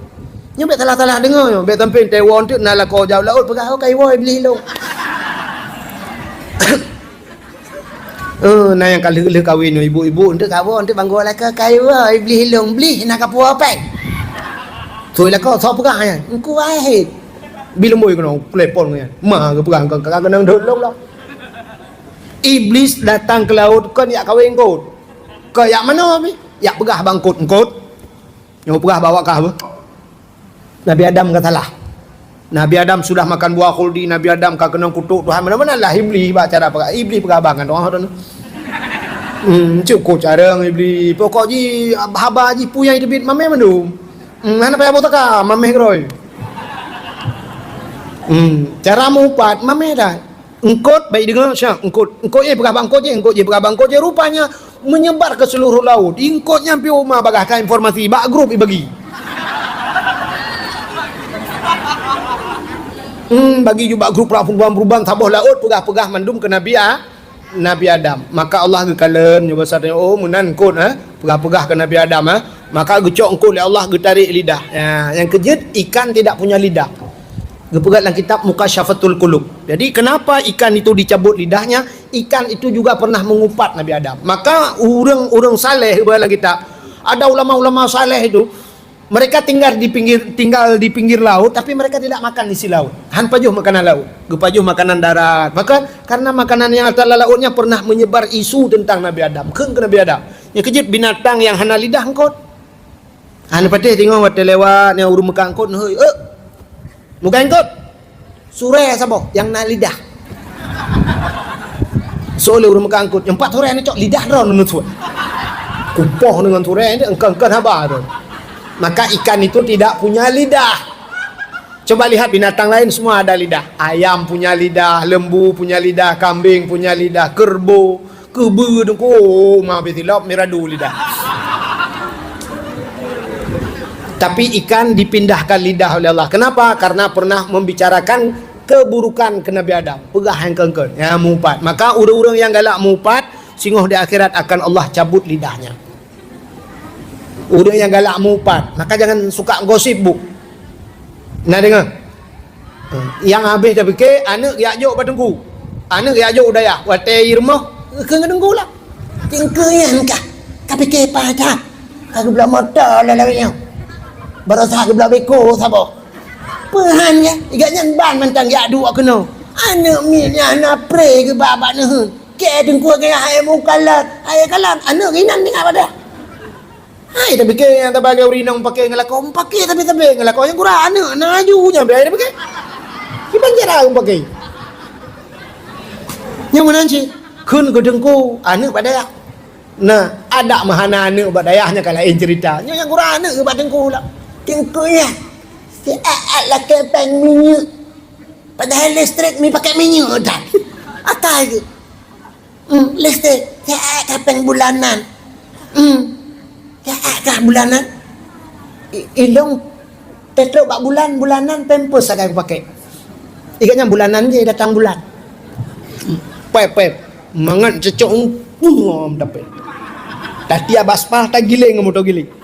Nyoe bék salah-salah deungoe nyoe, bék sampoe teuwoe teuk na lakoe jak u laôt peugah, "Oh, ka iwoe Iblih lôn." Eh, na nyang ka lheueh-lheueh kawin nyoe, ibu-ibu, enteuk ka woe, enteuk ban geuwoe lakoe, "Ka iwoe Iblih lôn, Blih na ka puwoe péng." Sôi lakoe, soe peugah nyan? Teungku Wahid. Bi leumbôi keunoe, telepon ngon nyan. Ma geupeugah, "Ka, ka, ka keunong dot lôn lah." Iblis datang ke laut kon jak kawin eungkôt. Kon jak manoe pih, jak peugah bak eungkôt, "Eungkôt, nyoe peugah bak awak kah beuh. Nabi Adam ka salah. Nabi Adam sudah makan buah khuldi, Nabi Adam ka keunong kutok Tuhan." Meunan-meunan lah Iblih bak cara peugah. Iblih peugah bang kan, "Oh, hmm, cukup carông Iblih. Pokok jih, haba jih peue nyang teubiet mamèh mandum. Hmm, hana payah boh taka, mamèh keudroe." Hmm, cara meuupat, mamèh dah. Eungkôt, baik deungoe, siap, eungkôt. Eungkôt jih peugah bak eungkôt jih, eungkôt jih peugah bak eungkôt jih. Rupanya menyebar ke seluruh laut. Eungkôt nyan pih uma bagaih ka informasi, bak grup ibagi. Hmm, bagi ju bak grup peurubang-peurubang saboh laôt, peugah-peugah mandum keu Nabi A-, Nabi Adam. Maka Allah geukalon nyoe basa tanya, "Oh, meunan eungkôt, ha?" Peugah-peugah keu Nabi Adam, ha? Maka geucok eungkôt lé Allah, geutarek lidah. Ya, nyang keujeuet, ikan tidak punya lidah. Geupeugah lam kitab Mukasyafatul Qulub. Jadi, kenapa ikan itu dicabut lidahnya? Ikan itu juga pernah mengupat Nabi Adam. Maka, ureuëng-ureuëng saleh, geupeugah lam kitab, ada ulama-ulama saleh itu, mereka tinggal di pinggir, tinggal di pinggir laut, tapi mereka tidak makan isi laut. Han pajoh makanan laut, geupajoh makanan darat. Maka, karena makanan yang ada dalam lautnya pernah menyebar isu tentang Nabi Adam. Kheun keu Nabi Adam. Nyang keujeuet binatang yang hana lidah eungkôt. Hana patéh teungoh watée lewat nyan ureuëng meukat eungkôt, neuhôi, "Eh! Mugai eungkôt! Surée saboh nyang na lidah." Soe lé ureuëng meukat eungkôt, "Nyoe pat surée neucok, lidah droeneuh neusuet." Kupoh deungon surée, eungkôt-eungkôt haba droe. Maka ikan itu tidak punya lidah. Coba lihat binatang lain, semua ada lidah. Ayam punya lidah, lembu punya lidah, kambing punya lidah, kerbau, keubeue, dengko, oh, ma beutilop miradu lidah. Tapi ikan dipindahkan lidah oleh Allah. Kenapa? Karena pernah membicarakan keburukan ke Nabi Adam. Peugah nyang keungkeuen, nyang meuupat. Maka ureuëng-ureuëng nyang galak meuupat, singoh di akhirat akan Allah cabut lidahnya. Ureuëng nyang galak meuupat, maka jangan suka gosip, Bu. Na deungoe? Nyang habéh tapike, aneuëk jak jok bak teungku. Aneuëk jak jok u dayah, watée i rumoh, keu ngon teungku lah. Teungku nyan kah, ka pike pajan, ka geubloe moto lé lawét nyoe. Baroesa geubloe beko saboh. Peuhan ya, igat nyan ban mantong jak duek keunoe. Aneuëk miet nyan na pre geuba bak neuheun. Kée teungku keu hai mukalat, hai kalam, aneuëk inan tinggai bak dayah. Hai, tapike nyang tabagi ureuëng inong pake ngon lakoe, pake tapi-tapi ngon lakoe nyang kurang aneuëk, na aju nyan biaya tapike. Kiban cara ureuëng pake. Nyang meunan cit, kheun keu teungku, aneuëk bak dayah. Nah, adak meuhana aneuëk bak dayah nyan ka laén cerita. Nyoe nyang kurang aneuëk bak teungku lah. Teungku nyan, si aat lakée péng minyeuk. Padahai listrik mi pakai minyeuk dah. Akai ke? Hmm, listrik, siat ka péng bulanan. Hmm, siat ka bulanan. I-, ilong petrol bak bulan, bulanan pampers sagai kupakai. Ikat nyan bulanan je datang bulan. Hmm, pep, pep. Mangat cecok ngom dapet. Tati abas pah tagiling moto giling.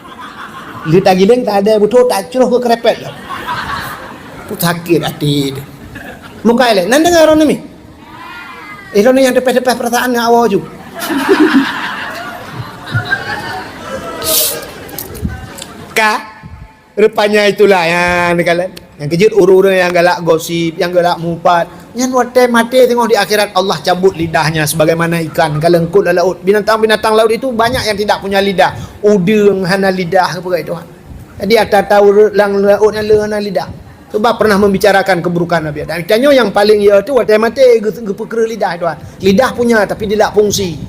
Lé tagiling tak ada beutôi, tak ceroh ke kerepet lah. Sakit hati dia. Muka elek, nan dengar orang ni. Eh, lo ni yang tepeh-tepeh perasaan ngak awak ju. Ka? Rupanya itulah yang dikala. Yang keujeuet ureuëng-ureuëng yang galak gosip, yang galak mupat. Nyan watée maté teungoh di akhirat Allah cabut lidahnya sebagaimana ikan kalau eungkot lam laôt. Binatang-binatang laut itu banyak yang tidak punya lidah. Udeueng hana lidah, apa kata Tuhan. Jadi ata-ata ureuëng lam laôt nyan le hana lidah. Sebab pernah membicarakan keburukan Nabi Adam. Tanyoe yang paling ya tu watée maté geu- geupeukreue lidah Tuhan. Lidah punya tapi tidak fungsi.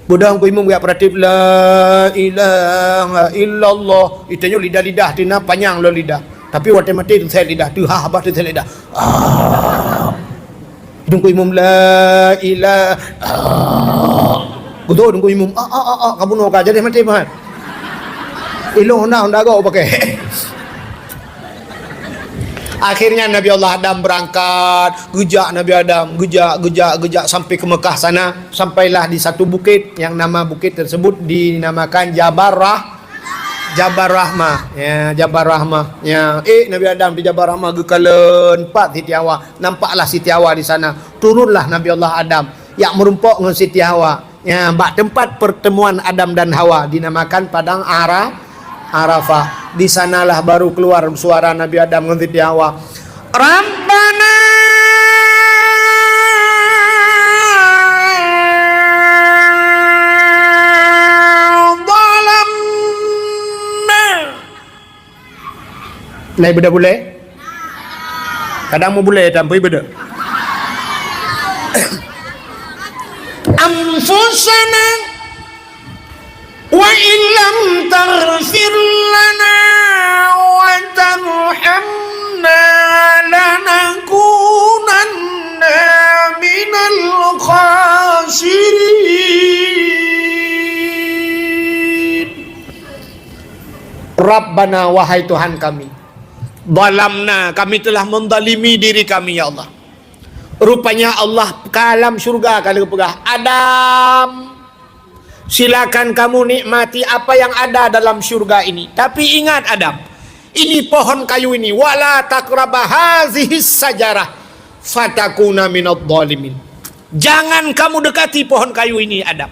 Beudang ku imum geujak peuratif, "La ilaha illallah." Itanyoe lidah-lidah tina panyang lom lidah. Tapi watée maté teusét lidah, teuhah bah teusét lidah. Ah. Dungku imum, "La ilaha." Ah. Beutôi dungku imum, "Ah, ah, ah, ah, ka bunoe ka, jadi maté meuhat." Ilong honda, honda gok pakai. Akhirnya Nabi Allah Adam berangkat, geujak Nabi Adam, geujak, geujak, geujak sampai ke Mekah sana. Sampailah di satu bukit yang nama bukit tersebut dinamakan Jabal Rah-, Jabal Rahmah. Ya, Jabal Rahmah. Ya, eh, Nabi Adam di Jabal Rahmah geukalon pat Siti Hawa. Nampaklah Siti Hawa di sana. Turunlah Nabi Allah Adam. Yak meurumpok ngon Siti Hawa. Ya, bak tempat pertemuan Adam dan Hawa dinamakan Padang Ara-, Arafah. Di sanalah baru keluar suara Nabi Adam ngon Siti Hawa. "Rabbana zalamna." Nai beda bulai? Kadang mau bulai tampui beda. Anfusana wa illam taghfir lana wa tarhamna lanakunanna minal khasirin. Rabbana, wahai Tuhan kami, zalamna, kami telah menzalimi diri kami, ya Allah. Rupanya Allah ka lam syurga ka lheueh peugah, "Adam, silakan kamu nikmati apa yang ada dalam syurga ini. Tapi ingat, Adam, ini pohon kayu ini, wala taqraba hazihis sajarah, fatakuna minadh dhalimin." Jangan kamu dekati pohon kayu ini, Adam.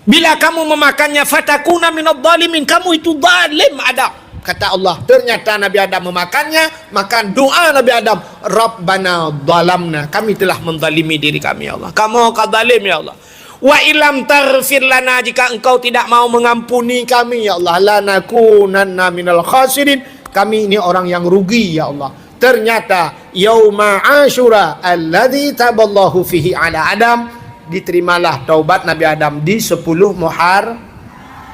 Bila kamu memakannya, fatakuna minadh dhalimin, kamu itu zalim, Adam. Kata Allah, ternyata Nabi Adam memakannya, maka doa Nabi Adam, "Rabbana zalamna, kami telah menzalimi diri kami, ya Allah. Kamoe ka zalim, ya Allah. Wa illam taghfir lana, jika Engkau tidak mau mengampuni kami, ya Allah, lanakunanna minal khasirin, kami ini orang yang rugi, ya Allah." Ternyata yauma Asyura alladzi taballahu fihi ala Adam, diterimalah taubat Nabi Adam di sepuluh Muhar-,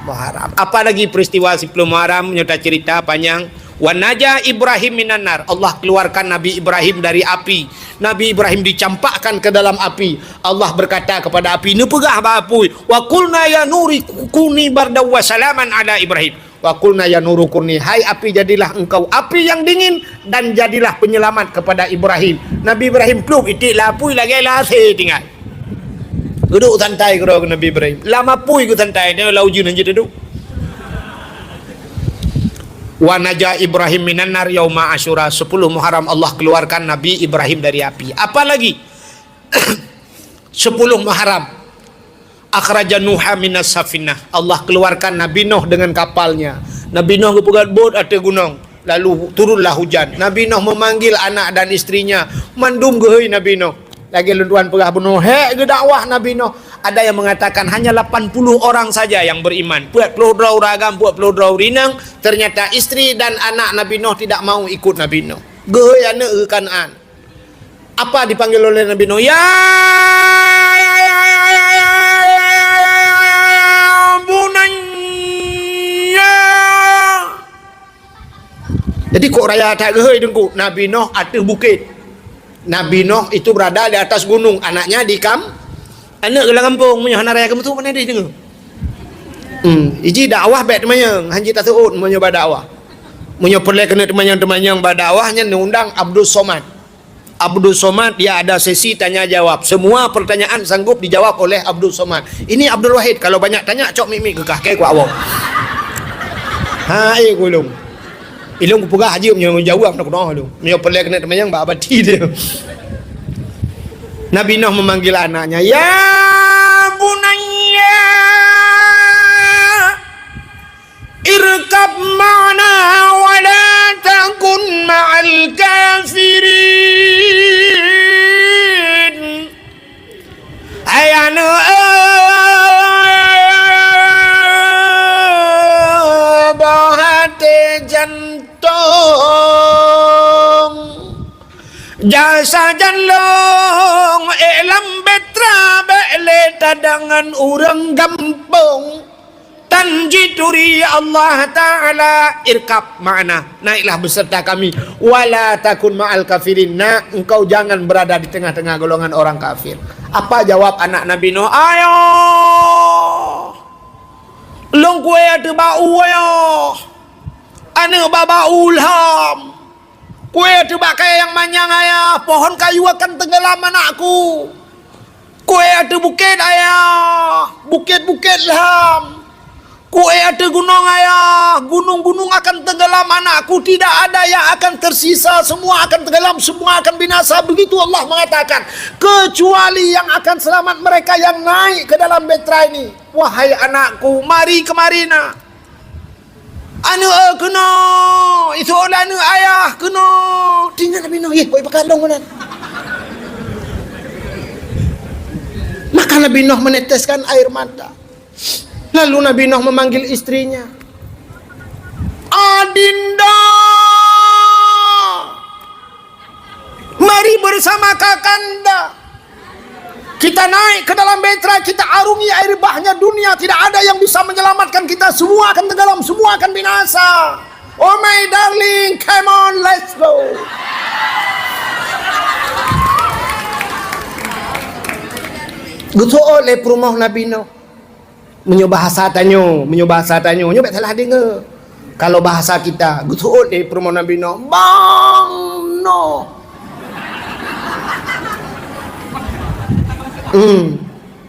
Muharram. Apalagi peristiwa sepuluh Muharram, nyoe tacerita panjang. Wa naja Ibrahim minan nar. Allah keluarkan Nabi Ibrahim dari api. Nabi Ibrahim dicampakkan ke dalam api. Allah berkata kepada api, neupeugah bak api, "Wa qulna ya nuri kuni bardaw wa salaman ala Ibrahim." "Wa qulna ya nuru kuni, hai api, jadilah engkau api yang dingin dan jadilah penyelamat kepada Ibrahim." Nabi Ibrahim plup itik lam apui lagée lam asée tinggai. Duek santai keudroe Nabi Ibrahim. Lam apui geusantai, dia lam ujeuen hanjeuet duek. Wa naja Ibrahim minan nar yauma Asyura, sepuluh Muharram Allah keluarkan Nabi Ibrahim dari api. Apalagi? Sepuluh Muharram, akhraja Nuha minas safinah. Allah keluarkan Nabi Nuh dengan kapalnya. Nabi Nuh geupeugöt bot ateueh gunong, lalu turunlah hujan. Nabi Nuh memanggil anak dan istrinya, mandum geuhôi Nabi Nuh. Lagée lôn tuan peugah bunoe, hék geudakwah Nabi Nuh. Ada yang mengatakan hanya lapan puluh orang saja yang beriman. Peuet ploh droe ureuëng agam, peuet ploh droe ureuëng inong. Ternyata istri dan anak Nabi Nuh tidak mau ikut Nabi Nuh. Geuhôi aneuëk geuh Kanaan. Apa dipanggil oleh Nabi Nuh? "Ya, ya, ya, ya, ya, ya, ya, ya, ya, ya, bunayya." Jadi kok raya that geuhôi teungku, Nabi Nuh ateueh bukét. Nabi Nuh itu berada di atas gunung, anaknya di kam-, aneuëk geuh lam gampông, meunyoe hana raya keumeusut, mana deh deungoe. Hmm, iji dakwah bék teumanyong, hanji taseuôt meunyoe ba dakwah. Meunyoe peureulée keuneuk teumanyong-teumanyong ba dakwah, nyan undang Abdul Somad. Abdul Somad, dia ada sesi tanya jawab. Semua pertanyaan sanggup dijawab oleh Abdul Somad. Ini Abdul Wahid, kalau banyak tanya, cok mik-mik keu kah, keu kuak awak. Ha, eh, ku ilong. Ilong kupeugah aja meunyoe jawab nak kunoh ilong. Meunyoe peureulée keuneuk teumanyong, bak abati dia. Nabi Nuh memanggil anaknya, "Ya bunayya, Irkab ma'ana wa la takun ma'al kafirin. Hai aneuk, eh, boh até jantong. Jasa jan lông, eh, lam beutra bék lé tadangan ureuëng gampông. Tan jituri Allah Ta'ala, irkab ma'ana, naiklah beserta kami. Wala takun ma'al kafirin, nak, engkau jangan berada di tengah-tengah golongan orang kafir. Apa jawab anak Nabi Nuh? Ayah, lông kué ateueh bak u ayah. Aneuk bak bak u lham. Kué ateueh bak kayée nyang manyang ayah, pohon kayu akan tenggelam anakku. Kué ateueh bukét ayah, bukét-bukét lham. Kué ateueh gunong ayah, gunong-gunong akan tenggelam anakku. Tidak ada yang akan tersisa, semua akan tenggelam, semua akan binasa. Begitu Allah mengatakan, kecuali yang akan selamat mereka yang naik ke dalam bahtera ini. Wahai anakku, mari kemari nak. Aneuk, eh, keunoe, iseuôt lé aneuk ayah keunoe. Teuingat Nabi Nuh, yeh, bak ipakalong meunan. Maka Nabi Nuh meneteskan air mata. Lalu Nabi Nuh memanggil istrinya, "Adinda!" Mari bersama kakanda. Kita naik ke dalam bahtera, kita arungi air bahnya dunia. Tidak ada yang bisa menyelamatkan kita. Semua akan tenggelam, semua akan binasa. Oh my darling, come on, let's go. Geuseuôt lé peurumoh Nabi Nuh. Meunyoe bahasa tanyoe, meunyoe bahasa tanyoe, nyoe bék salah deungoe. Kalau bahasa kita, geuseuôt lé peurumoh Nabi Nuh, "Bang Nuh!" Hmm,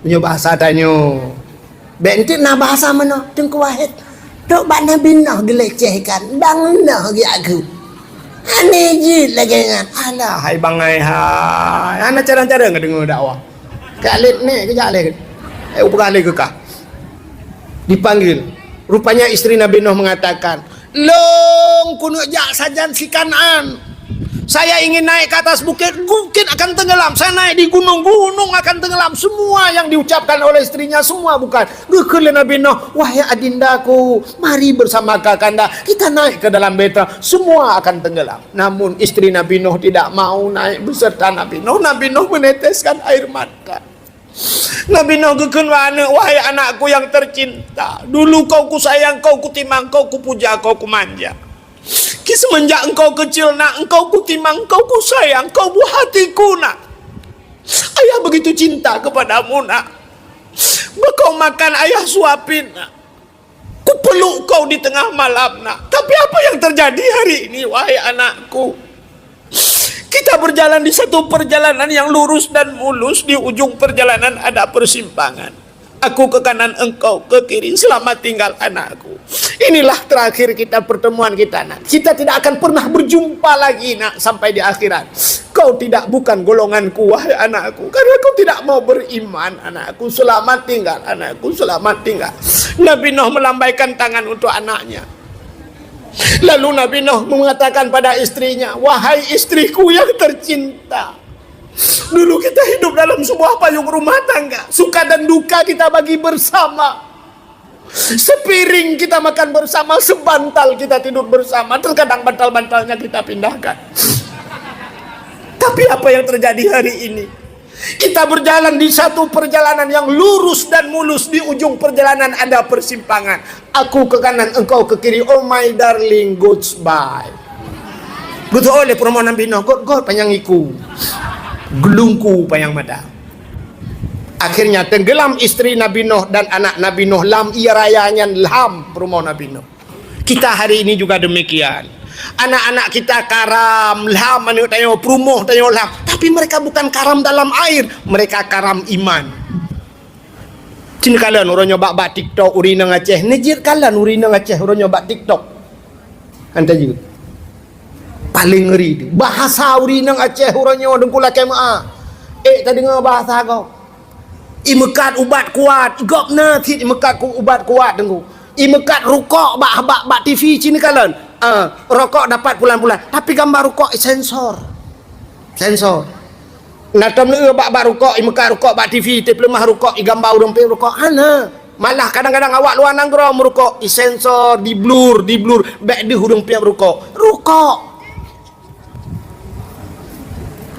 meunyoe bahasa tanyoe. Bék enteuk na bahasa meunoe, Teungku Wahid. Trok bak Nabi Nuh geulecehkan, "Bang Nuh," geujak kheun. Aneh jeuet lagée nyan. Alah, hai bangai hai. Hana carông-carông ka deungoe dakwah. Kak lét nek kejak lé. Eh, upeugah lé keu kah. Dipanggil. Rupanya istri Nabi Nuh mengatakan, "Lông keuneuk jak sajan si Kan'an. Saya ingin naik ke atas bukit, bukit akan tenggelam. Saya naik di gunung, gunung akan tenggelam. Semua yang diucapkan oleh istrinya, semua bukan." Geukheun lé Nabi Nuh, "Wahai adindaku, mari bersama kakanda, kita naik ke dalam bahtera, semua akan tenggelam." Namun istri Nabi Nuh tidak mau naik beserta Nabi Nuh. Nabi Nuh meneteskan air mata. Nabi Nuh geukheun bak aneuk, "Wahai anakku yang tercinta, dulu kau kusayang, kau kutimang, kau kupuja, kau kumanja. Ki semenjak engkau kecil, nak, engkau kutimang, engkau kusayang, kau buah hatiku, nak. Ayah begitu cinta kepadamu, nak. Beu kau makan, ayah suapin, nak. Kupeluk kau di tengah malam, nak. Tapi apa yang terjadi hari ini, wahai anakku? Kita berjalan di satu perjalanan yang lurus dan mulus, di ujung perjalanan ada persimpangan. Aku ke kanan, engkau ke kiri. Selamat tinggal, anakku. Inilah terakhir kita, pertemuan kita, nak. Kita tidak akan pernah berjumpa lagi, nak, sampai di akhirat. Kau tidak, bukan golonganku, wahai anakku, karena kau tidak mau beriman, anakku. Selamat tinggal, anakku, selamat tinggal." Nabi Nuh melambaikan tangan untuk anaknya. Lalu Nabi Nuh mengatakan pada istrinya, "Wahai istriku yang tercinta, dulu kita hidup dalam sebuah payung rumah tangga, suka dan duka kita bagi bersama. Sepiring kita makan bersama, sebantal kita tidur bersama, terkadang bantal-bantalnya kita pindahkan. Tapi apa yang terjadi hari ini? Kita berjalan di satu perjalanan yang lurus dan mulus, di ujung perjalanan ada persimpangan. Aku ke kanan, engkau ke kiri. Oh my darling, goodbye." Beutôi lé peurumoh Nabi Nuh, got-got panyang iku, geulungku panyang mata. Akhirnya tenggelam istri Nabi Nuh dan anak Nabi Nuh lam ie raya nyan, lam peurumoh Nabi Nuh. Kita hari ini juga demikian. Anak-anak kita karam lam, aneuk tanyoe, peurumoh tanyoe lam. Tapi mereka bukan karam dalam air, mereka karam iman. Cit neukalon uroe nyoe bak, bak TikTok ureueng inong Aceh. Neujeuet kalon ureueng inong Aceh uroe nyoe bak TikTok. Anta jeuet. Paleng ngeri tu. Bahasa ureueng inong Aceh uroe nyoe, Teungku, lakée meu'ah. Eh, tadeungoe bahasa gob. Imeukat ubat kuat, gob na cit imeukat ku-, ubat kuat, Teungku. Imeukat rukok bak, bak, bak T V ci neukalon. Ah, rokok dapat pulan-pulan, tapi gambar rukok isensor. Sensor. Na tom lé bak, bak rukok, imeukat rukok bak T V, teupeuleumah rukok, igambar ureuëng piep rukok. Hana. Malah kadang-kadang awak luwa nanggroe meurukok, isensor, di-blur, di-blur, bék deuh ureuëng piep rukok. Rukok.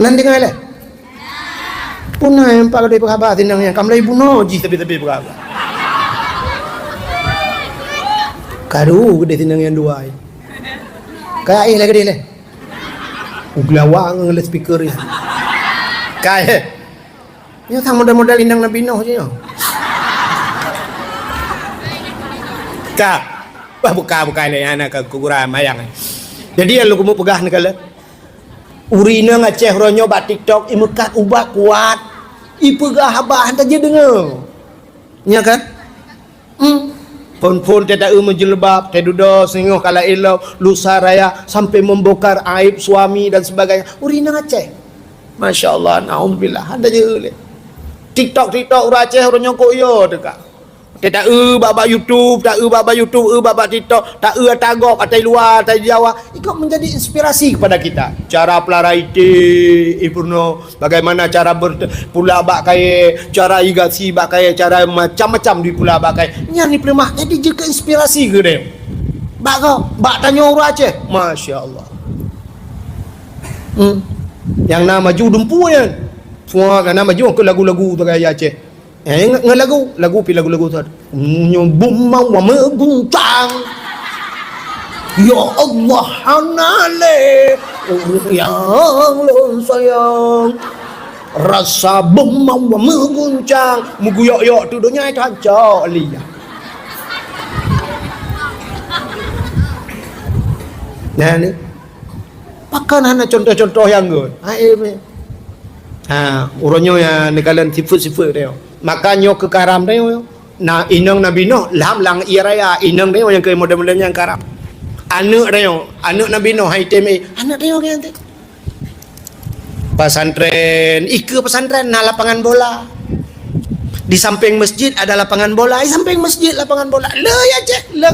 Nan deungoe lé. Puna nyang pak gede peugah haba sinang nyan, ka mulai bunoe jih tepi-tepi peugah haba. Karu gede sinang nyan dua. Ka éh lé gede lé. Uglawang lé speaker nyan. Ka éh. Nyoe sang model-model inong Nabi Nuh je nyoe. Ka. Wah, buka-buka ni anak ke kuburan mayang. Jadi yang lu peugah ni kala. Ureuëng inong Aceh uroe nyoe bak TikTok imeukat ubat kuat. Ipeugah haba hantom jeuet deungoe. Nya kan? Hmm. Phon-phon teuh taeu meujilbab, teuh dudoe singoh kala ilok, lusa raya sampai membongkar aib suami dan sebagainya. Ureuëng inong Aceh. Masya Allah, naudzubillah. Hantom jeuet lé. TikTok, TikTok ureuëng Aceh uroe nyoe kok yo teuka. Teuh taeu bak, bak YouTube, taeu bak, bak YouTube, eu bak, bak TikTok, taeu ata gob, ata luwa, ata Jawa. Ikut menjadi inspirasi kepada kita. Cara pelara ité, ipurno, bagaimana cara ber-, pula bak kayée, cara igasi bak kayée, cara macam-macam dipula bak kayée. Nyan dipeuleumah, jadi jeuet keu inspirasi keu deh. Bak gob, bak tanyoe ureuëng Aceh. Masya Allah. Hmm. Nyang na maju dumpu nyan. Semua nyang na maju ke lagu-lagu tu gaya Aceh. Eh, nge-, nge-, lagu, lagu pi lagu-lagu tu. Nyoe beumawa meuguncang. Ya Allah, hana lé ureuëng nyang lôn sayang. Rasa beumawa meuguncang, meuguyok-yok tu donya itu hancok liya. Nah, ni. Pakon hana contoh-contoh nyang gét. Ha, eh, meh. Ha, uroe nyoe ya neukalon sifeuet-sifeuet dia. Maka nyoe keu karam dia. Na inong Nabi Nuh lam, lam ie raya, inong dia nyang keu model-model nyang karam. Aneuk dia, aneuk Nabi Nuh hai tem, eh, aneuk dia kan tu. Pesantren, ikeue pesantren na lapangan bola. Di samping masjid ada lapangan bola, di samping masjid lapangan bola. Le ya cek, le.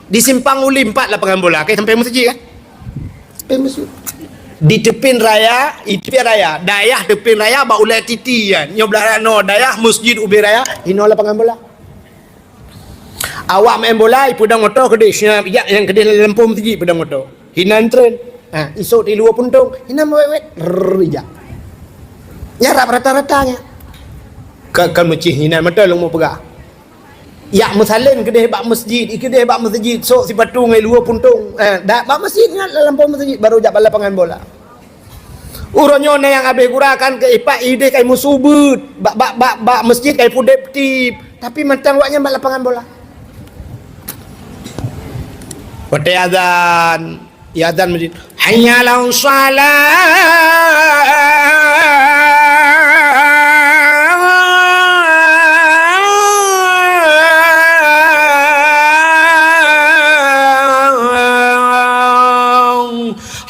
Di simpang uli empat lapangan bola, ke samping masjid kan? Samping masjid. Di teupin raya, di teupin raya, dayah teupin raya bak ulée titi kan. Nyoe blah rano dayah masjid ubé raya, inoe lapangan bola. Awak main bola, ipeudong moto keudeh, siap ijak nyang keudeh lam lampôh meuseujid ipeudong moto. Hinan tren. Ha, isok di luwa puntong, hinan wet-wet, rrrr, ijak. Nyarap rata-rata nya. Ka, ka meucih hinan mata lông meupeugah. Yak meusalén keudeh bak meuseujid, ikeudeh bak meuseujid, sok sipatu ngai luwa puntong. Eh, dak bak meuseujid nyan lam lampôh meuseujid, baru jak bak lapangan bola. Uroe nyoe na nyang abéh gura kan keu ipak ideh kai meusubeut bak, bak, bak, bak masjid kai pudeb tib, tapi mantong awak nyan bak lapangan bola. Watée azan, ya azan masjid, "Hayya 'alas shalah."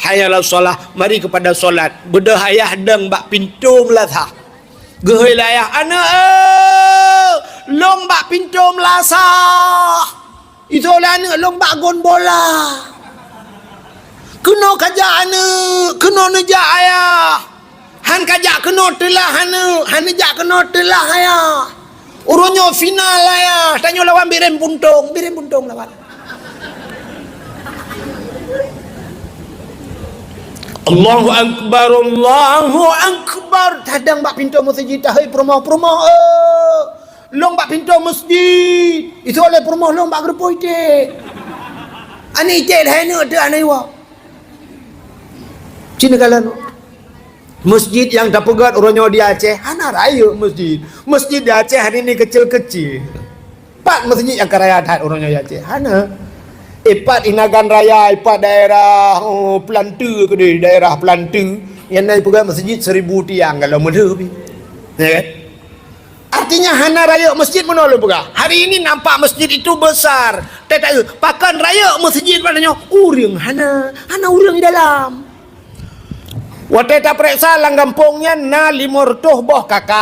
"Hayya 'alas shalah." Mari kepada solat. Beudôh ayah dong bak pintoe meulasah. Geuhôi lé ayah, "Aneuk, eh, lông bak pintoe meulasah." Isoe lé aneuk, "Lông bak gon bola." Keunoe kajak aneuk, keunoe neujak ayah. Han kajak keunoe teulah aneuk, han neujak keunoe teulah ayah. Uroe nyoe final ayah, tanyoe lawan Bireuen Puntong, Bireuen Puntong lawan. Allahu Akbar, Allahu Akbar. Tadang bak pintoe meuseujid, tahai peurumoh-peurumoh, eh. Lông bak pintoe meuseujid. Isoe lé peurumoh lông bak geureupoh iték. Aneuk iték lhèe neuk teuh aneuk iwa. Cina kalon. Masjid nyang tapeugét uroe nyoe di Aceh hana rayeuk masjid. Masjid di Aceh hari ini kecil-kecil. Pat masjid nyang ka raya that uroe nyoe di Aceh? Hana. Ipat Inagan Raya, ipat daerah, oh, Peulanteu keudeh, daerah Peulanteu. Nyang na ipeugét masjid seribu tiang kalau meulheueh pih. Ya kan? Artinya hana rayeuk masjid meunoe lôn peugah. Hari ini nampak masjid itu besar. Tetapi pakon rayeuk masjid pada nyoe? Ureueng hana, hana ureueng di dalam. Watée tapeuriksa lam gampông nyan na lima reutôh boh KK.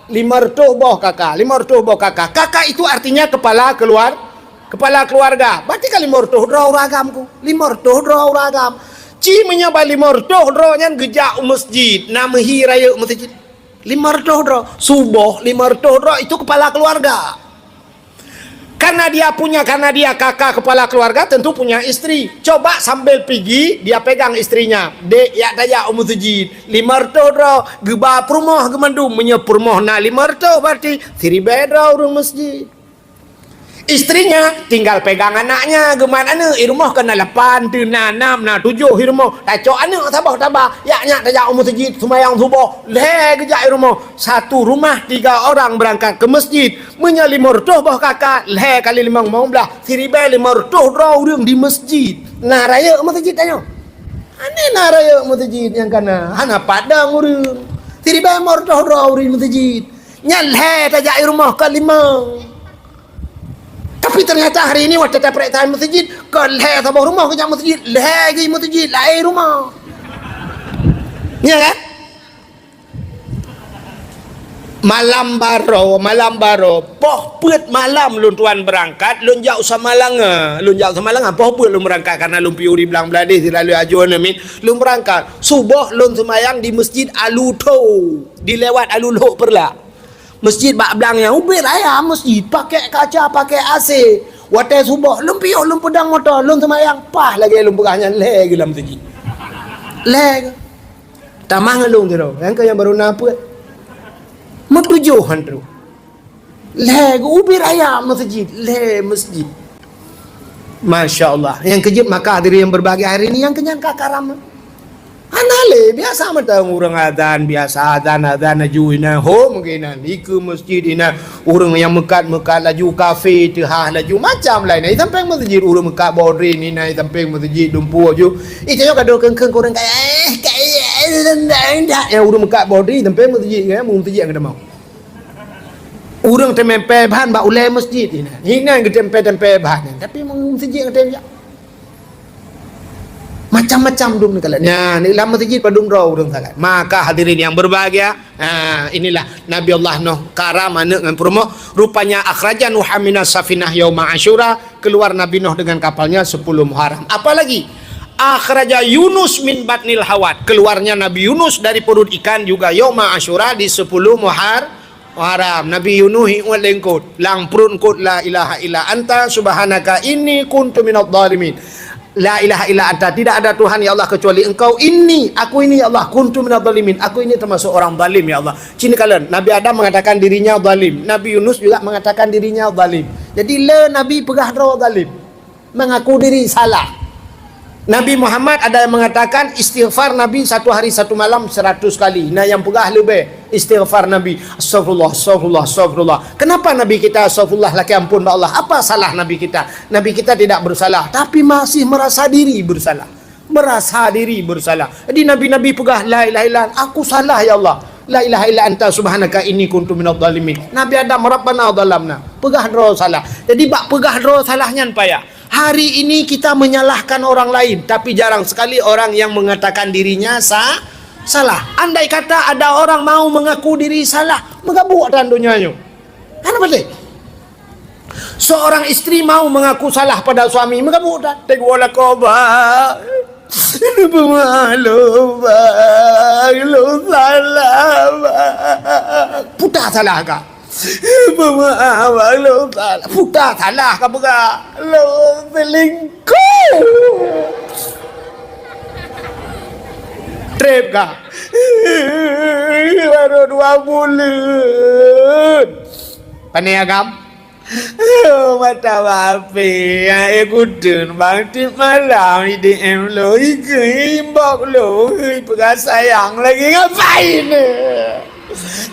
Lima reutôh boh KK, lima reutôh boh KK. KK itu artinya kepala keluar-, Kepala keluarga, berarti kan lima reutôh droe ureueng agam ku. Lima reutôh droe ureueng agam. Ci meunyoe ban lima reutôh droe nyan geujak u masjid, na meuhi rayeuk masjid. Lima reutôh droe. Suboh lima reutôh droe itu kepala keluarga. Karena dia punya, karena dia kakak kepala keluarga, tentu punya istri. Coba sambil pigi, dia pegang istrinya. "Dek, yak tajak u masjid. Lima reutôh droe, geuba peurumoh geumandum." Meunyoe peurumoh na lima reutôh, berarti siribèe droe ureueng masjid. Istrinya tinggal pegang anaknya, geumat aneuk, i rumoh keu na lapan, teu na nam, na tujoh i rumoh. Tacok aneuk saboh taba, yak nyak tajak u masjid, seumayang suboh, lhèe geujak i rumoh. Satu rumah tiga orang berangkat ke masjid. Meunyoe lima reutôh boh kakak, lhèe kali limong, limong blah, siribèe lima reutôh droe ureueng di masjid. Na rayeuk masjid tanyoe? Hana na rayeuk masjid nyang kana. Hana padang ureueng. Siribèe lima reutôh droe ureueng masjid. Nyan lhèe tajak i rumoh ka limong. Tapi ternyata hari ini watèe taprek masjid, ka lhèe saboh rumoh geujak masjid, lhèe geuh masjid, laén rumoh. Ya kan? Malam baroe, malam baroe, poh peuet malam lôn tuan beurangkat, lôn jak u Samalanga. Lôn jak u Samalanga, poh peuet lôn beurangkat, karena lôn piôh di Blang Bladeh, sira lhèe ajoe neumiet, lôn beurangkat. Suboh lôn seumayang di Masjid Alutho, di lewat Alulhok Peureulak. Masjid bak blang nyan, ubit raya masjid, pakai kaca, pakai A C. Watèe suboh, lôn piôh, lôn peudong moto, lôn seumayang, paih lagèe lôn peugah nyan, lhèe geuh lam masjid. Lhèe geuh. Tamah ngon lôn sidroe, nyang keu nyang barô na peuet. Meutujoh han trôh. Lhèe geuh ubit raya masjid, lhèe masjid. Masya Allah. Nyang keujeuet maka hadirin yang berbahagia hari ini, nyang keunyan ka karam. Hana lé, biasa mantong ureueng azan, biasa azan, azan laju inan, hom geuh inan, dikeue masjid inan, ureueng nyang meukat-meukat laju, kafe teuhah laju, macam laén. Di sampéng masjid ureueng meukat bodri inan, di sampéng masjid dumpeue laju. Itu nyoe ka dua keungkeung ureueng kaya, eh, kaya, eh, rendah, rendah. Nyang ureueng meukat bodri di sampéng masjid, ya, masjid nyang keudamong. Ureueng teumèe pèe ban bak ulèe masjid inan. Inan geuteumpèe-teumpèe ban, tapi masjid nyang teujak. Macam-macam dum neukalon. Nyan, lam masjid padum droe ureueng salat. Maka hadirin yang berbahagia, ha, inilah Nabi Allah Nuh karam aneuk ngon peurumoh. Rupanya akhraja Nuha minas safinah yauma Asyura, keluar Nabi Nuh dengan kapalnya sepuluh Muharram. Apalagi akhraja Yunus min batnil hawat, keluarnya Nabi Yunus dari perut ikan juga yauma Asyura di sepuluh Muhar-, Muharram. Nabi Yunus iuet lé eungkôt, lam pruet eungkôt, "La ilaha illa anta subhanaka inni kuntu minadh dhalimin." La ilaha illa anta, tidak ada Tuhan ya Allah kecuali Engkau, inni, aku ini ya Allah, kuntu minadh dhalimin, aku ini termasuk orang zalim ya Allah. Ci neukalon, Nabi Adam mengatakan dirinya zalim, Nabi Yunus juga mengatakan dirinya zalim. Jadi le Nabi peugah droe zalim. Mengaku diri salah. Nabi Muhammad ada yang mengatakan istighfar Nabi satu hari satu malam seratus kali. Nah, nyang peugah leubeh istighfar Nabi, "Astagfirullah, astagfirullah, astagfirullah." Kenapa Nabi kita astagfirullah, lakèe ampôn bak Allah? Apa salah Nabi kita? Nabi kita tidak bersalah, tapi masih merasa diri bersalah. Merasa diri bersalah. Jadi nabi-nabi peugah, "La ilaha illa anta, aku salah ya Allah. La ilaha illa anta subhanaka inni kuntu minadh dhalimin." Nabi Adam, "Rabbana dhalamna." Peugah droe salah. Jadi bak peugah droe salah nyan payah. Hari ini kita menyalahkan orang lain, tapi jarang sekali orang yang mengatakan dirinya sa-, salah. Andai kata ada orang mau mengaku diri salah, meugabuk atra donya nyoe. Hana patéh. Seorang istri mau mengaku salah pada suami, meugabuk atra. Teuk woe lakoe, bah. Peumaklum, bah. Lôn salah, bah. Puta salah ka. Peumaklum, bah. Lôn salah. Puta salah ka peugah. Lôn selingkuh. Trép ka. Baru dua buleuen. Pane agam? Oh, mata bapé, hai kuteun bang, tiep malam I D M lôn, ikeu inbox lôn, peugah sayang lagi, ngapain?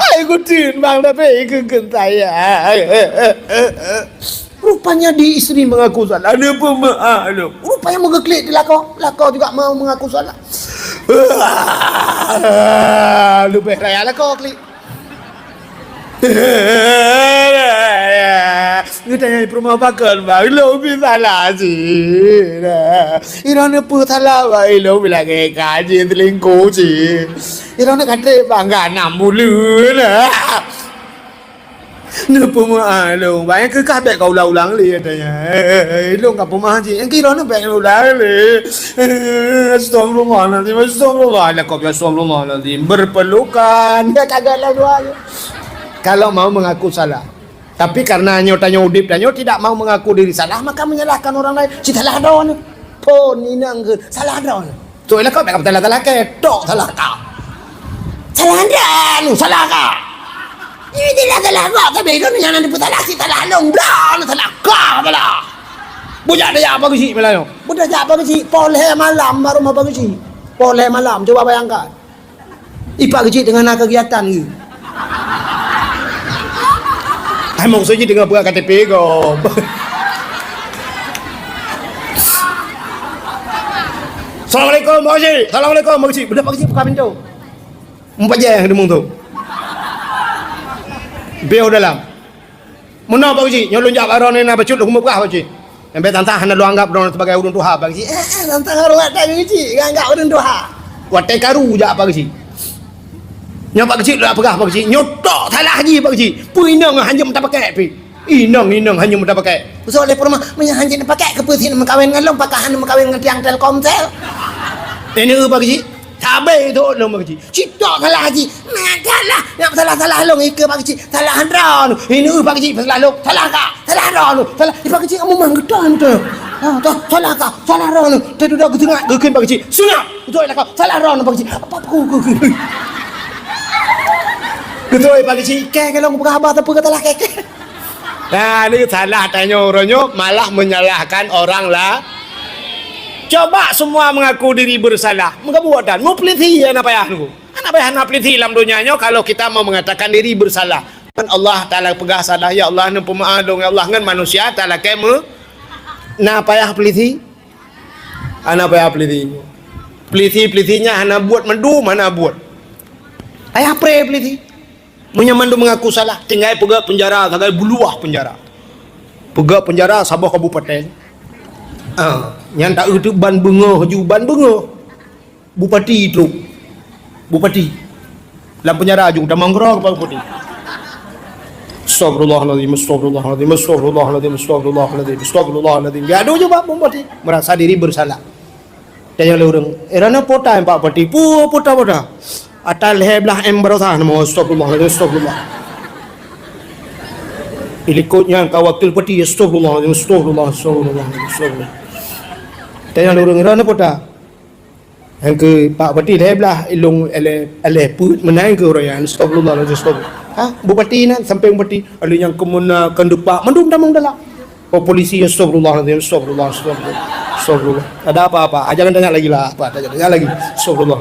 Hai kuteun bang, tapi ikeu sayang. Rupanya di istri mengaku salah. Ada pun maklum. Rupanya meugeuklik di lakoe. Lakoe juga mau mengaku salah. Leubeh raya lakoe klik. Geutanyong peurumoh pakon, bang, ilôn pih salah cit. Ilôn neupeu salah, bang, ilôn pih lagèe ka jih selingkuh cit. Ilôn ka trép, bang, ka nam buleuen. Neupeumeu'ah lôn, bah nyang keu kah bèk ka ulang-ulang lé, katanya. Eh, eh, eh, lôn ka peumeu'ah cit. Nyang keu droeneuh bèk ulang lé. Eh, astagfirullahalazim, astagfirullah. Alah, kau astagfirullahalazim. Berpelukan. Dia kagak lah dua. Kalau mau mengaku salah. Tapi karena nyoe tanyoe udép tanyoe tidak mau mengaku diri salah, maka menyalahkan orang lain. Cit salah droeneuh. Phon inong keu salah droeneuh. Cok, lah kau bèk ka salah-salah kèe, tok salah ka. Salah droeneuh, salah ka. Ini jelas salah ka, tapi droeneuh nyang na neupeusalah, cit salah lôn, droeneuh salah ka, salah. Bujak daya Pak Geuchik malam nyoe. Bujak Pak Geuchik, poh lhèe malam baru ma Pak Geuchik. Poh lhèe malam, coba bayangkan. I Pak Geuchik teungoh na kegiatan geuh. Hai, maksud jih teungoh peugah K T P gob. Assalamualaikum, Pak Geuchik. Assalamualaikum, Pak Geuchik. Beudôh Pak Geuchik buka pintoe. Mupajèe deungon tu. Piôh dalam. Meunoe Pak Geuchik, nyoe lôn jak bak droeneuh na bacut lôn keumeung peugah Pak Geuchik. Nyang bèk tantang hana lôn anggap droeneuh sibagai ureueng tuha Pak Geuchik. Eh, eh, tantang horeumat Pak Geuchik, gak anggap ureueng tuha. Watèe karu jak Pak Geuchik. Nyoe Pak Geuchik lôn peugah Pak Geuchik, nyoe tok salah jih Pak Geuchik. Peue inong hanjeuet tapakèk pih. Inong, inong hanjeuet tapakèk. Soe lé peurumoh, meunyo hanjeuet tapakèk keupeue sit meukawen ngon lôn, pakon hana meukawen ngon tiang Telkomsel. Ini Pak Geuchik. Sabe teuôt lôn Pak Geuchik. Cit tok salah jih. Meukalah, nyang salah-salah lôn ikeue Pak Geuchik. Salah droeneuh. Ini Pak Geuchik salah lôn. Salah ka. Salah droeneuh. Salah. Ih, Pak Geuchik kamoe mang geutan tu. Ha, tu salah ka. Salah droeneuh. Tu dudoe geuseungap geukheun Pak Geuchik. Seungap. Beutôi lah ka. Salah droeneuh Pak Geuchik. Apa aku? Beutôi Pak Geuchik. Kèe, kèe lôn peugah haba sapeue ka salah kèe. Nah, ini salah tanyoe uroe nyoe malah menyalahkan orang la-, Coba semua mengaku diri bersalah. Meugabuek tan, muplisi hana payah nunggu. Hana payah na plisi lam donya nyoe kalau kita mau mengatakan diri bersalah. Kan Allah Taala peugah salah, "Ya Allah, neupeumeu'ah lôn, ya Allah," ngon manusia talakèe meu-, na payah plisi? Hana payah plisi. Plisi-plisi nyan hana buet mandum, hana buet. Payah pré plisi. Meunyoe mandum mengaku salah, tinggai peugöt peunjara sagai buluwah peunjara. Peugöt peunjara saboh kabupaten. Ah, nyan taeu teuk ban beungoh ju, ban beungoh. Bupati trok. Bupati. Lam peunjara ju tamong keudroe keu bupati. Astagfirullahalazim, astagfirullahalazim, astagfirullahalazim, astagfirullahalazim, astagfirullahalazim. Geujak ju bak bupati, merasa diri bersalah. Tanyong lé ureueng, "Eh, droeneuh peue ata, Pak Bupati?" "Peue, peue ata, peue ata?" "Ata lhèe blah M baroesa." "Nama?" "Astagfirullahalazim, astagfirullah." Ilikot nyan ka wakil bupati, "Astagfirullahalazim, astagfirullah, astagfirullah, astagfirullah." Tanyong lé ureueng, "Droeneuh peue ata?" Nyang keu Pak Bupati lhèe blah, ilong lhèe, lhèe peuet meunan keu ureueng nyan. "Astagfirullahalazim, astagfirullah." Ha? Bupati nyan, sampéng bupati. Lalu nyang keumeuna, keundupak, mandum tamong dalam. Oh, polisi, astagfirullahalazim, astagfirullah, astagfirullah, astagfirullah. Ada apa-apa? Ah, jangan tanya lagi lah, apa? Jangan tanya lagi. Astagfirullah.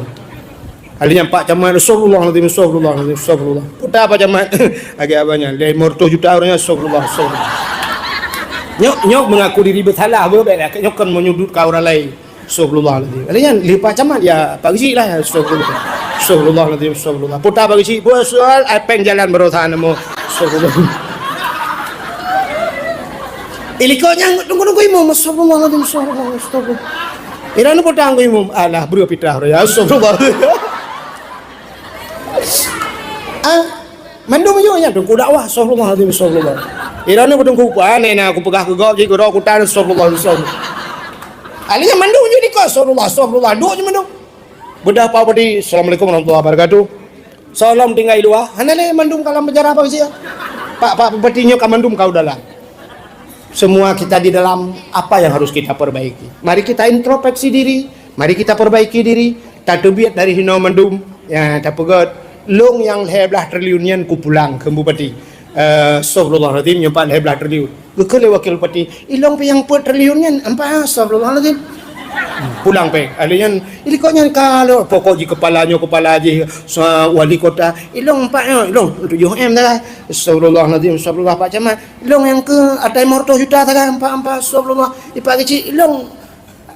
Ada yang Pak Camat, astagfirullahalazim, astagfirullahalazim, astagfirullah. Peue ata Pak Camat? Lagi abang nyan, lhèe reutôh juta ureueng nyan, astagfirullah, astagfirullah. Nyok, nyok mengaku diri bersalah, beuh, bèk lah. Nyok kan menyudutkan orang lain. Astagfirullahalazim. Ada yang lé Pak Camat, ya, Pak Geuchik lah, astagfirullah. Astagfirullahalazim, astagfirullah. Peue ata Pak Geuchik, peue soal, ai péng jalan baroesa nama. Astagfirullah. Ilikot nyan tunggu-tunggu imum. Astagfirullahalazim, astagfirullah, astagfirullah. Ira nu peue ata tunggu imum. Alah, breuh pitah raya. Astagfirullah. Ah, mandum ju nyan tunggu dakwah. Astagfirullahalazim, astagfirullah. Ira nu peue tunggu, ah, nena aku peugah keu gob, jih keu roh kutan, astagfirullah, astagfirullah. Alih nyan mandum ju dikot, astagfirullah, astagfirullah. Duek ju mandum. Beudah Pak Bupati, "Assalamualaikum warahmatullahi wabarakatuh." Soe lom tinggai luwa, hana lé mandum ka lam penjara Pak Geuchik. Pak, Pak Bupati nyoe ka mandum ka u dalam. Semua kita di dalam, apa yang harus kita perbaiki? Mari kita introspeksi diri, mari kita perbaiki diri, tateubiet dari hinoe mandum, ya, tapeugöt, "Lôn nyang lhèe blah triliun nyan kupulang," kheun Bupati. Eh, astagfirullahalazim, nyoe pat lhèe blah triliun. Geukheun lé wakil bupati, "Ilôn pih nyang peuet triliun nyan, ampat, astagfirullahalazim." Pulang péng. Ahli nyan, "Ilikot nyan ka lôn, pokok jih kepala nyoe, kepala jih, sa-, wali kota. Ilôn ampat nyoe, ilôn tujoh M dah." Astagfirullahalazim, astagfirullah Pak Camat. "Ilôn nyang keu ata limong reutôh juta sagai, ampat, ampat, astagfirullah." I Pak Geuchik, "Ilôn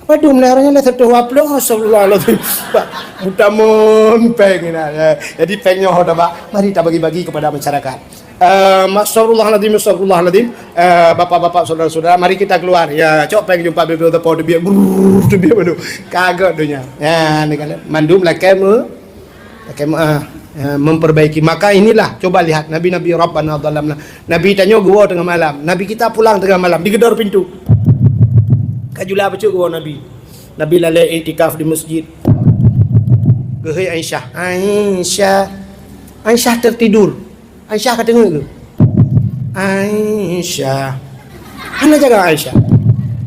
padum lé, ureueng nyan lé seratus dua puluh, astagfirullahalazim." Pak, meutamon péng nyan, ya. Jadi péng nyoe ho tabak, mari tabagi-bagi kepada masyarakat. Eh, astagfirullahalazim, astagfirullahalazim. Eh, bapak-bapak, saudara-saudara, mari kita keluar. Ya, cok péng jumpa bibir tepo teubiet, brrr, teubiet mandum. Kagak donya. Ya, ni kan mandum lakèe me-, lakèe me-, ah. eh, memperbaiki. Maka inilah, coba lihat, Nabi-Nabi Rabbana zalamna. Nabi tanyoe geuwoe teungoh malam. Nabi kita pulang teungoh malam, digedor pintu. Ka jula bacut geuwoe Nabi. Nabi lalée iktikaf di masjid. Geuhôi Aisyah. Aisyah. Aisyah tertidur. Aisyah ka teungeut geuh. Aisyah. Hana jaga Aisyah.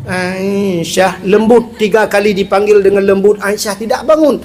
Aisyah, lembut, tiga kali dipanggil dengan lembut, Aisyah tidak bangun.